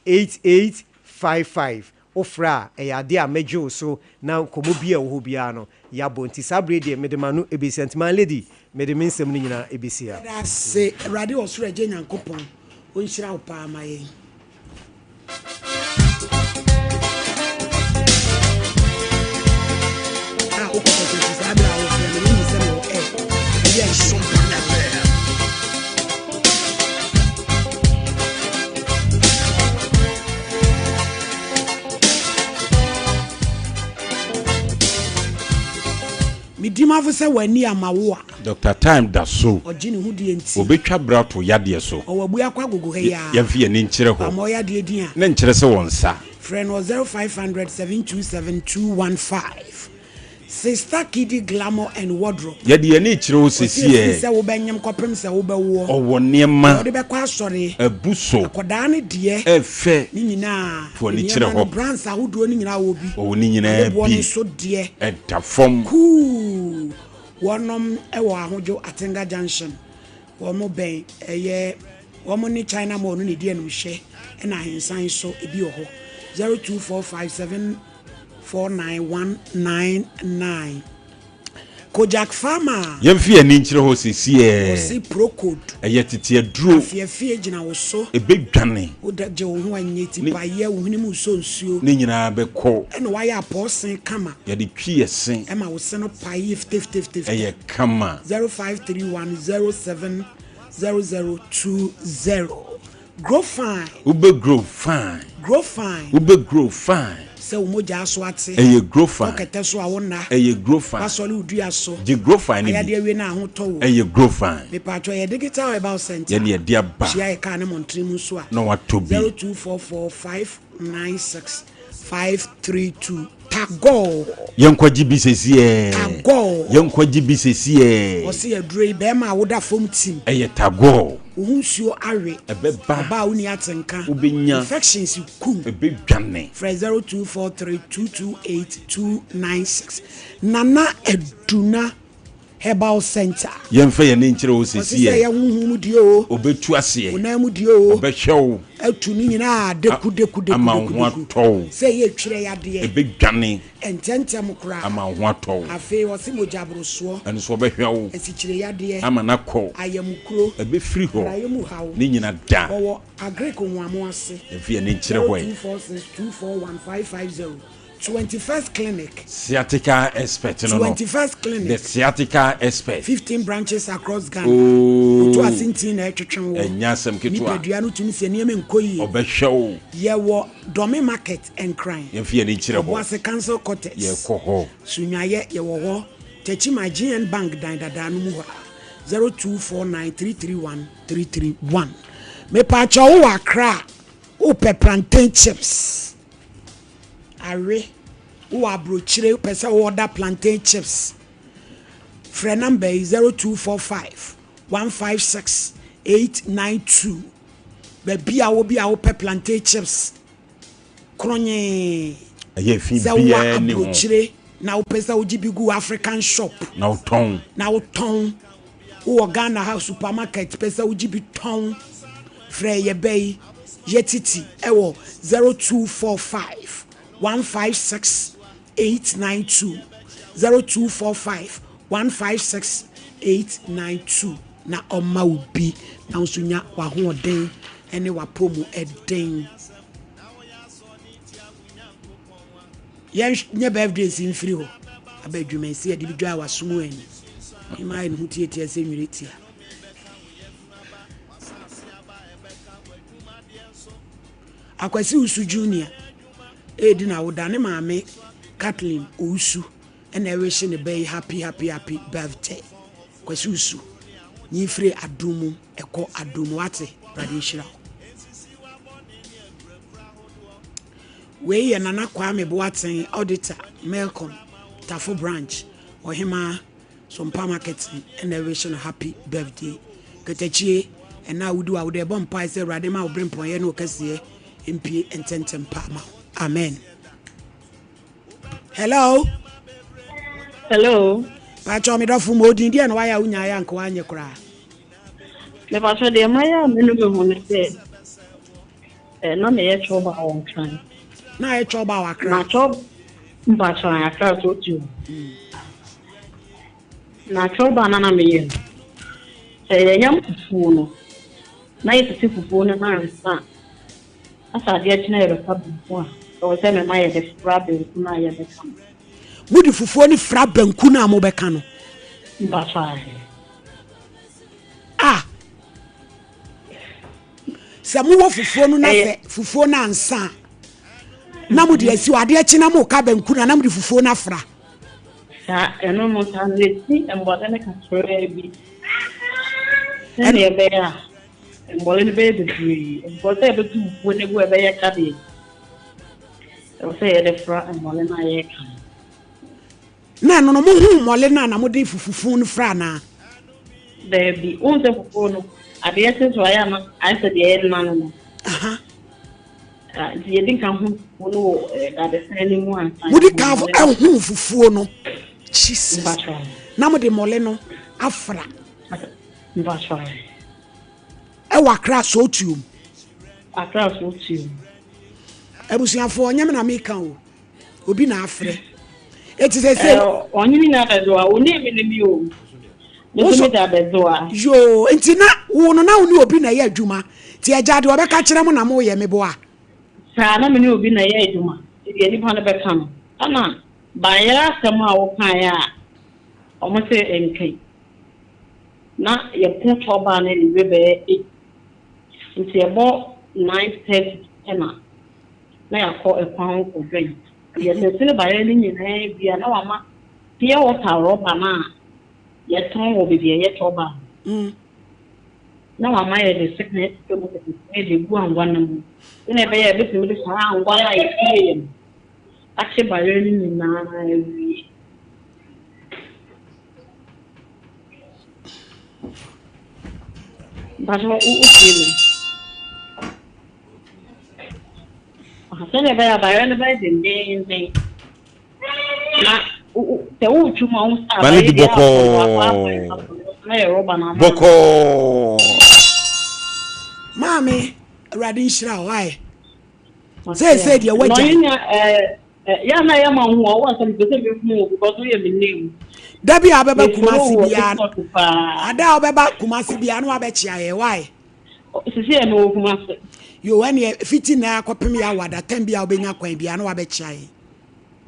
8855 Wofrɛ a, ɛyɛ adeɛ a mɛgye wo so na nkɔmmɔ bi a ɛwɔ hɔ biara no, yɛabɔ. Nti saa berɛ yi deɛ, mede m'ano bɛsi ha. Nti my lady, mede me nsɛm no nyinaa bɛsi ha. Yɛda ase Awurade ɔsoro agya Nyankopɔn ɔnhyira wo paa ma yɛn. Ah, wokɔ kɔtɔ saa berɛ a wofrɛ me no wonim sɛ mewɔ air. Ebi a nhyira. Medi mafo sɛ w'ani ama wo a. Doctor Time da so. Ɔgye ne ho die nti. Obetwa bra to yadeɛ so. Ɔwɔ abue akɔ agogo ha yi ara. Yɛmfe yɛn ani nkyerɛ hɔ. Ama ɔyadeɛ din a. Ne nkyerɛ sɛ wɔn nsa. Frɛ no wɔ 0500 727 215. Sister Kidi Glamour and Wardrobe. Yɛde yɛn ani rekyerɛ wo Ɔsi sesie. efiri sɛ wobɛnyem kɔpem sɛ wobɛwoɔ. Ɔwɔ nneɛma. Deɛ wode bɛkɔ asɔre. Abu so. Akɔdaa no deɛ. Ɛfɛ. Ne nyinaa. Fa w'ani kyerɛ Nneɛma no hɔ. brands ahodoɔ no nyinaa wɔ bi. Ɔwɔ ne nyinaa Ne boɔ bi. no nso deɛ. Ɛda fam. Cool. Wɔnom wɔ Ahodwo Atenga Junction. Wɔn bɛn ɛyɛ wɔn ne China Mall no na ɛdi animhwɛ ɛna Ahensan nso ebi wɔ hɔ. 0245 49199 Kojak Pharma. Yɛmfa yɛn ani nkyerɛ hɔ sesiɛ. Ɔse Procode. Ɛyɛ tete aduro. Afiafie gyina wo so. Ɛbɛdwane. Wo da gye wo ho anyɛ ti pa yɛ wo hwene mu sɔ nsuo. Ne nyinaa bɛkɔ. Ɛna wayɛ apɔɔsen kama. Yɛde twi yɛ se. Ɛma wo se no pae yɛ fitefitefite. Ɛyɛ kama. 0531 07 0020 Grow fine. Wobɛ grow fine. Grow fine. Wobɛ grow fine. Sɛ wo mogya aso ate. Ɛyɛ grow fine. Kɔ kɛtɛ so a wo nna. Ɛyɛ grow fine. Wasɔre wo dua so. Gye grow fine no bi. Ayadeɛ awie na ahotɔ wo. Ɛyɛ grow fine. Mepaatwɔ yɛ digital herbal center. Yɛne yɛde aba. Hyia yɛ kaa ne mɔntene mu nso a. Na watɔ bi. 0244 596 532 Tagore. Yɛnkɔgye bi sesiɛ. Tagore. Yɛnkɔgye bi sesiɛ. Ɔse aduro yi bɛɛma a woda fam tim. Ɛyɛ Tagore. Wo ho nsuo awe. Ɛbɛba. Ɔbaa a wonni atenka. Wobɛnya. Infections kum. Ɛbɛdwane. Frɛ 0243 228 296. Nana Aduna Herbal Center. Yɛmfa yɛn ani nkyerɛ wo Ɔse sesiɛ. sɛ ɛyɛ honhom mu deɛ oo. Ɔbɛtu aseɛ. Honam mu deɛ oo. Ɔbɛhwɛ wo. Atu ne nyinaa deku deku deku Ama wo deku ho deku. atɔ wo. Sɛ ɛyɛ twerɛ yadeɛ. Ɛbɛdwane. Ntɛntɛm koraa. Ama wo ho atɔ wo. Afei ɔse mogya borosoɔ. Ɛno nso ɔbɛhwɛ wo. Asikyire yadeɛ. Ama no akɔ. Ayamukuro. Ɛbɛfiri hɔ. Praeɛ mu haw. Ne nyina da. Ɔwɔ Agric Nwoamo ase. Yɛmfa yɛn ani nkyerɛ hɔ ɛ. 0246 241 550 21st Clinic. Sciatica expert no no. 21st Clinic. The sciatica expert. 15 branches across Ghana. Oh. Otu ase ntin na ɛtwetwe wo. Ɛnyɛ asɛm ketewa. Nipadua no tumi sɛ nneɛma nkɔ yie. Ɔbɛhwɛ wo. Yɛwɔ Dome Market, Nkran. Yɛmfa yɛn ani nkyerɛ hɔ. Obuasi Council Quarters. Yɛkɔ hɔ. Sunyayɛ, yɛwɔ hɔ. Techiman GN Bank dan dadaa no mu hɔ a. 0249 331 331. Mepaakyɛw wowɔ Accra a, wopɛ plantain chips awe, wowɔ abrokyire wopɛ sɛ wo order plantain chips, frɛ number yi 0245 156 892. Baabi a wɔ bi a wopɛ plantain chips kronyee. Ɛyɛ fi Sɛ wowɔ biara ni ho. aburokyire na wopɛ sɛ wogye bi gu African shop Na wotɔn. na wotɔn. Wowɔ Ghana ha supermarket pɛ sɛ wogye bi tɔn. Frɛ yɛ bɛ yi yɛ titi ɛwɔ 0245 156 892 0245 156 892 na ɔmma wo bi na wo nso nya w'ahoɔden ne w'apɔmuden. Yɛn nyɛ birthdays mfiri hɔ aba adwuma yi sɛ yɛde bi dwa w'asom ani. Mma ayɛ ne ho tiatia sɛ nwere tia. Akwasi Owusu Junior redi n'awoda. Ne maame Kathleen Owusu na ɛrehye ne ba yi happy happy happy birthday. Kwasi Owusu, nyi firi adom mu ɛkɔ adom mu wate, Awurade nhyira wo. Wei yɛ Nana Kwame Boateng, Auditor, Melcom, Tafo Branch, Ɔhemaa. Sompa marketing na ɛrehyɛ no happy birthday. Katakyie, ɛna a wodi w'awoda ɛbɔ mpae sɛ Awurade ma wo berempɔnyɛ ne wo kɛseyɛ mpue ntɛmntɛm paa ma wo. Amen. Hello. Hello. Pakyɛ me dɔfo ma odin deɛ na wayɛ a wonyaeɛ anka wanyɛ koraa. Mepakyɛ deɛ mayɛ a menu me ho ne sɛ eh, na meyɛ twɔba wɔ Nkran. Na ayɛ twɔba wɔ Akra. Na twɔb mpakyɛ Akra so tu. Na twɔba na na meyɛ no. Sɛ yɛyam fufuo no, na yɛsisi fufuo no na ansa a, asa adeɛ kye na yɛbɛka banku a, ɛwɔ sɛ mema yɛde fra banku no a yɛbɛka no. Mode fufuo no fra banku no a mobɛka no? Mpakyɛ. Ah! Sɛ mowɔ fufuo no na sɛ fufuo no ansa a, na mode asi hɔ adeɛ kye na moka banku no a na mode fufuo no afra. Saa ɛno no saa no yɛsi mmɔre no kakraa bi sɛdeɛ ɛbɛyɛ a mmɔre no bɛyɛ bebree because sɛ yɛbɛto fufuo no agu a ɛbɛyɛ ka deɛ ɛwɔ sɛ yɛde fra mmɔre no a yɛreka no. Na ɛno no, mohuu mmɔle no a na mode fufufu no fra anaa? Daabi. Wohu sɛ fufuo no, adeɛ kye so a, ɛyɛ a na ayɛ sɛ deɛ ɛrena no no. Ah, nti yɛdi nka hu fufuo no wɔ eh, dadesɛn no mu ansa. Mode ka hu fufuo no. Jesus. Na mode mmɔle no afra. Mpakyɛ. Ɛwɔ Accra Sootuom. Accra Sootuom. Abusuafoɔ, nyɛ me na meka o. Obi na afrɛ. Eti sɛ sɛ. Ɔnyini na abɛzoa. Wo ne mi ne mi o. Me nso mi da abɛzoa. Yoo, nti na wo no na wo ne obi na ɛyɛ adwuma. Ti agya deɛ ɔbɛka kyerɛ mo na mo yɛ me boa. Saa na me ne obi na ɛyɛ adwuma. Ti deɛ nipa no bɛka no. Ɛna bayerɛ asɛm a wokaeɛ a wɔn se nka. Na yɛko tɔbaa no anwummerɛ bɛyɛ 8. Nti ɛbɔ 9:30 ɛna na yɛakɔ ɛkwan ho kɔdwɛn. Yɛsensene bayerɛ no nyinaa wie a, na wama pure water rɔba no a yɛtɔn wɔ baabi a yɛtɔ ba no. Na wama yɛde sekan atwitwa mu ketekete de agu angwa no mu. Sɛnea ɛbɛyɛ a yɛbɛtumi de saa angwa no a yɛsieeɛ no akye bayerɛ no nyinaa awie. Mpakyɛ wotie me? Sɛdeɛ ɛbɛyɛ a bayerɛ no bɛyɛ dendeenden na sɛ woretwi mu a wohu sɛ Ma no di abayerɛ biara bɔkɔɔ. na yɛ rɔba no ama no. Bɔkɔɔ. Maame, Awurade nhyira wo ae. Seesei deɛ Na wagyae. ɔno nya ɛɛ yɛ a na ɛyɛ ma ho a wowɔ asɛm pɛ sɛ mehu wo because woyɛ me name. Da bi a wobɛba Me Kumasi follow wɔ biara, TikTok paa. ada a wobɛba Kumasi biara na wabɛkyea yɛ wae. Sisi yɛ mewɔ Kumasi. Yo, ɛneɛ fiti nnɛ akɔpem yɛ awada, tɛm bi a wobɛnya kwan biara na wabɛkyea yɛn.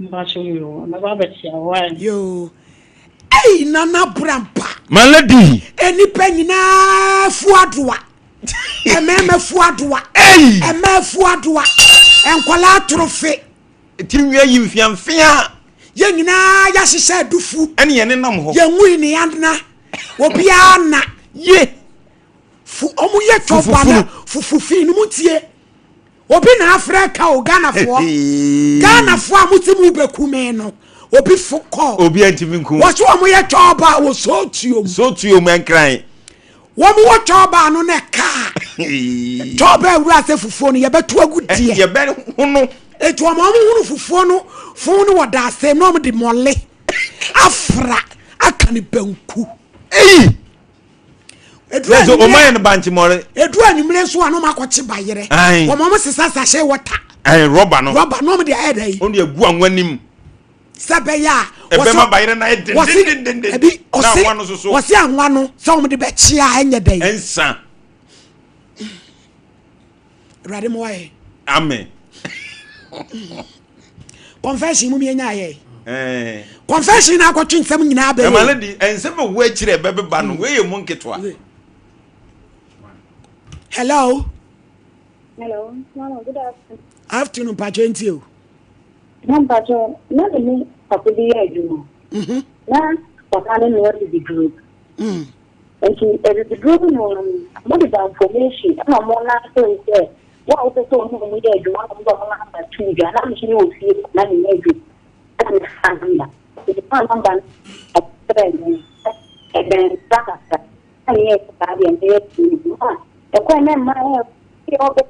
Mpacho yo, mɛba abɛkyea wo wae. Yo. Ei, Nana Brampa. My lady. Enipa nyinaa fu adoa. Mmarima fu adoa. Ei. Mmaa fu adoa. Nkwadaa atorofe. Tirinwi ayi mfeamfea. Yɛn nyinaa yɛahyehyɛ adufu. Ɛne yɛn nenam hɔ. Yɛn nwui ne yɛn Obiara na. Ye. Fu ɔmo yɛ twɔba na fufu fi no mu tie. Obi na afrɛ ka o Ghanafoɔ. Ghanafoɔ a mo ti mu bɛku me no. Obi fo kɔ. Obi antumi nku. Wɔso wɔn yɛ twɔba wɔ sootuom. Sootuom nkran. Wɔn wɔ twɔba no na kaa. Twɔba awura sɛ fufuo no yɛbɛto agu deɛ. Yɛbɛ hono. Etu wɔn wɔn hunu fufuo no fon no wɔ daasɛm na wɔn de mɔle afra aka ne banku. Eyi. Eduru anwummerɛ. Ɔmo ayɛ no bankye mɔre. Eduru anwummerɛ nso a na ɔmo akɔkye bayerɛ. Wɔn ɔmo sesa sachet water. Ayi rɔba no. Rɔba na ɔmo de ayɛ dɛ yi. Ɔmo de agu anwa nim. Sɛ bɛyɛ a. Ɛbɛma bayerɛ no ayɛ dendendenden. Ebi ɔse ɔse anwa no sɛ ɔmo de bɛkye a ɛnyɛ dɛ yi. Ɛnsa. Awurade mo ayɛ. Amen. Confession mu mienya ayɛ. Eh. Confession na akɔtwe nsɛm nyinaa bɛyɛ. Ɛma lady nsɛm ɛwɔ akyire ɛbɛbeba no wei yɛ mu nketewa. Hello. Hello, Mama, good afternoon. Afternoon, mpakyɛ ntie o. Na mpakyɛ, na me ne papa bi yɛ adwuma. Mhm. Na papa no noa bibiduro. Nti abibiduro no mu no, wɔde ba information ɛna wɔn nante sɛ wo a wopɛ sɛ wɔne wɔn yɛ adwuma na wɔde wɔn namba to dwa. Na me nso mewɔ fie na meyɛ adwuma. Ɛna mefaa namba. Nti mefaa namba no ɔkyerɛɛ me sɛ ɛbɛn nsa kakra. Na meyɛɛ sɛ saa deɛ mɛyɛ adwuma. Ɛkɔe na mmaa ɛ ɔbɛn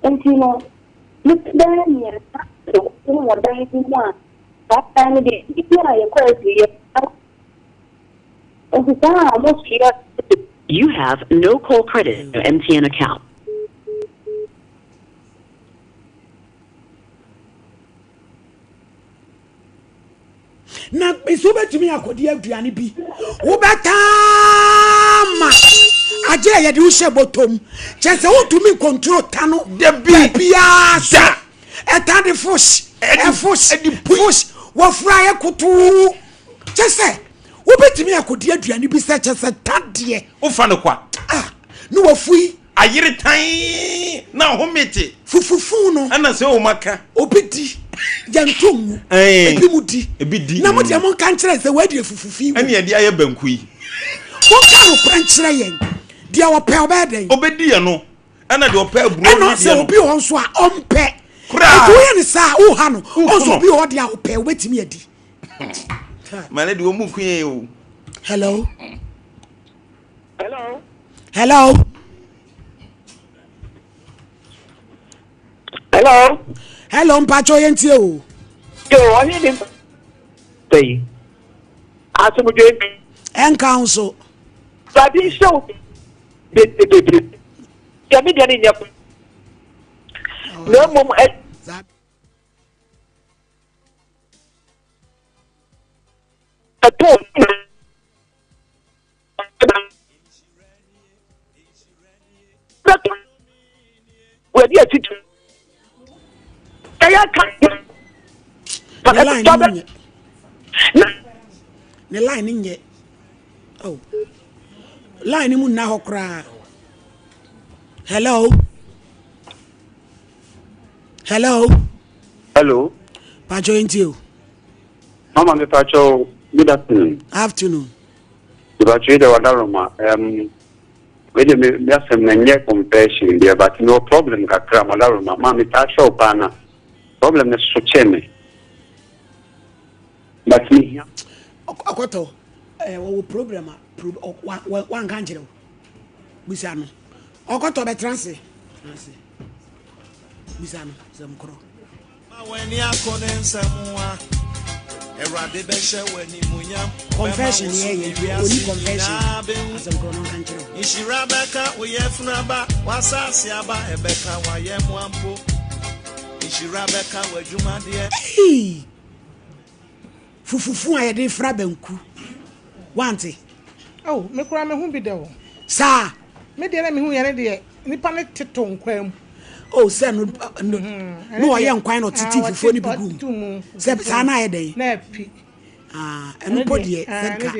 nti no nnipa bɛyɛ mmiɛnsa na wɔn wɔ dan bi mu a saa dan no deɛ bi a yɛkɔ aduruyɛ nti saa a wɔsua. You have no call credit in your MTN account. Na nso wobɛtumi akɔdi aduane bi wobɛtaa ma agye a yɛde wo hyɛ bɔtɔm kyɛ sɛ wontumi nkontro ta no baabiaa so ɛta de fosh ɛfosh fosh wɔfura yɛ kotoo kyɛ sɛ wobɛtumi akɔdi aduane bi sɛ kyɛ sɛ ta deɛ wofa no kwa ah ne wafui Ayere tann na ahome te. Fufufu no. Ɛna sɛ wɔn aka. Obi di yɛnto ngu. Ebi mu di. Ebi di. Na mo deɛ mo nka nkyerɛ sɛ wɔadi afufufi. Ɛna yɛde ayɛ banku yi. Mo nka nokorɛ nkyerɛ yɛn. Deɛ ɔpɛ ɔbɛyɛ dɛn. Ɔbɛdi yɛn no. Ɛna deɛ ɔpɛ aburo ne deɛ no. Ɛna sɛ obi wɔ nso a ɔmpɛ. Koraa. Nti woyɛ ne saa woha no. Ɔnso obi wɔ hɔ deɛ a ɔpɛ ɔbɛtumi adi. Ma ne deɛ wɔn mu ku yɛn o. Hello. Hello. Hello. Hello. Hello, mpatsɔ yɛn tie o. Yo, ɔne ne sɛyi. Asomdwe. Ɛnka ho so. Awurade nhyɛ wo bebree. Deɛ me deɛ ne nyɛ. Na mmom ɛ. Ɛtɔ. Wɔadi atitiri. Ɛyɛ ka. Ne line no nyɛ. Ne line no nyɛ. Oh. Line no mu nna hɔ koraa. Hello. Hello. Hello. Pacho nti o. Mama me pacho good afternoon. Afternoon. Mepakyɛ yi deɛ wadaroma um, wei deɛ me me asɛm na nyɛ confession deɛ but mewɔ problem kakra madaroma ma metaa hyɛ wo paa na problem no so kyɛn me but mehia. Ɔkɔtɔ ɛɛ wɔwɔ problem a pro wa wa wanka nkyerɛ wo bisa no ɔkɔtɔ bɛtena ase ase bisa no sɛm korɔ. Confession yɛ yɛ nti oni confession asɛm korɔ no nka nkyerɛ wo. Nhyira bɛka wo yafunu aba, w'asase aba, ɛbɛka w'ayɛmmoa mpo. Nhyira bɛka w'adwumadeɛ. Eii! Fufufu a yɛde fra banku. Wante? Oh, me koraa me ho bi da o. Saa. Me deɛ na me hu yɛ ne deɛ nipa ne teto nkwan mu. Oh, sɛ no no mm-hmm. na ɔyɛ nkwan na ɔtete ah, fufuo no bi gu mu. Sɛ saa na ayɛ dɛn? Na api. Ah, ɛno po deɛ sɛ nka.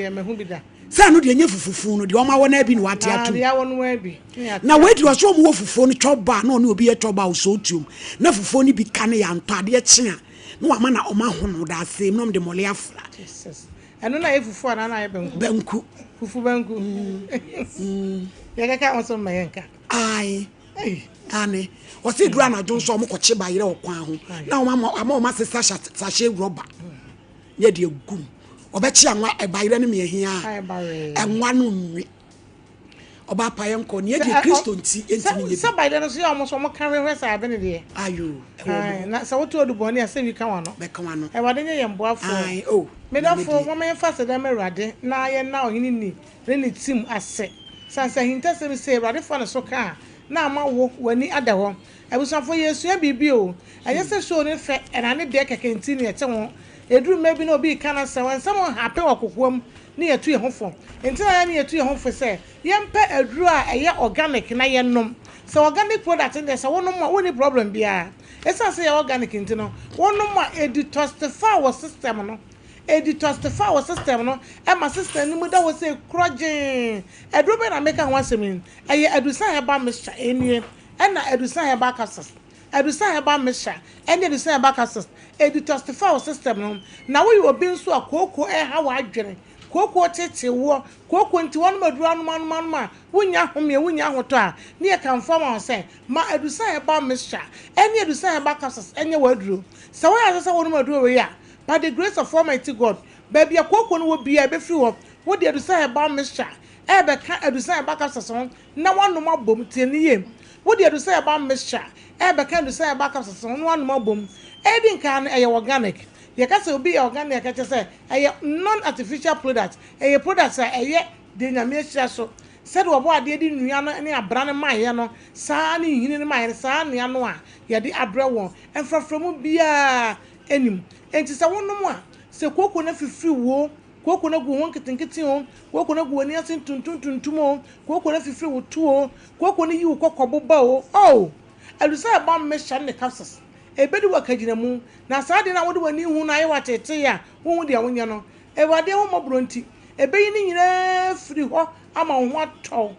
Sɛ ɛno deɛ nye fufufu no deɛ ɔma wɔ no abi na wate ah, atum. Na wei deɛ ɔsɛ ɔmo wɔ fufuo no twɔba na ɔne obi yɛ twɔba ɔsɔ tuom na fufuo no bi ka ne yɛ antɔ adeɛ kye a na wama na ɔma hono da ase na ɔmo de mɔle afra. Ɛno na yɛ fufu anaa na yɛ banku? Banku. Fufu banku. Mm. Yɛkɛka ho so mma yɛnka. Ae. Ane. Ɔse duru anadwo nso ɔmo kɔkye bayerɛ wɔ kwan ho na ɔmo ama ama ɔmo asesa sachet rɔba ne ɛde agum. Ɔbɛkye anwa bayerɛ no mmiɛhia a ɛnwa no nwe. Ɔba pa yɛn kɔ nea deɛ Kristo nti yɛntumi nyɛ bi. Sɛ bayerɛ no so yɛ ɔmo so ɔmo ka hwehwɛ sɛ abene deɛ. Ayo ɛwɔ mo. Na sɛ woto adubɔne a sɛ wi ka w'ano. Bɛka w'ano. Awurade nyɛ yɛn boafoɔ. Ae oh. Me dɔfo, momma yɛmfa aseda mma Awurade na yɛnna Ɔhene Ni ne ne tim ase. Sane sɛ ahintasɛm sei, Awurade fa ne so ka a, na ama wo w'ani ada hɔ. Abusuafo, yɛresua biribi o. Ɛnyɛ sɛ show no fɛ na ne dɛ kɛkɛ nti na yɛte ho. Ɛduru mmerɛ bi na obi reka n'asɛm, nsɛm nhappen wɔ kokoam ne yɛtu yɛn ho fo. Nti na yɛne yɛtu yɛn ho fo sɛ yɛmpɛ aduro a ɛyɛ organic na yɛnom. Sɛ organic product no deɛ sɛ wonom a wonni problem biara. Ɛsiane sɛ ɛyɛ organic nti no, wonom a ɛdetoxify wo system no. Ɛdetoxify wo system no ma system no mu da hɔ sɛ korɔgyee. Aduro bɛn na meka ho asɛm yi? Ɛyɛ Adusa Herbal Mixture. Ɛnie. Ɛna Adusan Herbal Capsules, Adusan Herbal Mixture, ɛne Adusan Herbal Capsules ɛdetoxify wo system no. Na woyɛ obi nso a kooko ɛreha w'adwene, kooko reteetee woɔ, kooko nti woanom aduro anom anom anom a wonnya ahomeɛ, wonnya ahotɔ a, ne yɛkamfo ama wo sɛ ma Adusan Herbal Mixture ɛne Adusan Herbal Capsules ɛnyɛ w'aduro. Sɛ woyɛ ase sɛ wonom aduro wei a, by the grace of Almighty God, baabi a kooko no wɔ biara ɛbɛfiri hɔ. Wode Adusan Herbal Mixture ɛrebɛka Adusan Herbal Capsules ho na woanom abom. Tie no yie. Wode Adusan Herbal Mixture ɛrebɛka Adusan Herbal Capsules ho na woanom abom. Edi nkan no, ɛyɛ organic. Yɛka sɛ obi yɛ organic a, kyerɛ sɛ ɛyɛ non-artificial product. Ɛyɛ product a ɛyɛ deɛ Nyame ahyira so. Sɛdeɛ Ɔbɔadeɛ de nnua no ne abra no maeɛ no, saa ara ne nhini no maeɛ no, saa ara nea no a yɛde abrɛ wɔn. Mfraframu biara nni mu. Enti sɛ wonom a, sɛ kooko no afifiri wo o, kooko no agu wo ho nketenkete o, kooko no agu w'ani ase ntuntum tuntum o, kooko no afifiri wo to o, kooko no yi wo kɔkɔbo ba o, oh! Adusa a ɛba mmɛhyɛ no ne capsules. Ebedi wo akagyinamu, na saa ade no a wode w'ani hu no ayɛ wo ateetee a wunhu deɛ wonyɛ no. Awurade ahummɔborɔ nti, ebeyi ne nyinaa afiri hɔ ama wo ho atɔ wo.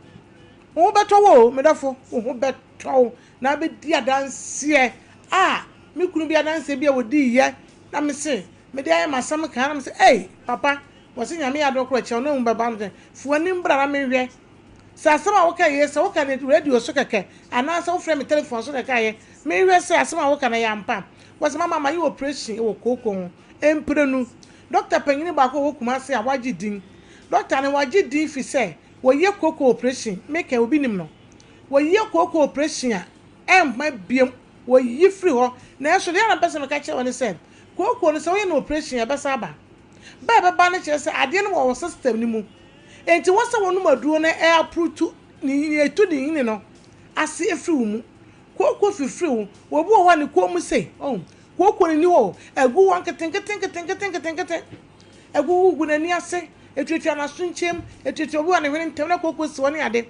Wo ho bɛtɔ wo o, me dɔfo, wo ho bɛtɔ wo, na wobɛdi adanseɛ a me kunu bi adanseɛ bi a ɔdiiɛ na mese mede ayɛ m'asɛm kaa na mese ei papa wɔse Nyame yɛ adom korɔ kyɛw na ehu bɛba no sɛ fa w'anim bra na menhwɛ sɛ asɛm a woka yɛ sɛ woka no radio so kɛkɛ anaasɛ wofrɛ me telephone so kɛkɛ ayɛ menhwɛ sɛ asɛm a woka no ɛyɛ ampa. Wɔse mama mayɛ operation wɔ kooko ho mprenu. Dɔkta panyini baako a ɔwɔ Kumasi a wagye din. Dɔkta no wagye din fi sɛ wɔyɛ kooko operation meka obi nim no. Wɔyɛ kooko operation a ɛmma biom wɔyi firi hɔ. Nanso deɛ na mepɛ sɛ meka kyerɛ wo ne sɛ kooko no sɛ woyɛ no operation a ɛbɛsan aba. Ba a ɛbɛba no kyerɛ sɛ adeɛ no wɔ wo system no mu. Enti wɔ sɛ wonom aduro no ɛaprotu ne nhini ɛtu ne nhini no ase afiri wo mu. Kooko fifiri wo. Obi wɔ hɔ a ne kɔn mu sei, ɔhu, kooko no nni hɔ o, ɛgu hɔ nketenkete nketenkete nketenkete. Ɛgugugu n'ani ase, ɛtuatua n'aso nkyɛm, ɛtuatua obi wɔ ne hwene ntam na kooko si hɔ ne ade.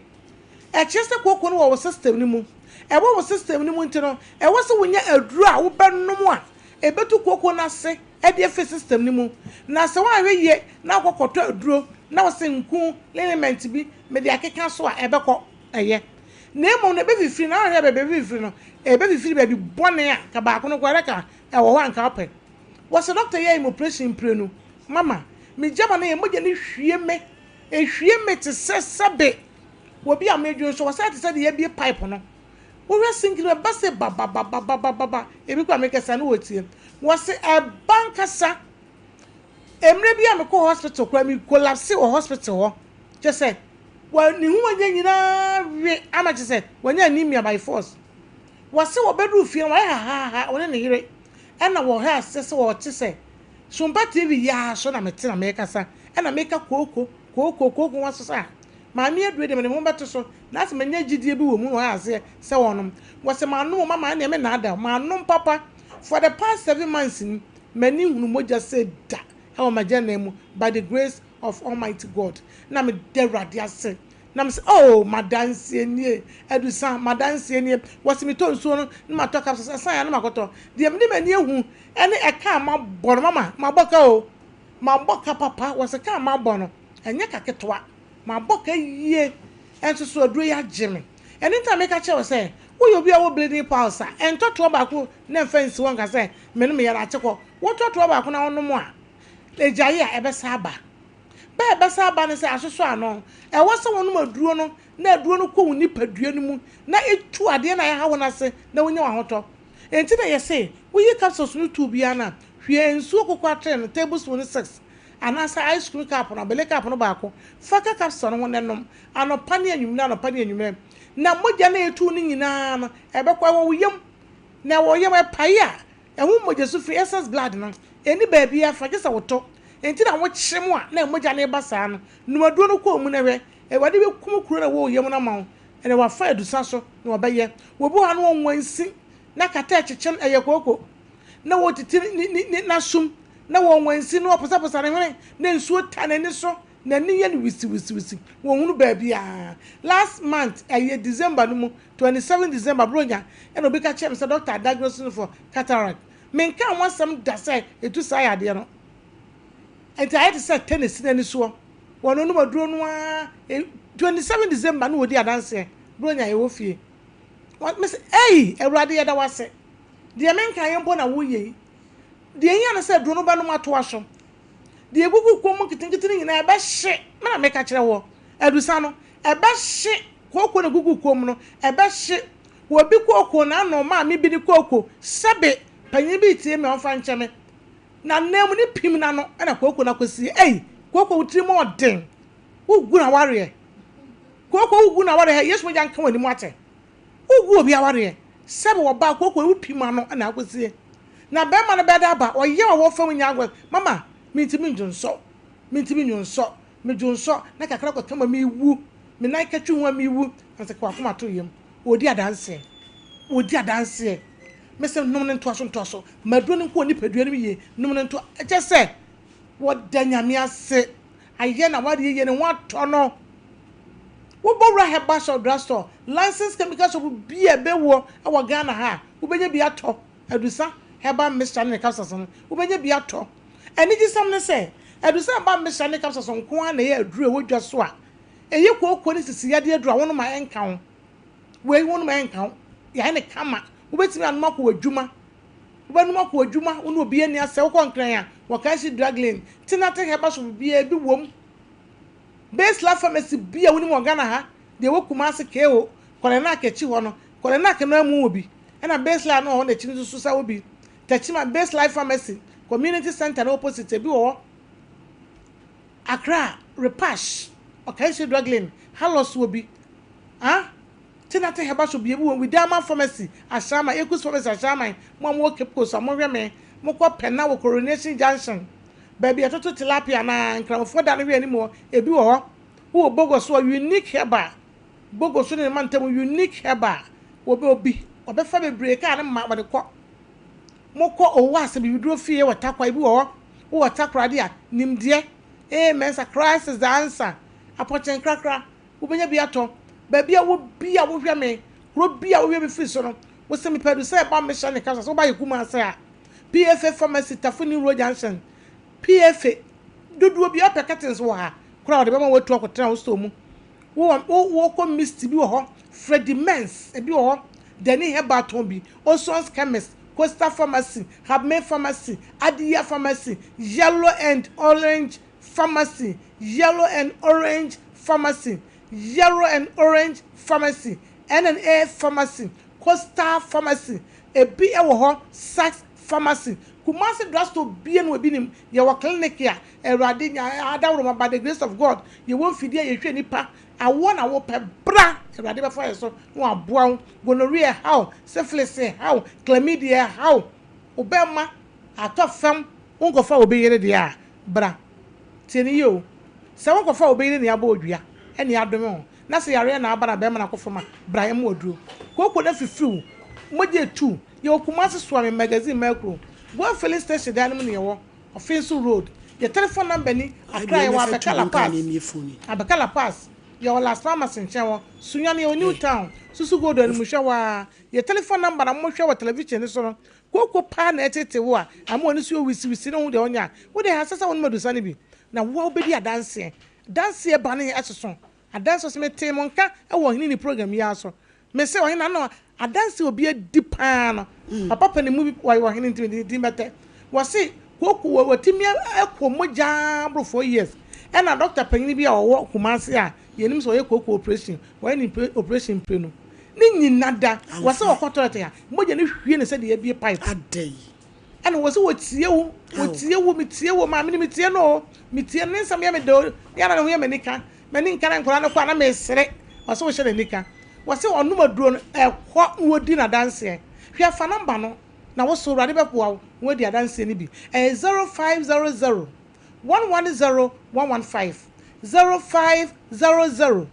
Ɛkyerɛ sɛ kooko no wɔ wo system no mu. Ɛwɔ wo system no mu nti no, ɛwɔ sɛ wonya aduro a wobɛnom a ɛbɛtu kooko no ase de afiri system no mu. Na sɛ woanhwɛ yie na wokɔkɔtɔ aduro na wose nku liniment bi mede akeka so a, ɛbɛkɔ. Ɛyɛ. Na mmom no, ɛbɛfifiri, na woanhwɛ a baabi a ɛbɛfifiri no, ɛbɛfifiri baabi bɔne a nka baako no koraa na ka ɛwɔ hɔ a nka wopɛ. Wɔse dɔkta yɛɛ me operation mprenu. Mama, me gyama no yɛ mogya no hwie me. Ɛhwie me te sɛ sɛbe obi a medwo nso, wɔsɛ te sɛ deɛ yɛabue pipe no. Wohwɛ sink no ɛba sɛ babababababa, ebi koraa mekasa no wɔtie. Wɔse ɛba ankasa. Mmerɛ bi a mekɔɔ hospital koraa, me collapse wɔ hospital hɔ. Kyerɛ sɛ, wɔ ne ho anya nyinaa we ama kyerɛ sɛ wanya anemia by force. Wɔse wɔbɛduru fie no wɔayɛ hahaha, ɔne ne yere ɛna wɔhwɛ aseɛ sɛ wɔte sɛ Sompa TV yi ara so na mete na mekasa ɛna meka kooko kooko kooko ho asesa a maame aduro deɛ mede me ho bɛto so na asɛ manya gyidie bi wɔ mu na wɔayɛ aseɛ sɛ wɔnom. Wɔse manom o mama ɛneɛ mennaada wo manom papa for the past 7 months ni m'ani nhunu mogya sɛ da ɛwɔ m'agyanan mu by the grace of Almighty God na meda Awurade ase na mese oh madanseɛ nie Adusa madanseɛ nie. Wɔse metɔ nsuo no na matɔ capsules ɛsan a na makɔtɔ deɛ mede m'ani ahu ɛne ɛka a mabɔ no mama mabɔ ka o mabɔ ka papa. Wɔse ka a mabɔ no ɛnyɛ ka ketewa, mabɔ ka yie ɛnso so aduro yi agye me. Ɛno nti na meka kyerɛ wo sɛ woyɛ obi a wɔ bleeding piles a ɛntɔ toɔ baako na ɛmfa nsi hɔ nka sɛ menom yɛrɛ akyekɔ. Wotɔ toɔ baako na wonom a egyae a ɛbɛsa aba. Bɛ a ɛbɛsa aba ne sɛ asosɔ ano. Ɛwɔ sɛ wonom aduro no na aduro no kɔ wo nipadua no mu na etu adeɛ no a ɛha wo no ase na wonya w'ahotɔ. Enti na yɛse woyi capsules no tu biara no a, hwie nsuo kokɔ atere no tablespoon no 6 anaasɛ ice cream cup no, abele cup no baako fa ka capsule no ho na nom anɔpa ne anwummerɛ anɔpa ne anwummerɛ. Na mogya no a etu no nyinaa no ɛbɛkɔ, ɛwɔ wo yam na ɛwɔ wo yam ɛpae a ɛho mogyasu firi excess blood no ɛnni baabiara fa gye sɛ wotɔ. Enti na wokyem a na mogya no reba saa no, nom aduro no kɔ wo mu na hwɛ, Awurade bɛkum kuro no a ɛwɔ wo yam no ama wo, ɛna wafa adusa so na ɔbɛyɛ. Obi wɔ hɔ a na ɔnwansi na kata ɛkyekye no, ɛyɛ kooko, na wɔtete ne ne ne n'asom na wɔnwansi na wɔposaposa ne hwene na nsuo ta n'ani so, n'ani yɛ no wisiwisiwisi, wɔnhunu baabiara. Last month, ɛyɛ December no mu, 27 December, Buronya, ɛna obi ka kyerɛɛ me sɛ doctor diagnose no for cataract. Menkaa ho asɛm da sɛ ɛtu saa yadeɛ no. Nti ayɛ te sɛ tennis n'ani soɔ. Wɔn nom aduro no ara, 27 December na wɔdi adanseɛ, Buronya yɛwɔ fie. Mese, Ei, Awurade, yɛda wo ase. Deɛ menkaeɛ mpo na woreyɛ yi. Deɛ ɛhia ne sɛ aduro no wobɛnom atoa so. Deɛ ɛgugu kɔn mu nketenkete no nyinaa, ɛbɛhye. Me na meka kyerɛ woɔ. Adusa no, ɛbɛhye. Kooko na ɛgugu kɔn mu no, ɛbɛhye. Obi kooko n'ano, maame bi ne kooko. Sɛbe, panyin bi retie me a, ɔmfa nkyɛ me. N'ananmu ne pim n'ano na kooko no akɔsie. Ei, kooko wo tirim ɔden. Wogu na wareɛ. Kooko wogu na wareɛ. Yesu mogya nka w'anim ate. Wogu obi awareɛ. Sɛbe wɔbaa kooko wo pim ano na akɔsie. Na bɛrima no bɛda aba, ɔyaw a wɔfa mu nyɛ agorɔ. Mama, mentumi ndwonsɔ. Mentumi nwonsɔ. Medwonsɔ na kakra kɔka mu a mewu. Me nan katwi ho a mewu. Na sɛ ka w'akoma to yam. Wɔdi adanseɛ. Wɔdi adanseɛ. Mese nom no ntoa so ntoa so. Ma aduro no nkɔ wo nipadua no mu yie. Nom no ntoa. Kyerɛ sɛ, wɔda Nyame ase. Ayɛ na w'adeɛ yie ne ho atɔ no. Wobɔ wura herbal shop, drug store, licensed chemical shop bi a ɛbɛwɔ wɔ Ghana ha a, wobɛnya bi atɔ. Adusa herbal mixture ne ne capsules no, wobɛnya bi atɔ. Anigyesɛm ne sɛ, Adusa herbal mixture ne capsules nko ara na ɛyɛ aduro a ɛwɔ dwa so a ɛyɛ kooko ne sisi yadeɛ aduro a wonom a ɛnka wo. Wei wonom a ɛnka wo. Yɛayɛ no kama. Wobɛtumi anom akɔ w'adwuma. Wobɛnom akɔ w'adwuma, wo ne obi anni asɛ. Wokɔ Nkran a, Wɔkanhye Drug Lane, Tenate Herbal Shop biara bi wom. Baseline Pharmacy bi a wonim wɔ Ghana ha, deɛ ɛwɔ Kumasi KO, Kolenak akyi hɔ no, Kolenak no ara mu wɔ bi. Ɛna Baseline no wɔ hɔ n'akyi no nso so sa wɔ bi. Techiman Baseline Pharmacy, Community Centre no opposite, ebi wɔ hɔ. Accra, Repash, Ɔkanhye Drug Lane, Halos wɔ bi. Ah, Tenate Herbal Shop bi ebi wɔ Widama Pharmacy, Ashaiman, Ekus Pharmacy, Ashaiman, mo a mowɔ Cape Coast a mohwɛ me, mokɔ Pɛna wɔ Coronation Junction, baabi a yɛtoto tilapia anaa Nkramofoɔ da no hwɛ anim hɔ, ebi wɔ hɔ. Wowɔ Bogo so a, Unique Herbal, Bogo so ne ne mantam Unique Herbal, wɔbɛ obi, wɔbɛfa bebree kaa no ma wɔde kɔ. Mokɔ Owase Bibiduro Fie wɔ Tarkwa, ebi wɔ hɔ. Wowɔ Takoradi a, Nimdeɛ, Amen Sir, Christ is the answer, Apɔnkye Nkrakra, wobɛnya bi atɔ. Baabi a wɔ bi a wohwɛ me, kuro bi a wohwɛ me firi so no, wose mepɛ adu sɛ ɛba mehyɛ ne kasa sɛ woba yɛ Kumase a, PFA Pharmacy, Tafo New Road Junction, PFA, dodoɔ bi ɔpɛ curtains wɔ ha koraa wɔde bɛma woatu akɔtena wo store mu. Wowɔ wokɔ Mist bi wɔ hɔ, Freddie Mens ebi wɔ hɔ, Danny Herbal tɔn bi, Oson's Chemist, Coastal Pharmacy, Habme Pharmacy, Adiya Pharmacy, Yellow and Orange Pharmacy, Yellow and Orange Pharmacy, Yellow and Orange Pharmacy, N&A Pharmacy, Coastal Pharmacy, ebi wɔ hɔ, Saks Pharmacy, Kumasi drugstore bia no ebi nim, yɛwɔ clinic a Awurade nya adaworoma by the grace of God, yɛwɔ mfidie a yɛhwɛ nipa, awoɔ na wopɛ, bra, Awurade bɛfa yɛ so na waboa wo, gonorrhea ɛha wo, syphilis ɛha wo, chlamydia ɛha wo, wo bɛma atɔ fam, wonkɔfa obi yere deɛ a, Bra. Tie no yie o. Sɛ wonkɔfa obi yere na yɛabɔ wo dua ne yɛadome wo, na sɛ yareɛ na aba na bɛrima no akɔ fam a, bra yɛmma wo aduro. Kooko no afifiri wo, mogya etu wo. Yɛwɔ Kumasi Suame Magazine Mercury, Goil Filling Station dan no mu na yɛwɔ, Ɔfenso Road. Yɛ telephone number ni, Accra yɛwɔ Abɛka La Paz, Abɛka La Paz, yɛwɔ Las Palmas nkyɛn hɔ, Sunyani yɛwɔ New Town, Susu Gold animhwɛ hɔ ara. Yɛ telephone number na mohwɛ wɔ television no so no, Kooko paa na ɛtete wo a, ama w'ani so yɛ wisiwisi ne ho deɛ ɔnyɛ a, wo deɛ ɛnsɛ sɛ wonom adusa no bi, na wo a wobɛdi adanseɛ. Adanseɛ ba ne ɛsoso. Adanseɛ ɔse metee mo nka wɔ ɔhene ni program yi ara so. Mese ɔhene ano adanseɛ obi adi paa no, papa panimu bi ɔyɛ ɔhene nti mede ne din bɛtɛ. Wɔse kooko watumi akɔ mogya boro 4 years. Ɛna doctor panyini bi a ɔwɔ Kumasi a Yɛnim sɛ ɔyɛ kooko operation, wɔayɛ no operation mprenu. Ne nyina da, wɔ sɛ ɔkɔ toilet a, mogya no hwie no sɛdeɛ yɛabue pipe. Adɛn? Ɛna wɔ sɛ wɔtie wo, wɔtie wo, metie wo, maame no metie no o, metie no, ne nsɛm yɛ me dɛ o, yɛ na ne ho yɛ m'ani ka, m'ani nka na nkwadaa no kɔ a na mesere, wɔ sɛ wohyɛ n'ani ka. Wɔ sɛ ɔnom aduro no, ɛkɔ na wɔdi n'adanseɛ. Hwɛ fa nɔmba no na wo so Awurade bɛboa wo na woadi adanseɛ no bi. Ɛyɛ 0500 110 115, 0500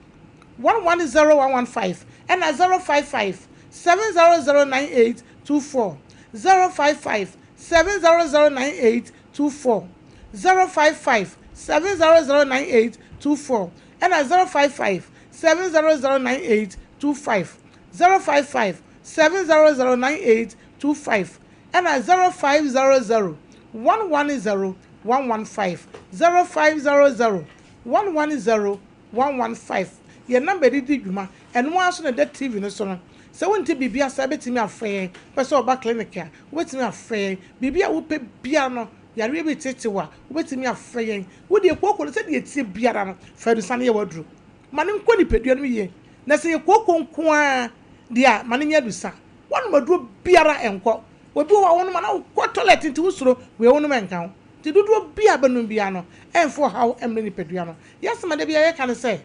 110 115, ɛna 055 700 9824, 055 700 9824, 055 700 9824, ɛna 055 700 9825, 055 700 9825, ɛna 0500 110 115, 0500 110 115 yɛ number yɛde di dwuma, ɛno ara nso na ɛda TV no so no. Sɛ wonte biribi ase a, wobɛtumi afrɛ yɛn. Wopɛ sɛ woba clinic a, wobɛtumi afrɛ yɛn. Biribi a wopɛ biara no, yareɛ bi reteetee wo a, wobɛtumi afrɛ yɛn. Wo deɛ kooko no, sɛdeɛ ɛteɛ biara no, fa adusa no yɛ w'aduro. Ma no nkɔ nipadua no mu yie. Na sɛ ɛyɛ kooko nko ara deɛ a, ma no nyɛ adusa. Woanom aduro biara a, ɛnkɔ. Obi wɔ hɔ a, wonom a na wokɔ toilet nti wosuro, wei wonom a ɛnka ho. Nti dodoɔ biara a wobɛnom biara no, ɛmfa ɔhaw mmrɛ nipadua no. Yɛn asɛm a da biara yɛka ne sɛ,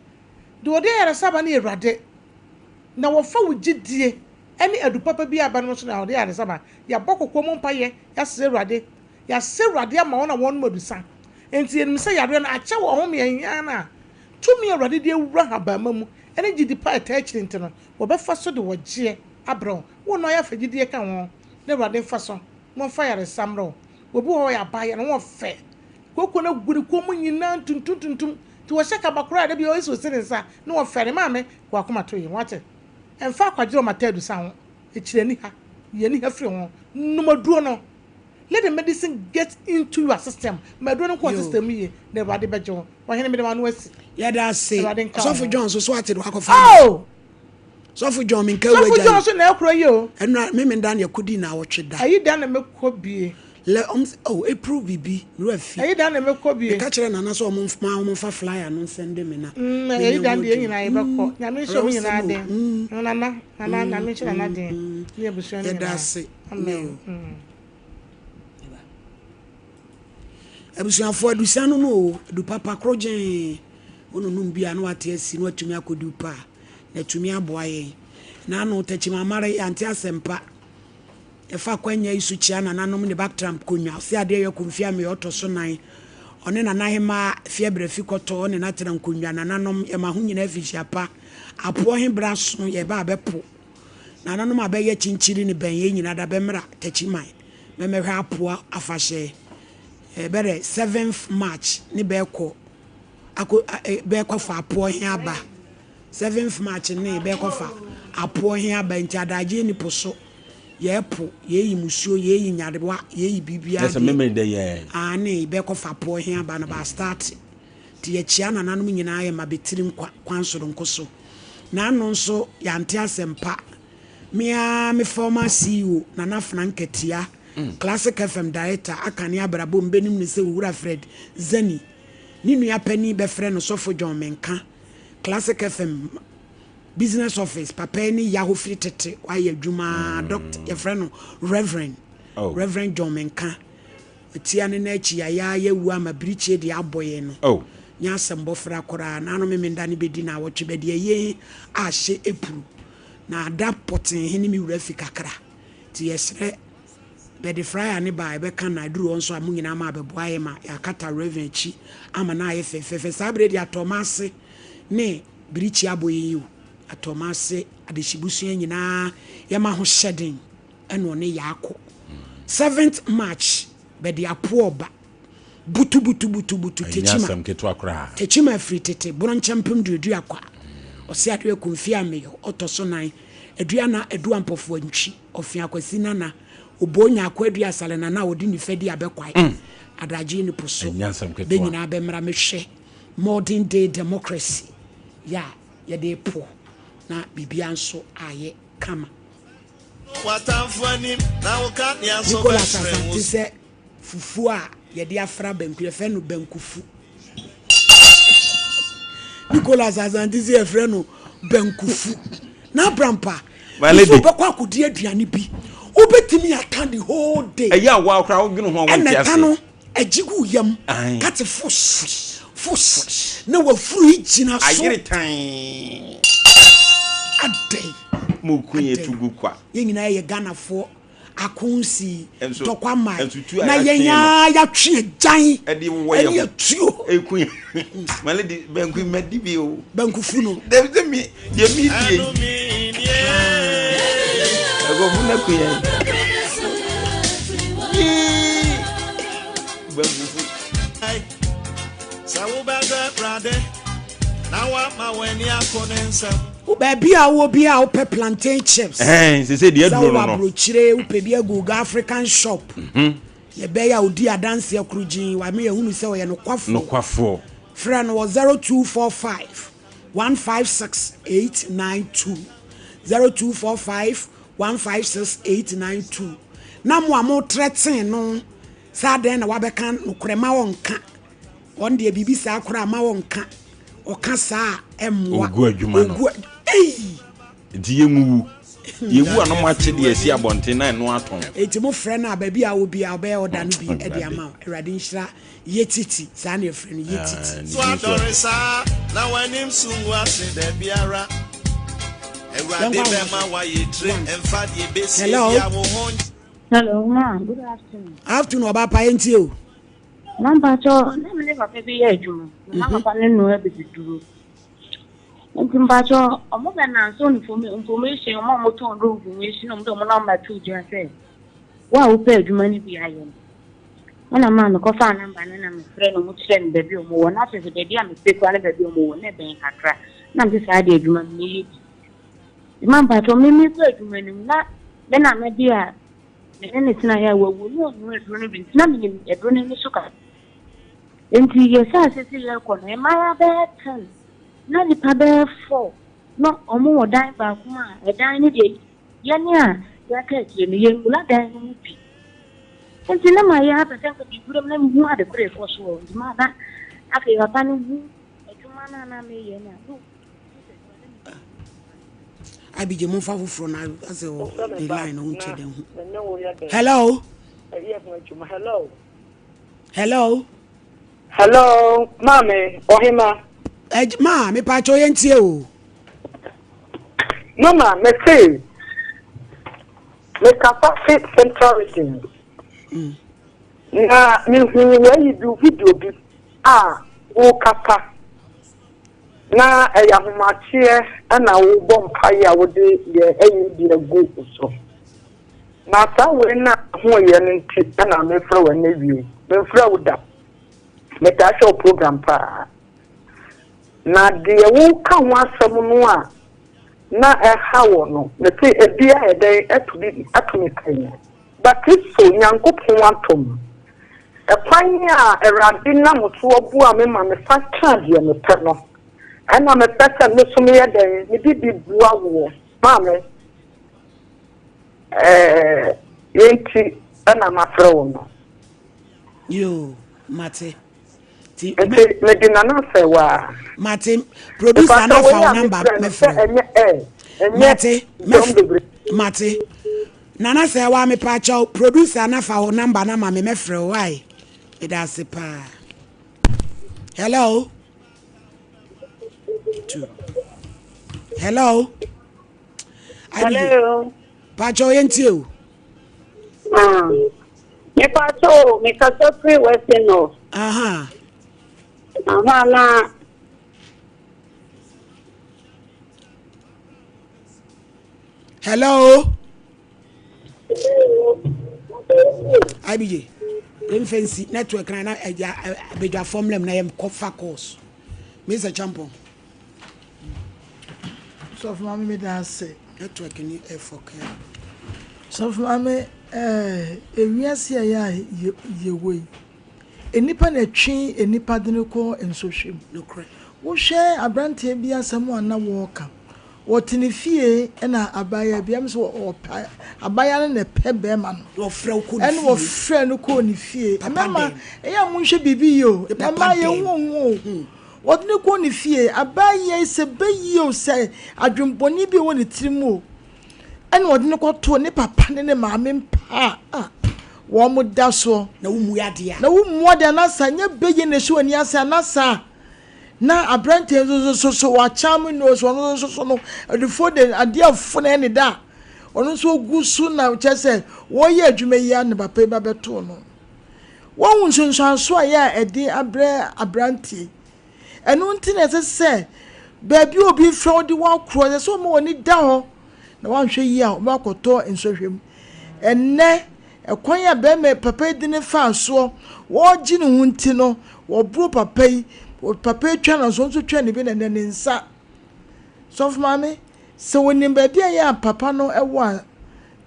Deɛ ɔde ayaresa ba no yɛ Awurade. Na wɔfa wo gyidie ne adu papa bi a aba no so na wɔde ayaresa ba. Yɛabɔ kokoa mu mpaeɛ, yɛasrɛ Awurade. Yɛasrɛ Awurade ama wɔn a wɔnom adusa. Enti yɛnim sɛ yareɛ no akyɛ wɔn ho mmiɛnhia no a, tumi a Awurade de awura habamma mu ne gyidi pa a ɛtaa akyiri nti no, wɔbɛfa so de ɔgyeɛ abrɛ wo. Wo nnɔ ayɛ fa gyidie ka ho na Awurade mfa so na ɔmfa ayaresa mmrɛ wo. Obi wɔ hɔ a ɔyɛ abaayewa, ne ho ɔfɛ. Kooko no agu ne kɔn mu nyinaa ntuntum tuntum. Nti wɔhyɛ kaba koraa a, da biara ɔyɛ sɛ ɔsi ne nsa na wɔfɛre. Maame, kɔ akoma to yɛn, woate? Ɛmfa akwadworɔ mmata adusa ho. Kyiri aniha. Yi aniha firi ho. Nom aduro no. Let the medicine get into your system. Ma aduro no nkɔ wo system mu yie, na Awurade bɛgye wo. Ɔhene, mede m'ano asi. Yɛda ase. Awurade nka wo Ɔsɔfo ho. John nso so ate de wakɔfa aba. Oh! Sɔfo John menka wu Sɔfo agya John yi. nso na ɛkorɔ yi o. Ɛnora Memenda na yɛkɔdii naawɔtwe da. Ayi da na mɛkɔ bie. Lɛ ɔmo sɛ oh April bibi me werɛ afi. Ayi da na mɛkɔ bie. Meka kyerɛɛ Nana sɛ ɔmo nfa ɔmo nfa flyer no nsɛnde me na Mm menya ayi ho da deɛ adwuma. nyinaa yɛbɛkɔ. Mm Nyame nhyɛ ɔmo awerɛhosɛm nyinaa o den. mm Nana Nana mm Nyame nhyɛ Nana mm den mm ne abusua no yɛda nyinaa. ase Amen yoo. mm. Abusuafoɔ adusa no no o adu papa korogyee wononom bi a na wate asi na watumi akɔdi wo pɛ a na atumi aboa yɛn. Naano Takyimamare yɛante asɛmpa. Yɛfa akwannya yi so kyia nananom ne Bactram Konwa, ɔse adeɛ yɛ Komfi Ameyaw ɔtɔ so nan, ɔne Nana Hemaa Fiabrafi kɔtɔ ɔne no atena nkonnwa, nananom yɛma ho nyinaa afihyia pa, apoɔ he berɛ aso yɛba abɛpo, nananom abɛyɛ kyinkyiri ne bɛn yɛn nyinaa da bɛmmra Takyiman mɛmɛhwɛ apoɔ afahyɛ, bɛrɛ seventh March ne bɛɛkɔ akɔ bɛɛkɔ fa apoɔ he aba. Seventh March ne bɛɛkɔfa apoɔ he aba nti adaagyeɛ nni po so. Yɛɛpo, yɛɛyi musuo, yɛɛyi nyarewa, yɛɛyi biribiaa Kyerɛ sɛ deɛ. Memeneda yi ɛ? Aane, bɛɛkɔfa apoɔ he aba no bɛastarte. Nti yɛkyea nananom nyinaa yɛma bɛtiri nkwa kwan soronko so. Naano nso yɛante asɛmpa. Me ara me former CEO, Nana Frank Atia, Classic FM Director, akane abrabɔ mu bɛnim no sɛ Owura Fred Zani. Ne nua panin bɛfrɛ no Sɔfo John Menka. Classic FM business office papa yi ne yaho firi tete wayɛ adwuma mm. doctor yɛfrɛ no reverend oh. Reverend John Menka tia ne n'akyi yaya yɛwu ama birikyie de abɔ yɛn no oh. Nyɛ asɛm bɔfra koraa na ano memenda ne bɛdi na awɔtwe bɛde ɛyɛ ahyɛ epuru na ada pɔtee he ne me wura fi kakra nti yɛsrɛ bɛde fryer ne ba a ɛbɛka na aduru hɔ nso a mo nyinaa ma abɛboa yɛ ma yɛakata reverend akyi ama no ayɛ fɛfɛɛfɛ saa berɛ de atɔma ase ne birikyi abɔ yɛn yi o atɔma ase adehyebusua nyinaa yɛma ho hyɛden ɛna ɔne yɛakɔ 7th March bɛde apoɔ ba butu butu butu butu tekyima asɛm ketewa koraa tekyima afiri tete boronkyɛ mpem duadua kwa ɔse adeɛ kɔmfie ameyɔ ɔtɔ so nan aduana adua mpɔfoɔ ntwi Ɔfe Akwasi Nana, Oboo Nyarko Adu Asare Nana a ɔde nifa di abɛkwae, Adagye ne po so, Ɛnyɛ asɛm bɛ ketewa. nyinaa bɛmmra mehwɛ modern day democracy yɛ a yɛde po na biribiara nso ayɛ kama. W'atamfo anim na woka nea so Nicholas bɛkyerɛ wo. Asante sɛ fufuo a yɛde afra banku yɛfrɛ no bankufu. Nicholas Asante sɛ yɛfrɛ no bankufu. Na abrampa My lady. nso wobɛkɔ akɔdi aduane bi wobɛtumi aka the whole day. Ɛyɛ a woa koraa wodwene ho a wonte Ɛna ase. ɛta no agye gu yam Ae. kate fos fos na wafuru yi gyina so. Ayere tann. Adɛn? Mo ku yɛ tu gu kwa. Yɛn nyinaa yɛ Ghanafoɔ. Ako nsii, Nso, ntɔkwa mmae, nso tuo a na yɛatwe yɛn no. ara yɛatwe agyan Ɛde wowɔ yɛn ɛne ho. atuo. Eku yɛn. My lady, banku yi madi bi o. Bankufu no. Dabi sɛ mi, deɛ mi die yi. Nkurɔfo no aku yɛn. Yee! Bankufu. Sɛ wobɛdɔ Awurade na woama w'ani akɔ ne nsɛm. Wo baabi a wowɔ biara a wopɛ plantain chips. Ɛhɛn, sese deɛ Sɛ aduro wowɔ no no. aburokyire, wopɛ bi agu wo African shop. Mhm. Yɛbɛyɛ a odi adanseɛ korogyen, wama yɛahunu sɛ ɔyɛ nokwafoɔ. Nokwafoɔ. Frɛ no wɔ 0245 156 892. 0245 156 892. Na mo a mo trɛtee no sɛ adɛn na wabɛka nokorɛ ma ɔnka. Ɔno deɛ biribi saa koraa ma ɔnka. Ɔka saa a ɛmmoa. Ogu adwuma no. Ogu ei. Nti yɛnwuwu. Yɛwu a na moakye deɛ asi abɔnten na ɛno atɔn. Enti mo frɛ no a baabi a wɔ biara ɔbɛyɛ ɔda no bi de ama wo. Awurade nhyira Yetiti, saa na yɛfrɛ no Yetiti. So adɔre saa na w'anim so ngu ase da biara. Awurade bɛma wayɛ tire mfa deɛ bɛsie Hello. bia wo ho nky. Hello, ma. Good afternoon. Afternoon, ɔbaa pa yɛntie o. Na mpakyɛ na me ne papa bi yɛ adwuma. Na papa no noa bibiduro. Nti mpakyɛ ɔmo bɛ nanso information ɔmo a ɔmo tɔn do information ɔmo de ɔmo namba to dwa sɛ wo a wopɛ adwuma no bi ayɛ no. Ɛna maa mekɔfaa namba no na mefrɛ no ɔmo kyerɛ me baabi a ɔmo wɔ na kyerɛ sɛ baabi a mepɛ koraa ne baabi a ɔmo wɔ na ɛbɛn kakra. Na mese saa deɛ adwuma no mɛyɛ bi. Nti ma mpakyɛ me mekɔ adwuma no mu na me nana bi a me ne no tenaeɛ a wawu no ɔnoa aduro no bi nti na menim aduro no ani so kakra. Enti yɛhyɛɛ ase sɛ yɛrekɔ no, mmaayewa bɛyɛ ten na nnipa bɛyɛ four na wɔwɔ dan baako mu a ɛdan no deɛ yɛn a yɛaka akyire no yɛnwura dan no mu bi. Enti na mayɛ apɛ sɛ nka mewura mu na mehu ade koro a ɛkɔ soɔ. Nti maa na afei papa no hu adwuma no a na meyɛ no a na ɔhu sɛ adwuma no na Abigye momfa foforɔ na asɛ wɔ the line no nkyɛ dɛn ho. Hello. Hello. Hello. Hello, maame, ɔhema. Ɛg maa mepa kyɛw yɛn tie o. Mama, mese mekasa fi Central Region. Mm. Na mehu wayi bi video bi a wokasa na ɛyɛ ahomakyeɛ na wobɔ mpaeɛ a wode yɛ ayi bi agu so. Na saa wei no a ho yɛ no nti na mefrɛ wo ɛnnɛ wie. Memfrɛ wo da. Metaa hwɛ wo program paa. Na deɛ woka ho asɛm no a na ɛha wɔ no, mese ebi ayɛ dɛn ato bi ato me pɛn. Ba Kristo Nyankopɔn atom. Ɛkwan a Awurade nam so boa me ma mefa kaa deɛ mepɛ no, ɛna mepɛ sɛ me so meyɛ dɛn mede bi boa woɔ. Maame. Ɛɛ, yei nti na mafrɛ wo no. Yoo, mate. Ti, Nti mede Nana Asɛwa. Mate, producer na fa wo number mɛfrɛ wo. Mate, mɛfrɛ. Mate. Nana Asɛwa mepa kyɛw, producer na fa wo number na ma me mɛfrɛ wo why? Meda ase paa. Hello. Two. Hello. Hello. Pacho yɛn tie o. Ah. Me pacho, me kasa firi Western North. Aha. Aha na. Hello. IBJ. Yɛmfa nsi network na na agya abadwafoɔ mmerɛ mu na yɛnkɔfa course. Mr. Champon. Sɔfo maame meda ase. Network ni ɛfɔ kɛ. Sɔfo maame ɛɛ ewiase a yɛ a yɛwɔ yi, nnipa na ɛtwe nnipa de no kɔ nsɔhwɛ mu. Nokorɛ. Wohwɛ aberanteɛ bi asɛm a na wɔreka, wɔte ne fie ɛna abaayewa bi, ɛm sɛ ɔpɛ abaayewa no na ɛpɛ bɛrima no. Na ɔfrɛ wo kɔ ne fie. Ɛna wɔfrɛ no kɔɔ ne fie. Mmarima ɛyɛ a monhwɛ biribi yie o, na mmaa yɛn ho ho o. Wɔde no kɔɔ ne fie. Abaayewa yi, sɛ bɛyie o, sɛ adwemmɔne bi a ɛwɔ ne tirim o, ɛna wɔde no kɔtoo ne papa ne ne maame mpa a wɔn da soɔ. Na wommu adeɛ a. Na wommu adeɛ anasa nyɛ bɛyie na ɛhyɛ w'ani ase anasa na aberanteɛ nso so so wakyam no so ɔno nso so no adufoɔ de adeɛ afo na ɛne da ɔno nso ogu so na kyerɛ sɛ wɔyɛ adwuma yi a ne papa yi ba bɛtoo no. Woahu nsunsuanso a ɛyɛ a ɛde abrɛ aberante yi? Ɛno nti na ɛsɛ sɛ baabi a obi frɛ wo de wo akorɔ, ɛsɛ sɛ ɔma w'ani da hɔ na woanhwɛ yie a wobɛakɔtɔ nsɔhwɛ mu. Ɛnnɛ, ɛkwan a bɛrima papa yi de ne faa soɔ, wɔregye ne ho nti no, wɔboro papa yi, papa yi twa n'aso, nso twa ne bi na ɛnnɛ ne nsa. Sɔfo maame, sɛ wɔnim baabi a ɛyɛ a papa no wɔ a,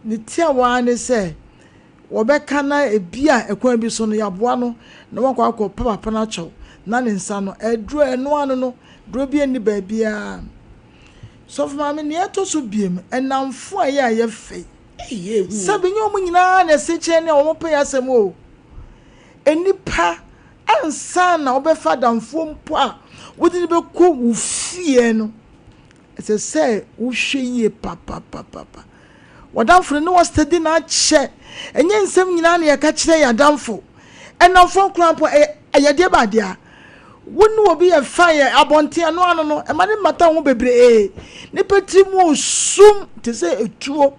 ne tiawa ara ne sɛ wɔbɛka na ebia ɛkwan bi so no yɛaboa no na wakɔ akɔ pɛ papa no akyɛw na ne nsa no aduro ɛno ano no duro bi nni baabiara. Sɔfo maame, nea ɛtɔ so biem, nnamfo a ɛyɛ a ɛyɛ fɛ yi, sɛbe nyɛ wɔn nyinaa na ɛse kyɛn ne a wɔpɛ yɛn asɛm o. Nnipa, ansa na wobɛfa adamfoɔ mpo a wode no bɛkɔ wo fie no, Ɛsɛ sɛ wohwɛ yie papapapapa. W'adamfo no ne wo asitadi no akyɛ. Ɛnyɛ nsɛm nyinaa na yɛka kyerɛ yɛn adamfo. Nnamfo koraa mpo, ɛyɛ ɛyɛ adeɛ ba adeɛ a. Wo ne obi yɛ fine yɛ abɔnten ɛno ano no, ɛma ne mmata ho bebree. Nipa tiri mu osum te sɛ etuo.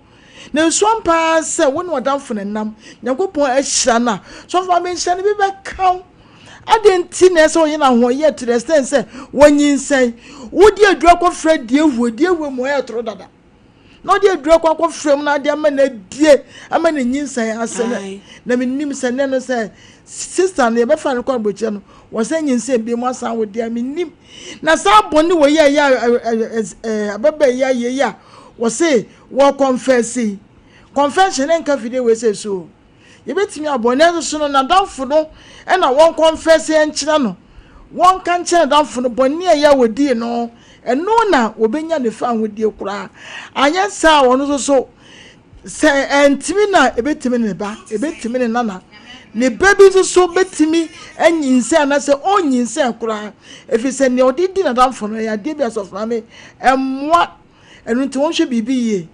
Na nsu ampa ara sɛ wo ne w'adamfo no nam, Nyankopɔn ahyira no a, sɔfo maame nhyira no bi bɛka wo. Adɛn nti na ɛsɛ sɛ ɔyɛ no ahoɔyɛ to the extent sɛ wanyinsɛn? Wode aduru akɔfra diehue, diehue mu ɔyɛ toro dada. Na ɔde aduru akɔ akɔfra mu na ade ama no adie, ama no nyinsɛn ase no. Na menim sɛ nnɛ no sɛ sista no yɛbɛfa no kɔ aburokyerɛ no, wɔsɛ nyinsɛn bi mu asan wo deɛ menim. Na saa bɔne wɔ yi a ɛyɛ ababaa yi ayɛ yi a wɔse wɔkɔnfɛse yi, confession nka fidie wei sɛ so o. Yɛbɛtumi abɔ, nanso so no n'adamfo no na wɔnkɔnfɛse nkyerɛ no, wɔnka nkyerɛ n'adamfo no bɔne a ɛyɛ a wɔdii no, ɛno na wɔbɛnya ne fawohodie koraa. Anyɛ saa a ɔno nso so, sɛ ɛntumi na ɛbɛtumi ne ba, ɛbɛtumi ne nana, ne ba bi nso so bɛtumi anyinsɛn anaasɛ ɔnyinsɛn koraa, ɛfiri sɛ nea ɔde di n'adamfo no ɛyɛ adeɛ bi a sɔfo maame ɛmmoa, ɛno nti wɔnhwɛ biribi yie.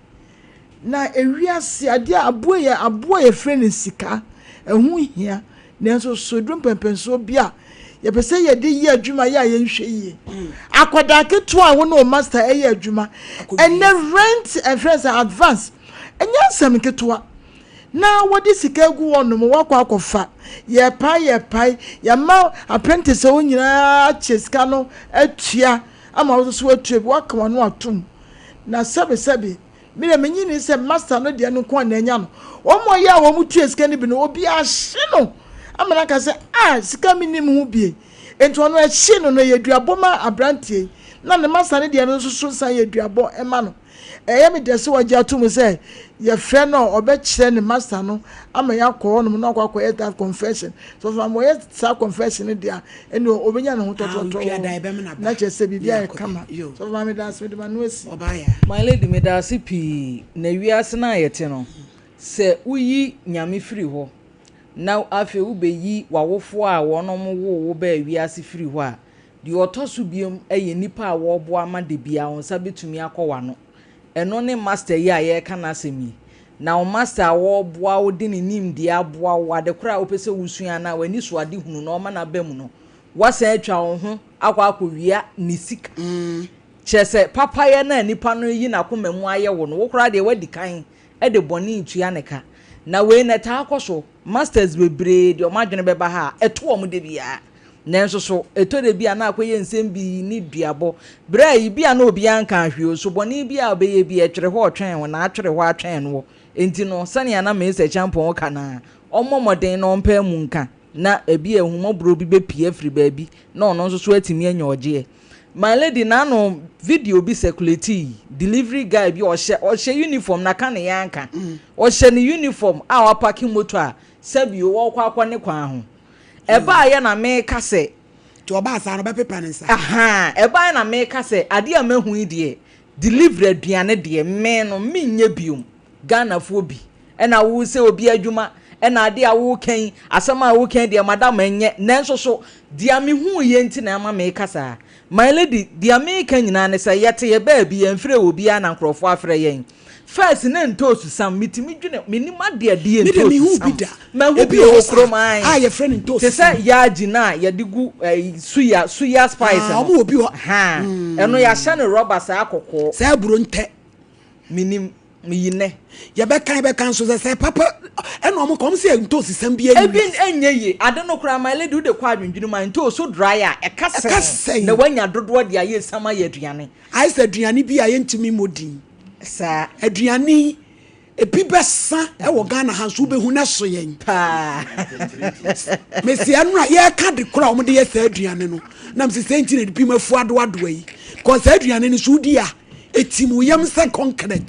Na ewiase adeɛ a aboa yɛ aboa a yɛfrɛ no sika, ɛho hia. Nanso so ɛduru mpɛnpɛnsoɔ bi a yɛpɛ sɛ yɛde yɛ adwuma yɛ a yɛnhwɛ yie. Akwadaa ketewa a wo ne wo master ɛyɛ adwuma, ɛnɛ rent ɛfrɛ sɛ advance, ɛnyɛ asɛm ketewa. Na wɔde sika agu hɔ nom, wakɔ akɔfa, yɛpae yɛpae, yɛama apprentice a wɔn nyinaa akyɛ sika no atua ama wo nso so atua bi, waka w'ano atom. Na sɛbesɛbe, me deɛ menye nni sɛ master no deɛ no nko a na anya no. Wɔn a ɔyɛ a wɔn tua sika no bi no, obi ahye no ama no aka sɛ, ah, sika mennim ho bie. Enti ɔno ɛhye no no, ɛyɛ duabɔ ma aberanteɛ yi, na ne master no deɛ no nso so san yɛ duabɔ ma no. Ɛyɛ me dɛ sɛ wagye ato mu sɛ yɛfrɛ no a ɔbɛkyerɛ ne master no ama yɛakɔ hɔnom na wakɔ akɔyɛ that confession. So ɔfa ma ɔyɛ saa confession no deɛ a, ɛnna ɔbɛnya ne ho tɔtrɔtɔɔ na kyerɛ sɛ biribi ayɛ kama. So ɔfa ma meda ase, mede m'ano asi. My lady meda ase pii na wiase no a yɛte no sɛ woyi Nyame firi hɔ na afei wobɛyi w'awofoɔ a wɔnom woo wo baa wiase firi hɔ a Deɛ ɔtɔ so biom yɛ nnipa a wɔreboa ma da biara wo nsa bɛtumi akɔ w'ano. Ɛno ne master yi a yɛreka n'asɛm yi. Na wo master a ɔreboa wo de ne nimdeɛ aboa wo ade korɔ a wopɛ sɛ wosua anaa w'ani so ade hunu na ɔma no aba mu no, woasan atwa wo ho akɔ akɔwia ne sika. Kyerɛ sɛ papayɛ no a nipa no reyi n'akoma mu ayɛ wo no, wo koraa deɛ woadi kan de bɔne retua ne ka. Na wei no ɛtaa kɔ so. Masters bebree deɛ wɔn adwene bɛba ha a, ɛto wɔn da biara. Nanso so ɛtɔ da bi a na akɔyɛ nsɛm bi ne duabɔ? Berɛ a ebi a na obiara nkaa hwee o, so bɔne bi a ɔbɛyɛ bi a ɛtwere hɔ ɔtwɛn wo na atwere hɔ atwɛn noɔ? Enti no, sɛnea na Mesa Acheampong ka no ara, ɔmmɔ mmɔden na ɔmpae mu nka, na ebia ahummɔborɔ bi bɛpue afiri baabi na ɔno nso so atumi anya ɔgyeɛ. My lady, n'ano video bi circulate delivery guy bi ɔhyɛ ɔhyɛ uniform na ka ne yanka ɔhyɛ ne uniform a wapake moto a sɛbio wɔkɔ akɔ ne kwan ho. Ɛbaeɛ na meka sɛ. Nti ɔbaa saa no ɔbɛpepa ne nsa. Ahaa, ɛbaeɛ na meka sɛ adeɛ a mahu yi deɛ, delivery aduane deɛ, me no menyɛ biom. Ghanafoɔ bi, ɛna wo sɛ obi adwuma, ɛna adeɛ a woka yi, asɛm a woka yi deɛ madam ɛnyɛ. Nanso so, deɛ mehuiɛ nti na ama meka saa. My lady, deɛ meka nyinaa ne sɛ yɛte yɛ baabi, yɛmfrɛɛ obiara na nkorɔfoɔ afrɛ yɛn. First na ntoosu sam, metumi dwene, menim adeɛ a ɛde yɛ Me deɛ ntoosu mehu bi sam. da. Mahu Ebi bi wɔ wɔ hɔ saa kurom ae. a yɛfrɛ no ntoosu Te sɛ sam. yaagye no a yɛde gu ɛyi suya, suya spice Ah, no. wɔn wɔ bi hɔ. Ahaa, ɛno yɛahyɛ no rɔba saa kɔkɔɔ. Saa aburo ntɛ. Menim, meyi nnɛ. Yɛbɛka yɛbɛka nso sɛ sɛ papa ɛna wɔn ka wɔn sɛ ntoosi sam bi ayi. Ebi ɛnyɛ yie. Ade no koraa my lady wode kɔ adwendwene mu a ntoosu dry a ɛka Ɛka sɛn sɛn. na woanya dodoɔ de ayɛ esiam ayɛ aduane. Ayɛ sɛ aduane bi a yɛntumi mmɔ din. Saa. Aduane yi, ebi bɛsa wɔ Ghana ha nso wobɛhu na ɛso yɛn. Paa. Mesi ɛno a yɛreka de koro a wɔde yɛ saa aduane no, na mesi sɛ nti na ebi mu afu adoadoa yi. Kɔ saa aduane no so wodi a, etim wo yam sɛ concrete.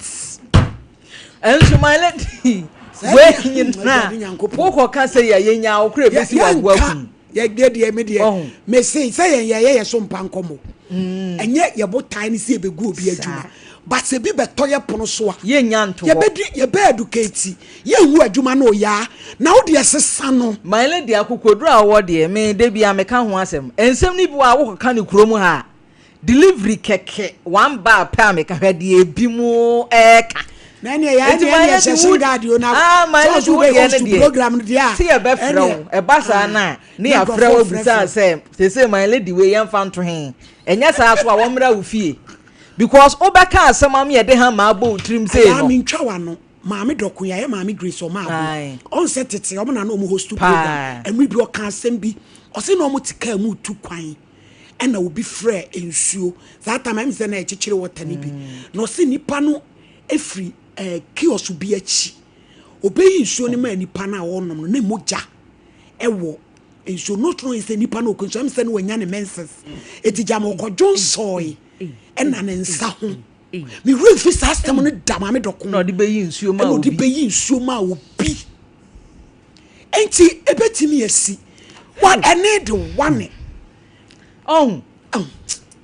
Ɛnso my lady, wei nyinaa wokɔka sɛ yɛ yɛnya wo kora ebesi waboa kum. Yɛ deɛ deɛ me deɛ mese sɛ yɛn yɛyɛ yɛ so mpa nkɔmmɔ. Ɛnyɛ yɛ botae ne sɛ yɛbɛgu obi adwuma. But sɛ bi bɛtɔ yɛ pono so a, Yɛnnya nto hɔ. yɛbɛdi, yɛbɛ educate, yɛnhu adwuma no ɔyaa, na wo deɛ sesa no. My lady, akokoduru a wowɔ deɛ, me da biara meka ho asɛm. Nsɛm no bi wɔ hɔ a wokɔka no kurom ha a, delivery kɛkɛ, one bar pɛ a meka, hwɛ deɛ ebinom reka. Na ɛneɛ yɛ Enti ɛneɛ my ɛneɛ lady, hyɛ wo, guard o na ah, my sɛ lady, ɔso wo bɛ deɛ no host deɛ, program no deɛ a, sɛ yɛbɛfrɛ ɛneɛ, wo, ɛba saa ah, no a, ne na yɛafrɛ nkurɔfoɔ wo abisa frɛfrɛ. sɛ, seesei my lady wei yɛmfa nto he? Ɛnyɛ saa so a, wɔmmra wo fie. Because wobɛka asɛm ama yɛde hammer abɔ wo tirim sei Ayaa no. mentwa w'ano, Maame Dɔko yi ayɛ Maame Grace ɔma abo. Aye. Ɔn sɛ tete ɔmo na na ɔmo host program. Paa. Ɛmere bi ɔka asɛm bi, ɔse na ɔmo te car mu retu kwan ɛna obi frɛ nsuo. Saa time ɛm sɛ na ɛkyekyere water no bi. Na ɔse nipa no efiri eh, kiosk bi akyi. Obeyi nsuo no maa nipa no a ɔrenom no na mogya ɛwɔ nsuo no. Not knowing sɛ nipa no ɔkɔ nsuo, ɛm sɛ na wanya ne menses. Eti gyama ɔkɔdwo nsɔe ɛna ne nsa ho. Me werɛ mfi saa asɛm no da maame dɔko. Na ɔde bɛyi nsuo maa Ɛna ɔde obi. bɛyi nsuo maa obi. Enti ebetumi asi. Wa ɛne de wane. Ɔho.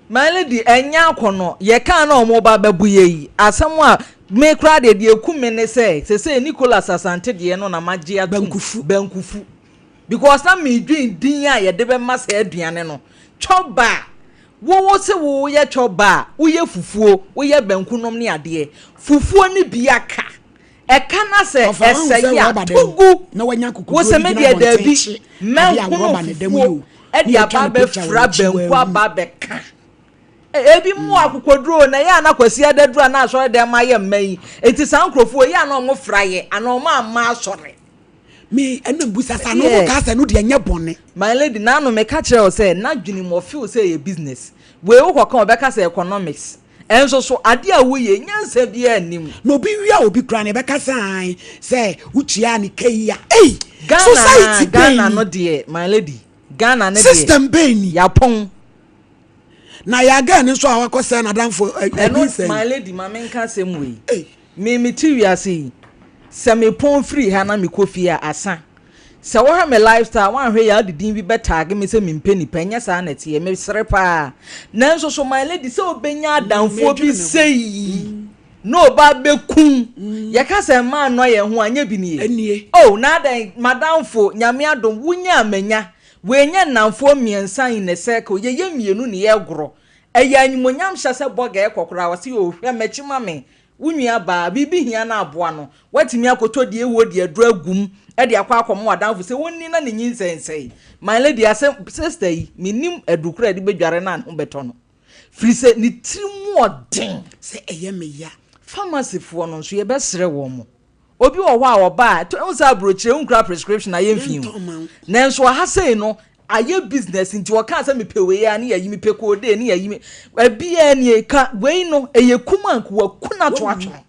My lady, ɛnyɛ akɔnɔ. Yɛkaa na wɔn ba bɛbo yɛ yi. Asɛm a me koraa deɛ deɛ eku me ne sɛ sesei Nicholas Asante deɛ no na magye atum. Bankufu. Bankufu. Because na medwen din a yɛde bɛma saa aduane no. Chɔba. Wo wo se wo yɛ chɔba a, woyɛ fufuo, woyɛ banku nom ne adeɛ. Fufuo no bi aka. Ɛka na sɛ Ɔfa wahu sɛ ɛsɛe a, rɔba to dam gu. na wanya Wo akokoduro se de me gyina deɛ abɔnten daabi, kye adeɛ a mɛhono rɔba na ɛda mu yi fufuo o, de na aba yɛatwa no picture wɔ abɛfra n'akyi banku wahu. aba abɛka. Ebi mu wɔ akokoduro o, na ɛyɛ a na Kwasi adaduru a na asɔre dɛm ayɛ mma yi. Enti saa nkurɔfoɔ yi, ɛyɛ a na wɔfra yɛ anaa wɔamma asɔre. Me ɛna mbusa sa na ɔmo kaa sɛ no deɛ nyɛ bɔne. My lady naano me ka kyerɛ wo sɛ n'adwene mu ɔfeel sɛ ɛyɛ business wei wo kɔ ka ɔbɛka sɛ economics ɛnso so adeɛ a wo yɛ nyansa biara nnim. Na obi wia obi koraa no yɛbɛka sɛ ae sɛ wo tuaa ne ka yi a ei Ghana society bɛn Ghana ni. no deɛ my lady Ghana no deɛ System bɛn ni. Yapɔn. Na yɛ girl no nso a wakɔ sɛ n'adamfo Ɛno my lady ma me nka asɛm wei. Me mete wiase yi, sɛ mepɔn firi ha na mekɔ fie a, asa. Sɛ wohwɛ me lifestyle a, woanhwɛ yie a wode din bi bɛ tag me sɛ mempɛ nipa, ɛnyɛ saa na ɛteɛ, mesere paa. Nanso so my lady, sɛ wobɛnya adamfoɔ bi sei na ɔba abɛku wo, yɛka sɛ mmaa nnɔ yɛn ho a, nyɛ bi nie? Oh, na adɛn, m'adamfo, Nyame adom, wonya a manya, wei nyɛ nnamfoɔ mmiɛnsa in a circle, yɛyɛ mmienu na yɛregorɔ. Ɛyɛ animuonyamhyɛ sɛ bɔga ɛkɔ koraa, ɔse oh, hwɛ m'akyi ma me, Wo nuabaa, biribi hia no a, boa no. Woatumi akɔtɔ deɛ ɛwuo de aduro agu mu de akɔ akɔma w'adamfo sɛ ɔnni na ne nyinsɛn nsɛe. My lady, asɛm, sister yi, mennim aduro korɔ a yɛde bɛdware no a ne ho bɛtɔ no. Firi sɛ ne tiri mu ɔden. Sɛ ɛyɛ me ya. Pharmacy foɔ no nso, yɛbɛsrɛ wɔn. Obi wɔ hɔ a ɔba a, wohu sɛ aburokyire wonkura prescription a yɛmfii ho. Nanso ɔha sei no, ayɛ business nti ɔkaa sɛ mepɛ wei a ne yɛyi mepɛ koodee ne yɛyi me ɛbiaa nie ka wei no ɛyɛ kum a nka waku no ato atwene.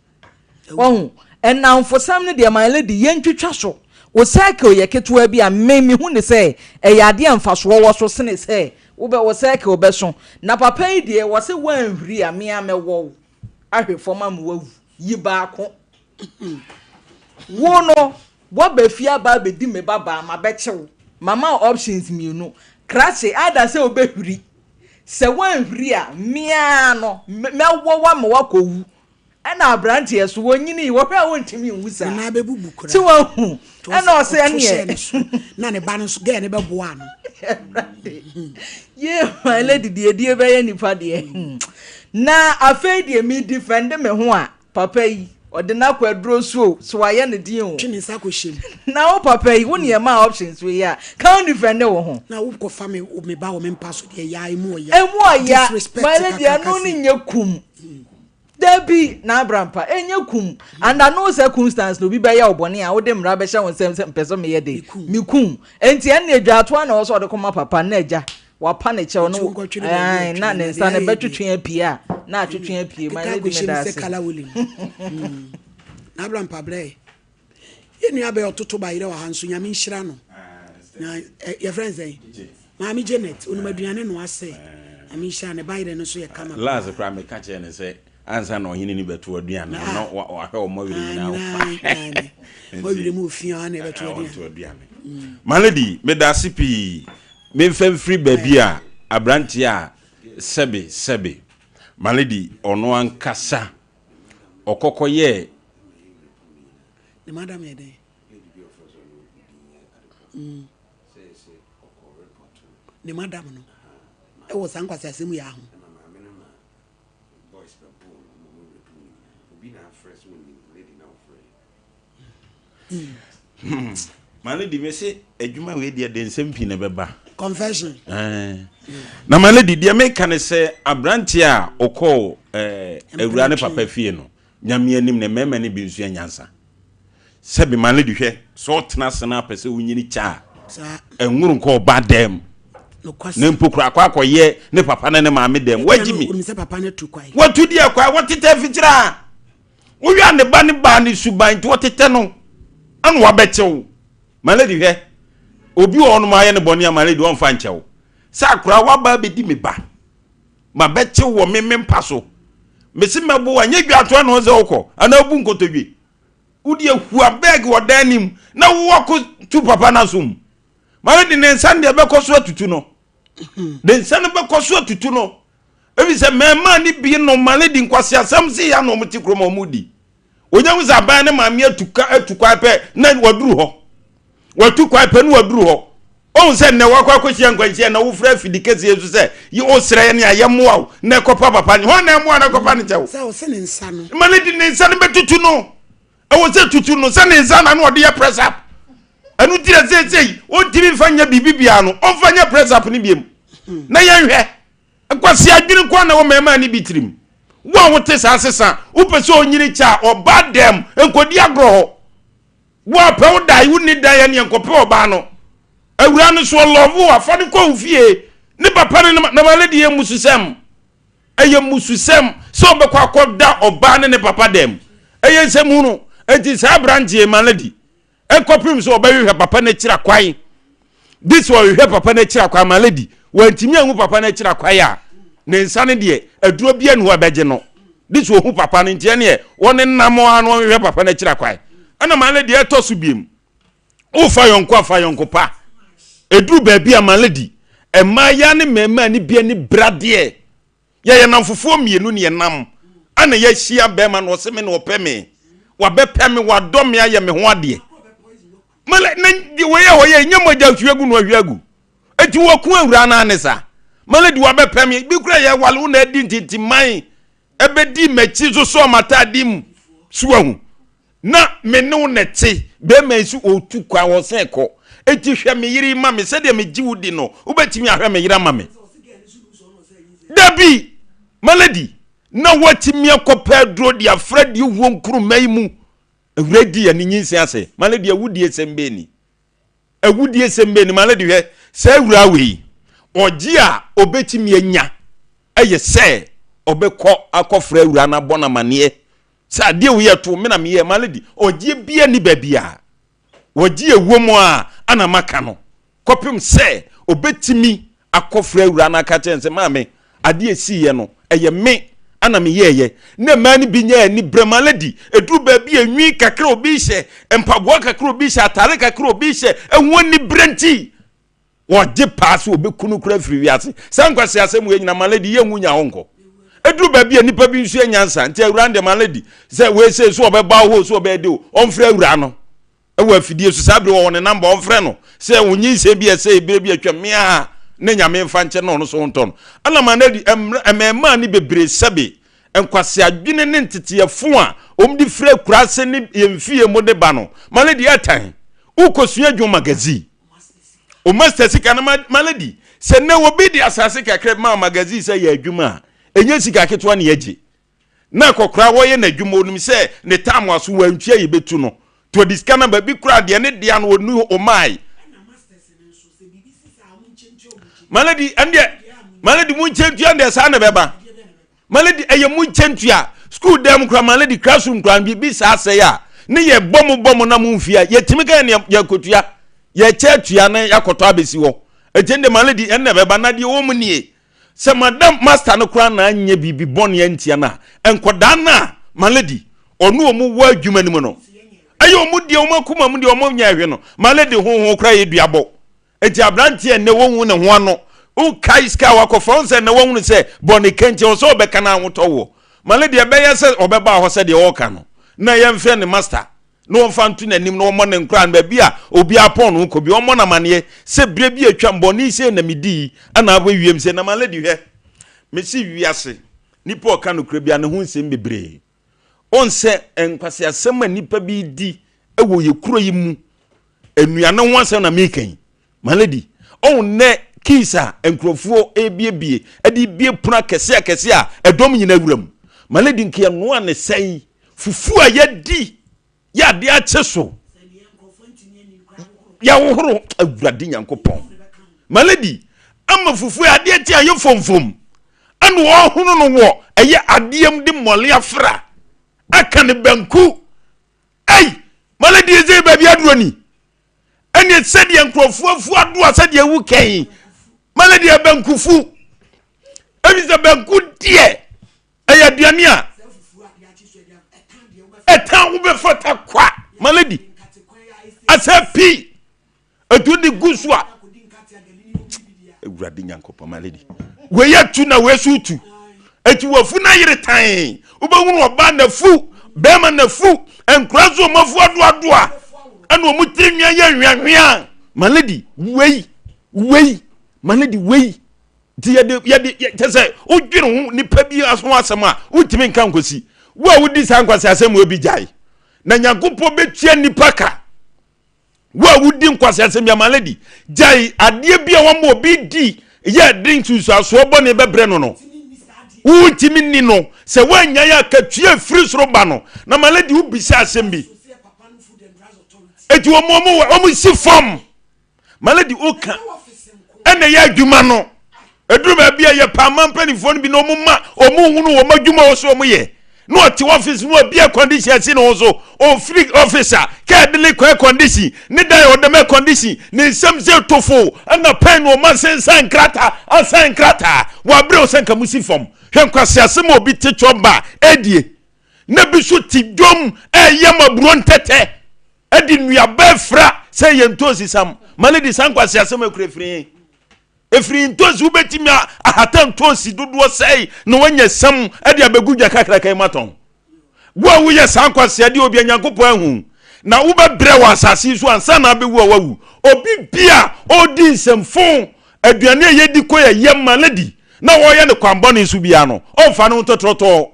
Wahu? Nnamfosɛm no deɛ my lady yɛntwitwa so. Wo circle yɛ ketewa bi a me mehu ne sɛ ɛyɛ adeɛ a mfasoɔ wɔ so sene sɛ wobɛ wo circle bɛso. Na papa yi deɛ wɔse woanhuri a me ara mɛwɔ wo ahwe fam ama woawu. Yi baako. Wo no, woaba fie aba abɛdi me babaa, mabɛkye wo. Mama wo options mmienu. Krakye, either sɛ wobɛhuri. Sɛ woanhuri a, me ara no, mɛwɔ wo ama woakɔwu. Ɛna aberanteɛ so, wɔnyinii, wɔhwɛ a wɔntumi nwu saa. Ne nan bɛbubu koraa. Sɛ woahu. Ɛna ɔsɛ Ɔto hyɛɛ ɛneɛ. ne so, na ne ba no nso, girl no bɛboaa no. Awurade. Yee, my lady deɛ, die bɛyɛ nipa deɛ. Na afei deɛ, me defend me ho a, Papa yi, ɔde no akɔ aduro so o, so wayɛ ne den o. Twe ne nsa kɔhyɛ mu. Na wo papa yi, wo ne ɛmaa options wei a, ka wo defend wo ho. Na wo kɔ fa me me ba wɔ me mpa so deɛ yaa emu ɔya. Emu ɔya, Disrespect my lady kakraka ɛno sei. ne nyɛ kum. Dabi, na abrampa, ɛnyɛ kum. Under no circumstance na obi bɛyɛ wo bɔne a wode mmara bɛhyɛ wo nsam sɛ mpɛ sɛ meyɛ den, mekum. Enti ɛnneɛ dwaatoa na ɛwɔ sɛ ɔde kɔma papa na agya Wapa ne kyɛw no ɛɛ na ne nsa no bɛtwetwe apue a na atwetwe apue my lady me da ase. Na abra mpabrɛ yɛ nua bɛyɛ ɔtoto ba yerɛ wɔ ha nso nyame nhyira no na yɛfrɛ nsɛn maame Janet onum aduane no ase nyame nhyira ne ba yerɛ no nso yɛ kama. Last koraa meka kyerɛ ne sɛ ansa na ɔhene ni bɛto aduane no na wahwɛ wɔn awerɛ nyinaa wɔwerɛ mu ofia na ɛbɛto aduane. My lady meda ase pii Memfa mfiri baabi a aberanteɛ a sɛbe sɛbe my lady ɔno ankasa ɔkɔkɔ yɛɛ. Ne madam yɛ dɛn? Mm. Ne madam no ɛwɔ saa nkwasi asɛm yi aho. Hmm. My lady, me se adwuma wei deɛ de nsɛm pii na ɛbɛba. Confession. Eh. Na my lady, deɛ meka ne sɛ aberanteɛ a ɔkɔɔ eh, awura ne papa fie no, nyame anim ne mmarima no bi nso yɛ nyansa. Sɛbi my lady hwɛ, sɛ ɔtena ase na apɛ sɛ wonyini kyɛ a, ɛnworo nkɔ ɔba dɛm. Na mpo kora akɔ akɔyɛ ne papa ne ne maame dɛm. Wagyi mi. Watu deɛ kwae, wɔtetɛ afikyire a. Wohwɛ a ne ba ne baa ne suban nti wɔtetɛ no ɛna wabɛkyɛ wo. My lady hwɛ, obi wɔ hɔnom ayɛ ne bɔne a my lady ɔmfa nkyɛ wo. Sɛ akora waba abɛdi me ba, mabɛkye wɔ me me mpa so. Mese mɛbo wo a, nyɛ dwatoa na ɔsɛ wokɔ anaa wobu nkotodwe. Wode ahua bɛɛg wɔ dan no mu na wowɔ tu papa no asom. My lady ne nsa no deɛ bɛkɔ so atutu no. Ne nsa no bɛkɔ so atutu no. Ebi sɛ mmarima ne bi no ma ne di nkwaseasɛm se ya na wɔn te kurom a wɔn di. Onya hu sɛ aban ne maame atu ka atu kwan pɛ na waduru hɔ. Watu kwan pɛ na waduru hɔ. Ohun sɛ nnɛ wakɔ akɔhyia nkwanhyia na wofrɛ afidi kɛseɛ so sɛ yi osrɛ yɛ ne a yɛmmoa wo na ɛkɔpa papa ne hɔ na ɛmmoa na ɛkɔpa ne kyɛw. Sɛ ɔsɛ ne nsa no. Ma ne di ne nsa no bɛtutu no. Ɛwɔ sɛ tutu no sɛ ne nsa na na ɔde yɛ press up. Ɛno ti na seesei ɔntumi nfa nyɛ biribi biara no ɔmfa nyɛ press up no biom. Na yɛnhwɛ. Nkwasea adwene nko ara na ɛwɔ mmarima no bi tirim. Wo a wote saa sesa, wopɛ sɛ onyini kyɛ a, ɔbaa dɛm, nkɔdi agorɔ hɔ. Wo a pɛ wo dan, wonni dan ɛneɛ nkɔpɛ ɔbaa no. Awuraa no so ɔlɔvo wo a, fa no kɔ wo fie. Ne papa ne ne ma, na ma lady yɛ mmususɛm. Ɛyɛ mmususɛm sɛ ɔbɛkɔ akɔda ɔbaa ne ne papa dɛm. Ɛyɛ nsɛm hunu. Enti saa aberanteɛ ma lady. Ɛkɔpem sɛ ɔbɛhwehwɛ papa no akyiri akwan. Gye sɛ ɔhwehwɛ papa no akyiri akwan ma lady wantumi anhu papa no akyiri akwan a, ne nsa no deɛ aduro bia ni hɔ a ɛbɛgye no. Gye sɛ ɔhu papa no nti ɛneɛ wɔne nam a na ɔhwehwɛ papa no akyiri akwan. Ɛna ma lady ɛtɔ so biem. Wofa yɔnko afa yɔnko pa. Ɛduru baabi a ma lady mmaa ne mmarima ne bia ne bradeɛ. Yɛyɛ nnamfofoɔ mmienu ne yɛnam ana yɛahyia bɛrima na ɔse me na ɔpɛ me wabɛpɛ me wadɔ me ayɛ me ho adeɛ mala na wei a ɔyɛ nyɛ mogya hwie agu na ɔhwie agu eti wɔko awura no ane sa mala di wabɛpɛ me bi kura yɛ wale wo na adi ntintiman ɛbɛdi m'akyi so sɔ m'ataade mu so ahu Na me ne wo na ɛte. Barima yi so ɔretu kwan, ɔresan kɔ. Enti hwɛ me yere yi ma me, sɛdeɛ megye wo di no, wobɛtumi ahwɛ me yere ama me? Dabi, my lady, na woatumi akɔpɛ aduro de afra deɛ wuo nkuruma yi mu. Awura di yɛ ne nyinsɛn ase. My lady, awudie sɛm bɛn ni? Awudie sɛm bɛn ni? My lady, hwɛ, saa awura wei, ɔgye a ɔbɛtumi anya ɛyɛ sɛ ɔbɛkɔ akɔfrɛ awura no abɔ no amaneɛ Sɛ adeɛ wei ɛto me na meyɛ ma lady ɔgyeɛ bia ni baabi a wɔgye ɛwɔ mu a ana maka no kɔpem sɛ ɔbɛtumi akɔfrɛ awura no aka kyerɛ no sɛ maame adeɛ ɛsiiɛ no ɛyɛ me ana meyɛɛyɛ na mmaa no bi nyɛ ani brɛ ma lady ɛduru baabi a nwi kakra obi hyɛ mpaboa kakra obi hyɛ atare kakra obi hyɛ ɛho ani brɛ nti Wɔgye paa sɛ wɔbɛku no koraa firi wiase. Saa nkwaseasɛm wei nyina Malady yɛ nwu nya hɔ nkɔ. Ɛduru baabi a nnipa bi nso yɛ nyansa nti awura no deɛ Malady sɛ wei sei so ɔbɛba wo hɔ so ɔbɛyɛ de o ɔmfrɛ awura no ɛwɔ afidie so saa bere wɔwɔ ne namba ɔmfrɛ no sɛ onyinsɛn bi ɛsɛ ebere bi atwa mmea ne nyame mfa nkyɛ na ɔno so ntɔ no ɛna Malady mmɛɛmaa ne bebree sɛbe nkwaseadwene ne nteteɛfo a wɔn de firi akuraase ne yɛn fie mu de ba no Malady ɛtan wokɔsua adwuma magazine O master sika no ma lady sɛ nnɛ obi de asase kakra bi ma magazine sɛ yɛ adwuma a ɛnyɛ sika ketewa ne yɛgye na akɔkora wɔyɛ n'adwuma onim sɛ ne tam aso wantua yɛbɛtu no to ɔde sika no baabi koraa deɛ ne dea no ɔnu ɔmae malady ɛndeɛ malady mu nkyɛntua deɛ saa na ɛbɛba Malady ɛyɛ mu nkyɛntua school dan mu koraa malady classroom koraa biribi saa sɛe a ne yɛ bɔ mo bɔ mo na mo mfie a yɛtumi ka yɛ yɛkotua yɛkyɛ atua na yɛakɔtɔ abɛsi hɔ ɛkyɛ de malady ɛnna ɛbɛba na deɛ wɔ mu nie sɛ madam master no koraa na anyɛ biribi bɔne antia no a nkɔdaa no a malady ɔno ɔmo wɔ adwuma no mu no ɛyɛ ɔmo deɛ ɔmo akoma mu deɛ ɔmo nyɛ ɛhwɛ no malady ho ho koraa yɛ duabɔ Enti aberanteɛ a nnɛ wɔnhu ne ho ano. Wokae sika a wakɔfa, wohu sɛ nnɛ wahunu sɛ bɔne ka nti ɛwɔ sɛ ɔbɛka na ahotɔ woɔ. Ma ne deɛ ɛbɛyɛ sɛ ɔbɛba hɔ sɛ deɛ ɔreka no na yɛmfrɛ ne master na wɔmfa nto n'anim na wɔmmɔ ne nkora no baabi a obiara pɔn no kɔ bi, wɔmmɔ no amaneɛ sɛ berɛ bi atwam bɔne sei na medii ɛna abɛwiem sei na ma lady hwɛ mese wiase nipa ɔka nokorɛ bia ne ho nsɛm bebree. Wohu sɛ nkwaseasɛm a nnipa bi di wɔ yɛ kuro yi mu, nnuane ho asɛm na meka yi. My lady, ɔhu nnɛ keys a nkurɔfoɔ rebiebie de bie pono akɛse akɛse a ɛdɔm nyinaa wura mu. My lady, nka yɛnoa ne sɛn? Fufuo a yɛadi yɛ adeɛ akye so. Yɛhohoro Awurade Nyankopɔn. My lady, ama fufuo adeɛ kye ayɛ fomfom. Ɛna ɔhono no wɔ ɛyɛ adeɛ mu de mmɔle afra aka ne banku. Ei, my lady, ɛsɛ baabi aduro ni. Ɛne sɛdeɛ nkurɔfoɔ afu adoa sɛdeɛ awu kɛn. My lady, bankufu. Ɛfiri sɛ banku deɛ ɛyɛ aduane a ɛtan wo bɛfata kwa my lady asɛ pii ɛtu de gu so a awurade nyankopɔn my lady wei atu na wei so tu ɛti wafu no ayere tan wobɛhunu ɔbaa nafu bɛrima nafu nkora nso ɔmafu adoadoa ɛna ɔmo tiri nwia yɛ hweahwea my lady wei wei my lady wei nti yɛde yɛde kyɛ sɛ wodwene ho nipa bi ho asɛm a wontumi nka nkosi wo a wodi saa nkwasi asɛm wɔ bi gyae na nyankopɔn bɛtua nipa ka wo a wodi nkwasi asɛm bi ama lady gyae adeɛ bi a wɔma obi di yɛ de nsunsuansoɔ bɔne bɛbrɛ no no wontumi nni no sɛ woanya yɛ akatua firi soro ba no na ma lady wobisa asɛm bi eti wɔn wɔn wɔn si fam Malady woka ɛna ɛyɛ adwuma no ɛduru baabi a yɛpɛ ama mpanimfoɔ no bi na wɔn ma wɔn hunu wɔn adwuma wɔ so wɔn yɛ na ɔte office no obi air condition asi ne ho so ɔfiri office a kaa de ne kɔ air condition ne dan a ɔdam air condition ne nsam sɛ tofo ɛna pɛn na ɔma sensan nkrataa asan nkrataa wɔabrɛ wo sɛ nka mo si fam hwɛ nkwasi asɛm a obi te twɔba ɛdie na bi so te dwom ɛyɛ ma buro ntɛtɛ ɛde nnuaba afira sɛ yɛ ntoosi sam ma ne de saa nkwasi asɛm akura efiri he efiri ntoosi wobɛtumi ahata ntoosi dodoɔ sɛe na wanya sam ɛde abɛgu dwa kakraka yi mu atɔn wo a woyɛ saa nkwasi adeɛ obi anyankopɔn ahu na wobɛbrɛ wɔ asase yi so ansa na abɛwu a wawu obi bia ɔdi nsɛmfo aduane a yɛdi kɔ yɛ yam ma lady na wɔyɛ no kwanbɔne so biara no ɔmfa ne ho tɔtrɔtɔɔ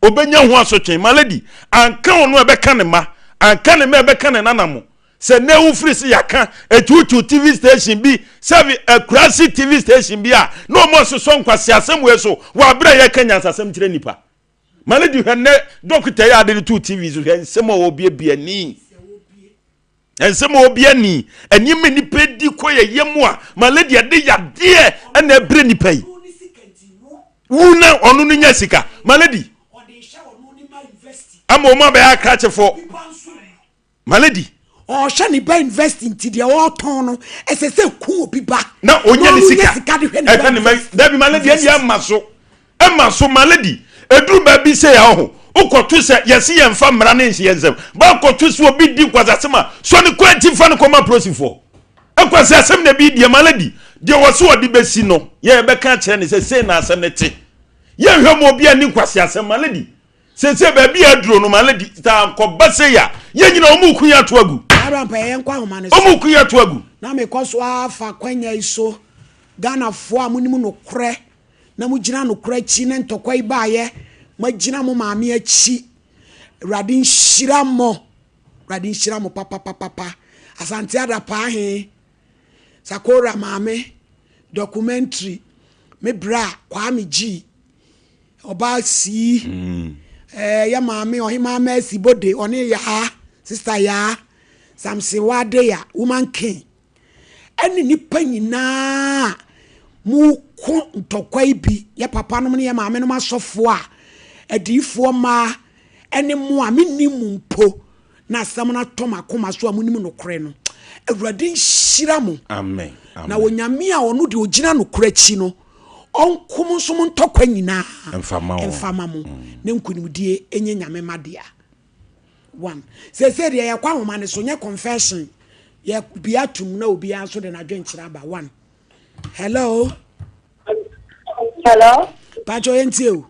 Obenya ho asotwe. My lady, anka ɔno a ɛbɛka ne mma, anka ne mma a ɛbɛka ne nana mo. Sɛ nnɛ wofiri se yɛaka atuutuu TV station bi, sɛbi akurase TV station bi a, na wɔn asosɔ nkwaseasɛm wei so wɔ abere a yɛreka nyansasɛm kyerɛ nnipa. My lady, hwɛ nnɛ dɔkota yi a ade no too TV so, hwɛ nsɛm a ɔrebiabia ani. Nsɛm a ɔbea ni, nneɛma nnipa di kɔ yɛ yam a, ma lady ɛde yadeɛ ɛna ɛbrɛ nipa yi. Wu na ɔno no nya sika. Ma lady. Ama wɔn abɛyɛ akrakyefo. Ma lady. Ɔhwɛ ne ba university nti deɛ ɔretɔn no ɛsɛ sɛ ku obi ba. Na ɔnya ne sika. De hwɛ ne ba university. Dabi ma lady ɛndeɛ ɛma so. Ɛma so ma lady ɛduru baabi sei a ɔho wokɔto sɛ yɛse yɛmfa mmara no nhyɛ yɛn nsam ba kɔto sɛ obi di nkwasasɛm a sɔ ne kɔ akyi fa no kɔma polisifoɔ nkwasasɛm na bi deɛ ma lady deɛ wɔ so ɔde bɛsi no yɛ yɛbɛka akyerɛ ne sɛ sei na asɛm no te yɛnhwɛ ma obi ani nkwasasɛm ma lady sese baabi a aduro no ma lady taa nkɔba sei a yɛn nyina ɔmo ku yɛn ato agu ɔmo ku yɛn ato agu na mekɔ so afa kwanya yi so Ghanafoɔ a monim nokorɛ na mogyina nokorɛ akyi na ntɔkwa yi baeɛ, moagyina mo maame akyi. Awurade nhyira mo. Awurade nhyira mo papapapapa. Asante Adapaa he, Sakora maame, documentary, me bra Kwame G, ɔbaa sii, mm. eh, yɛ maame ɔhemaa Mercy Bode, ɔne Yaa, sister Yaa, Samson Wadeya, woman king. ɛne nnipa nyinaa a moko ntɔkwa yi bi, yɛ papanom ne yɛ maamenom asɔfoɔ a, adiyifoɔ mmaa ɛne mo a mennim mo mpo, na asɛm no atɔ m'akoma so a monim nokorɛ no. Awurade nhyira mo. Amen. Na Onyame a ɔno deɛ ɔgyina nokorɛ akyi no, ɔnko mo nso mo ntɔkwa nyinaa mfa ma mo, mm. na nkonimdie ɛnyɛ Nyame ma dea. One. Seesei deɛ yɛkɔ ahoma no so, nyɛ confession. Yɛ bia tum na obiara nso de n'adwenkyerɛ aba. One. Hello. Hello. Pacho yɛntie o.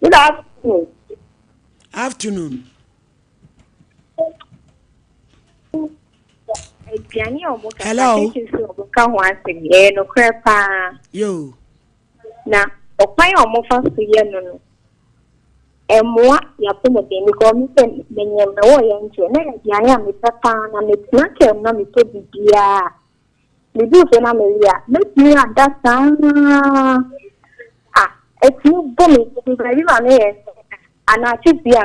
Good afternoon. Afternoon. Aduane a wɔka Hello. plantain chips a wɔka ho asɛm yi, ɛyɛ nokorɛ paa. Yo. Na ɔkwan a wɔfa so yɛ no no, ɛmmoa yɛapɔmuden because me sɛ menyɛ mewɔ yɛ nkyɛ na yɛ aduane a mepɛ paa na metena kaa mu na metɔ biribiara Miduu fie na mewie a, mɛtumi ada saa a, ɛtumi bɔ me ti baabi ma meyɛ sɛ anaa chips bi a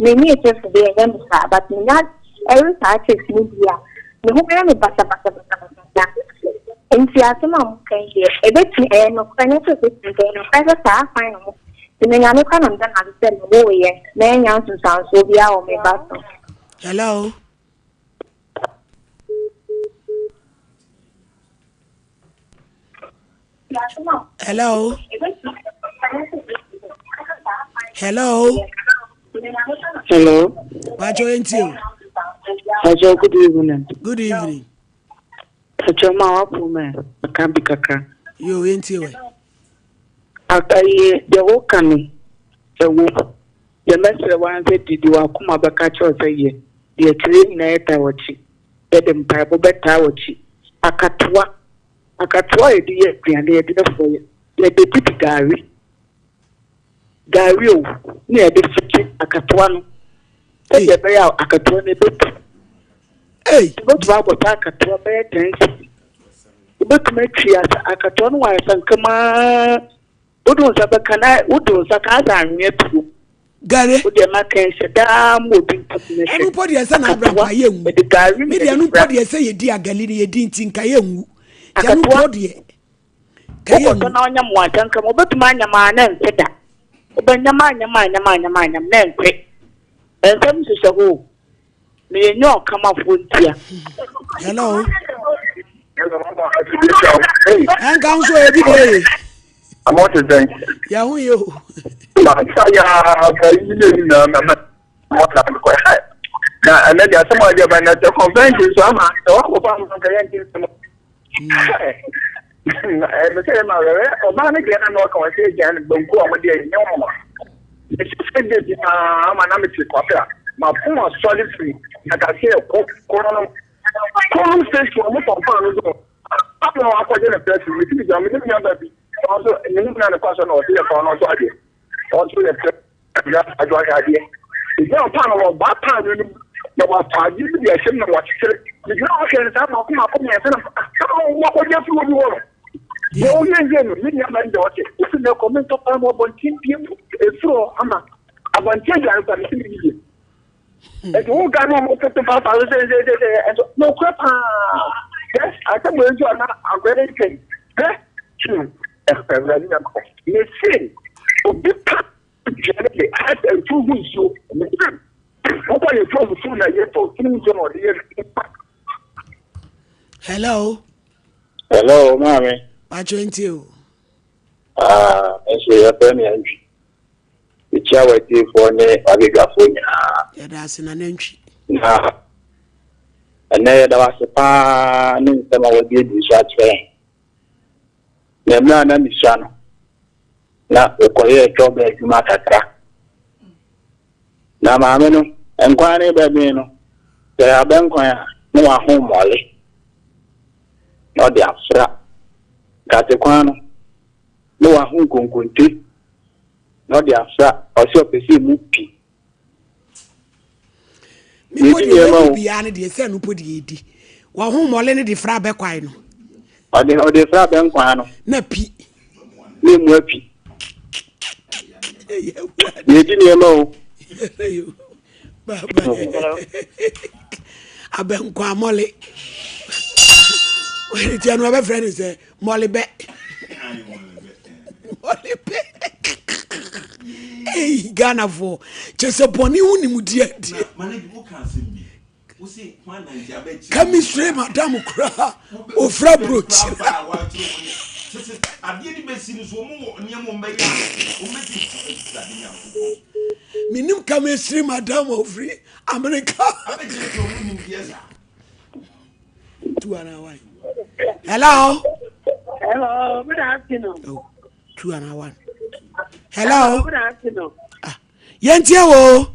menni chips deɛ ɛnyɛ me saa but menya ɛwe saa chips no bi a me ho bɛyɛ me basabasabasabasa. Nti asɛm a moka yi deɛ ɛbɛtumi ɛyɛ nokorɛ nyɛ sɛ ɛbɛtumi ɛyɛ nokorɛ sɛ saa kwan na mo nti me Nyame kora na meda no ase sɛ mewoeɛ na ɛnya nsunsuansoɔ biara wɔ me ba so. Hello. Hello. Hello. Hello. Pacho enti o. Pacho good evening. Good evening. Pacho ma wapo me aka bi kakra. Yo enti we. Akaye deɛ woka no ɛwɔ Deɛ mɛsrɛ wo ara ne sɛ di deɛ w'akoma bɛka akyerɛ wo sɛ yɛ. Deɛ ɛkyerɛ yɛn nyinaa yɛtaa w'akyi. Yɛde mpaebɔ bɛtaa w'akyi. Akatoa, akatoa a yɛde yɛ aduane, yɛde yɛ frɔeɛ, yɛde bi di gari. Gari o, na yɛde fete akatoa no sɛdeɛ ɛbɛyɛ a akatoa no ɛbɛtu. Wobɛtumi akɔtɔ akatoa bɛyɛ ten cedi. Wobɛtumi atwi asa akatoa no wɔ asanka mu ara. Wode wo nsa bɛka na wode wo nsa ka asɛ anwea tuo. Gare. Wo deɛ ma kɛn hyɛ daa ma obi ntam ne hwɛ. Ɛno mpo deɛ sɛ na abira mpa yɛ nwu. Ɛde gari Me deɛ ɛno mpo deɛ sɛ yɛdi agali no yɛdi nti nka yɛ nwu. Nti ɛno mpo deɛ ka yɛ nwu. Wokɔtɔ na ɔnyam wɔ asanka mu wobɛtumi anyam a na ɛnte da. Wobɛnyam anyam anyam anyam anyam na ɛnte. Nsɛm hyehyɛ hɔ o. Na yɛnyɛ ɔkamafoɔ ntia. Hello. Ɛnka nso ebi de ye. Àmọ́ ti sẹ́yìn. Yàho yẹ o. Màá yà á yi ní èyí náà mẹ́mẹ́ mọ́ ta kọ́ ẹ̀. Na ɛnɛ deɛ asɛm a ɔde ba na sɛ convention so ama sɛ wakɔfa ama nka yɛnte nsɛm. Mɛ sɛ ma wɛrɛ ɔbaa no deɛ na na ɔka wɔn sɛ agya no banku a wɔde ayɛ nyɛ wɔn ma. Mesi sɛ de bi paa ama na mete kwape a mapom asɔre firi akase ɛkɔ kɔnɔnom kɔnɔnom station ɔmo tɔn paano so ama wakɔgye ne pɛsi mesi bi gya mene nua ba bi ɔno nso ne mu na ne kɔ asɔ na ɔse yɛ tɔn no nso adeɛ ɔno nso yɛ pɛ Agya adwo ahwɛ adeɛ. Egyina paano no ɔbaa paano no mu na watɔ adeɛ bi de ahyɛ mu na wakyekyere. Megyina hɔ hwɛ no saa mako mako mmiɛnsa na ah na wakɔgye afiri obi hɔ no. Deɛ ɔyɛ yie no ne nua bɛn deɛ ɔte. Wosi na ɛkɔ mentɔ paano abɔnten bie mu efiri hɔ ama abɔnten aduane kora mesi me yie. Ɛti wo ga no ɔmo tete fafa so sɛ sɛ sɛ sɛ ɛso na okura paa. Hɛ asɛm wɔ nso a na akɔyɛ ne ntɛn. Hɛ hmm ɛwurade nyankopɔn. Mese obi pa Dua no de ayɛ mfuw ho nsuo. Wokɔ yɛ fam nsuo na yɛ fam funu nsuo na ɔde yɛ. Hello. Hello, maame. Patro nti o. Ah, nso yɛfrɛ me Antwi. Mekyia w'atiefoɔ ne w'abadwafoɔ nyinaa. Yɛda ase na nantwi. Na ɛnɛ yɛda w'ase paa ne nsɛm a wɔaduadua so akyerɛ yɛn. Na mmerɛ a na mesua no, na mekɔyɛɛ dwɔba adwuma kakra. Na maame no, nkwan no rebɛben no, sɛ ɛyɛ abɛnkwan a, na waho mmɔle na ɔde afra. Nkatekwan no, na waho nkonkonte na ɔde afra. Ɔse ɔpɛ sɛ emu pi. Mepɔ deɛ yɛmu biara no deɛ sɛ no po deɛ ɛdi. Waho mmɔle no de fra abɛkwan no. Ɔde ɔde fra abɛnkwan no. Na pi. Na emu api. Yɛdi nneɛma o. Abɛnkwan mmɔle. Tia no abɛfrɛ no sɛ mmɔle bɛ. Mmɔle bɛ. Ei Ghanafoɔ kyɛ sɛ bɔne ho nimdeɛ deɛ. Chemistry madam koraa ofura brokyi. Menim chemistry madam ofiri America. Hello. Hello, good afternoon. Oh, 2 and 1. Hello. Hello, good afternoon. Ah, yɛntie wo.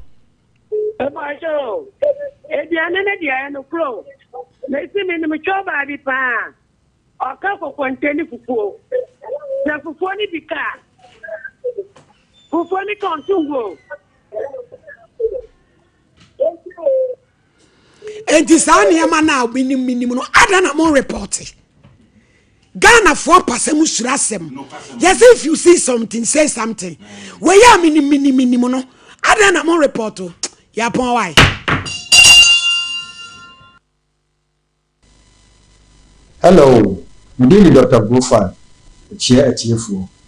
Ɛbɔhyɛ aduane no deɛ ɛyɛ nokorɛ o. Mesi me nim twɛ baabi paa. Ɔka kokonte ne fufuo. Na fufuo no bi ka. Fufuo no ka ɔnto ngu o. Enti saa nneɛma no a menim menim no adɛn na mo repɔte? Ghanafoɔ pasɛ mu suro asɛm. Yɛsɛ if you see something say something. Wei a menim menim menim no adɛn na mo repɔto? Yɛapɔn wae. Hello, me din de Doctor Brofan, mekyea atiefoɔ.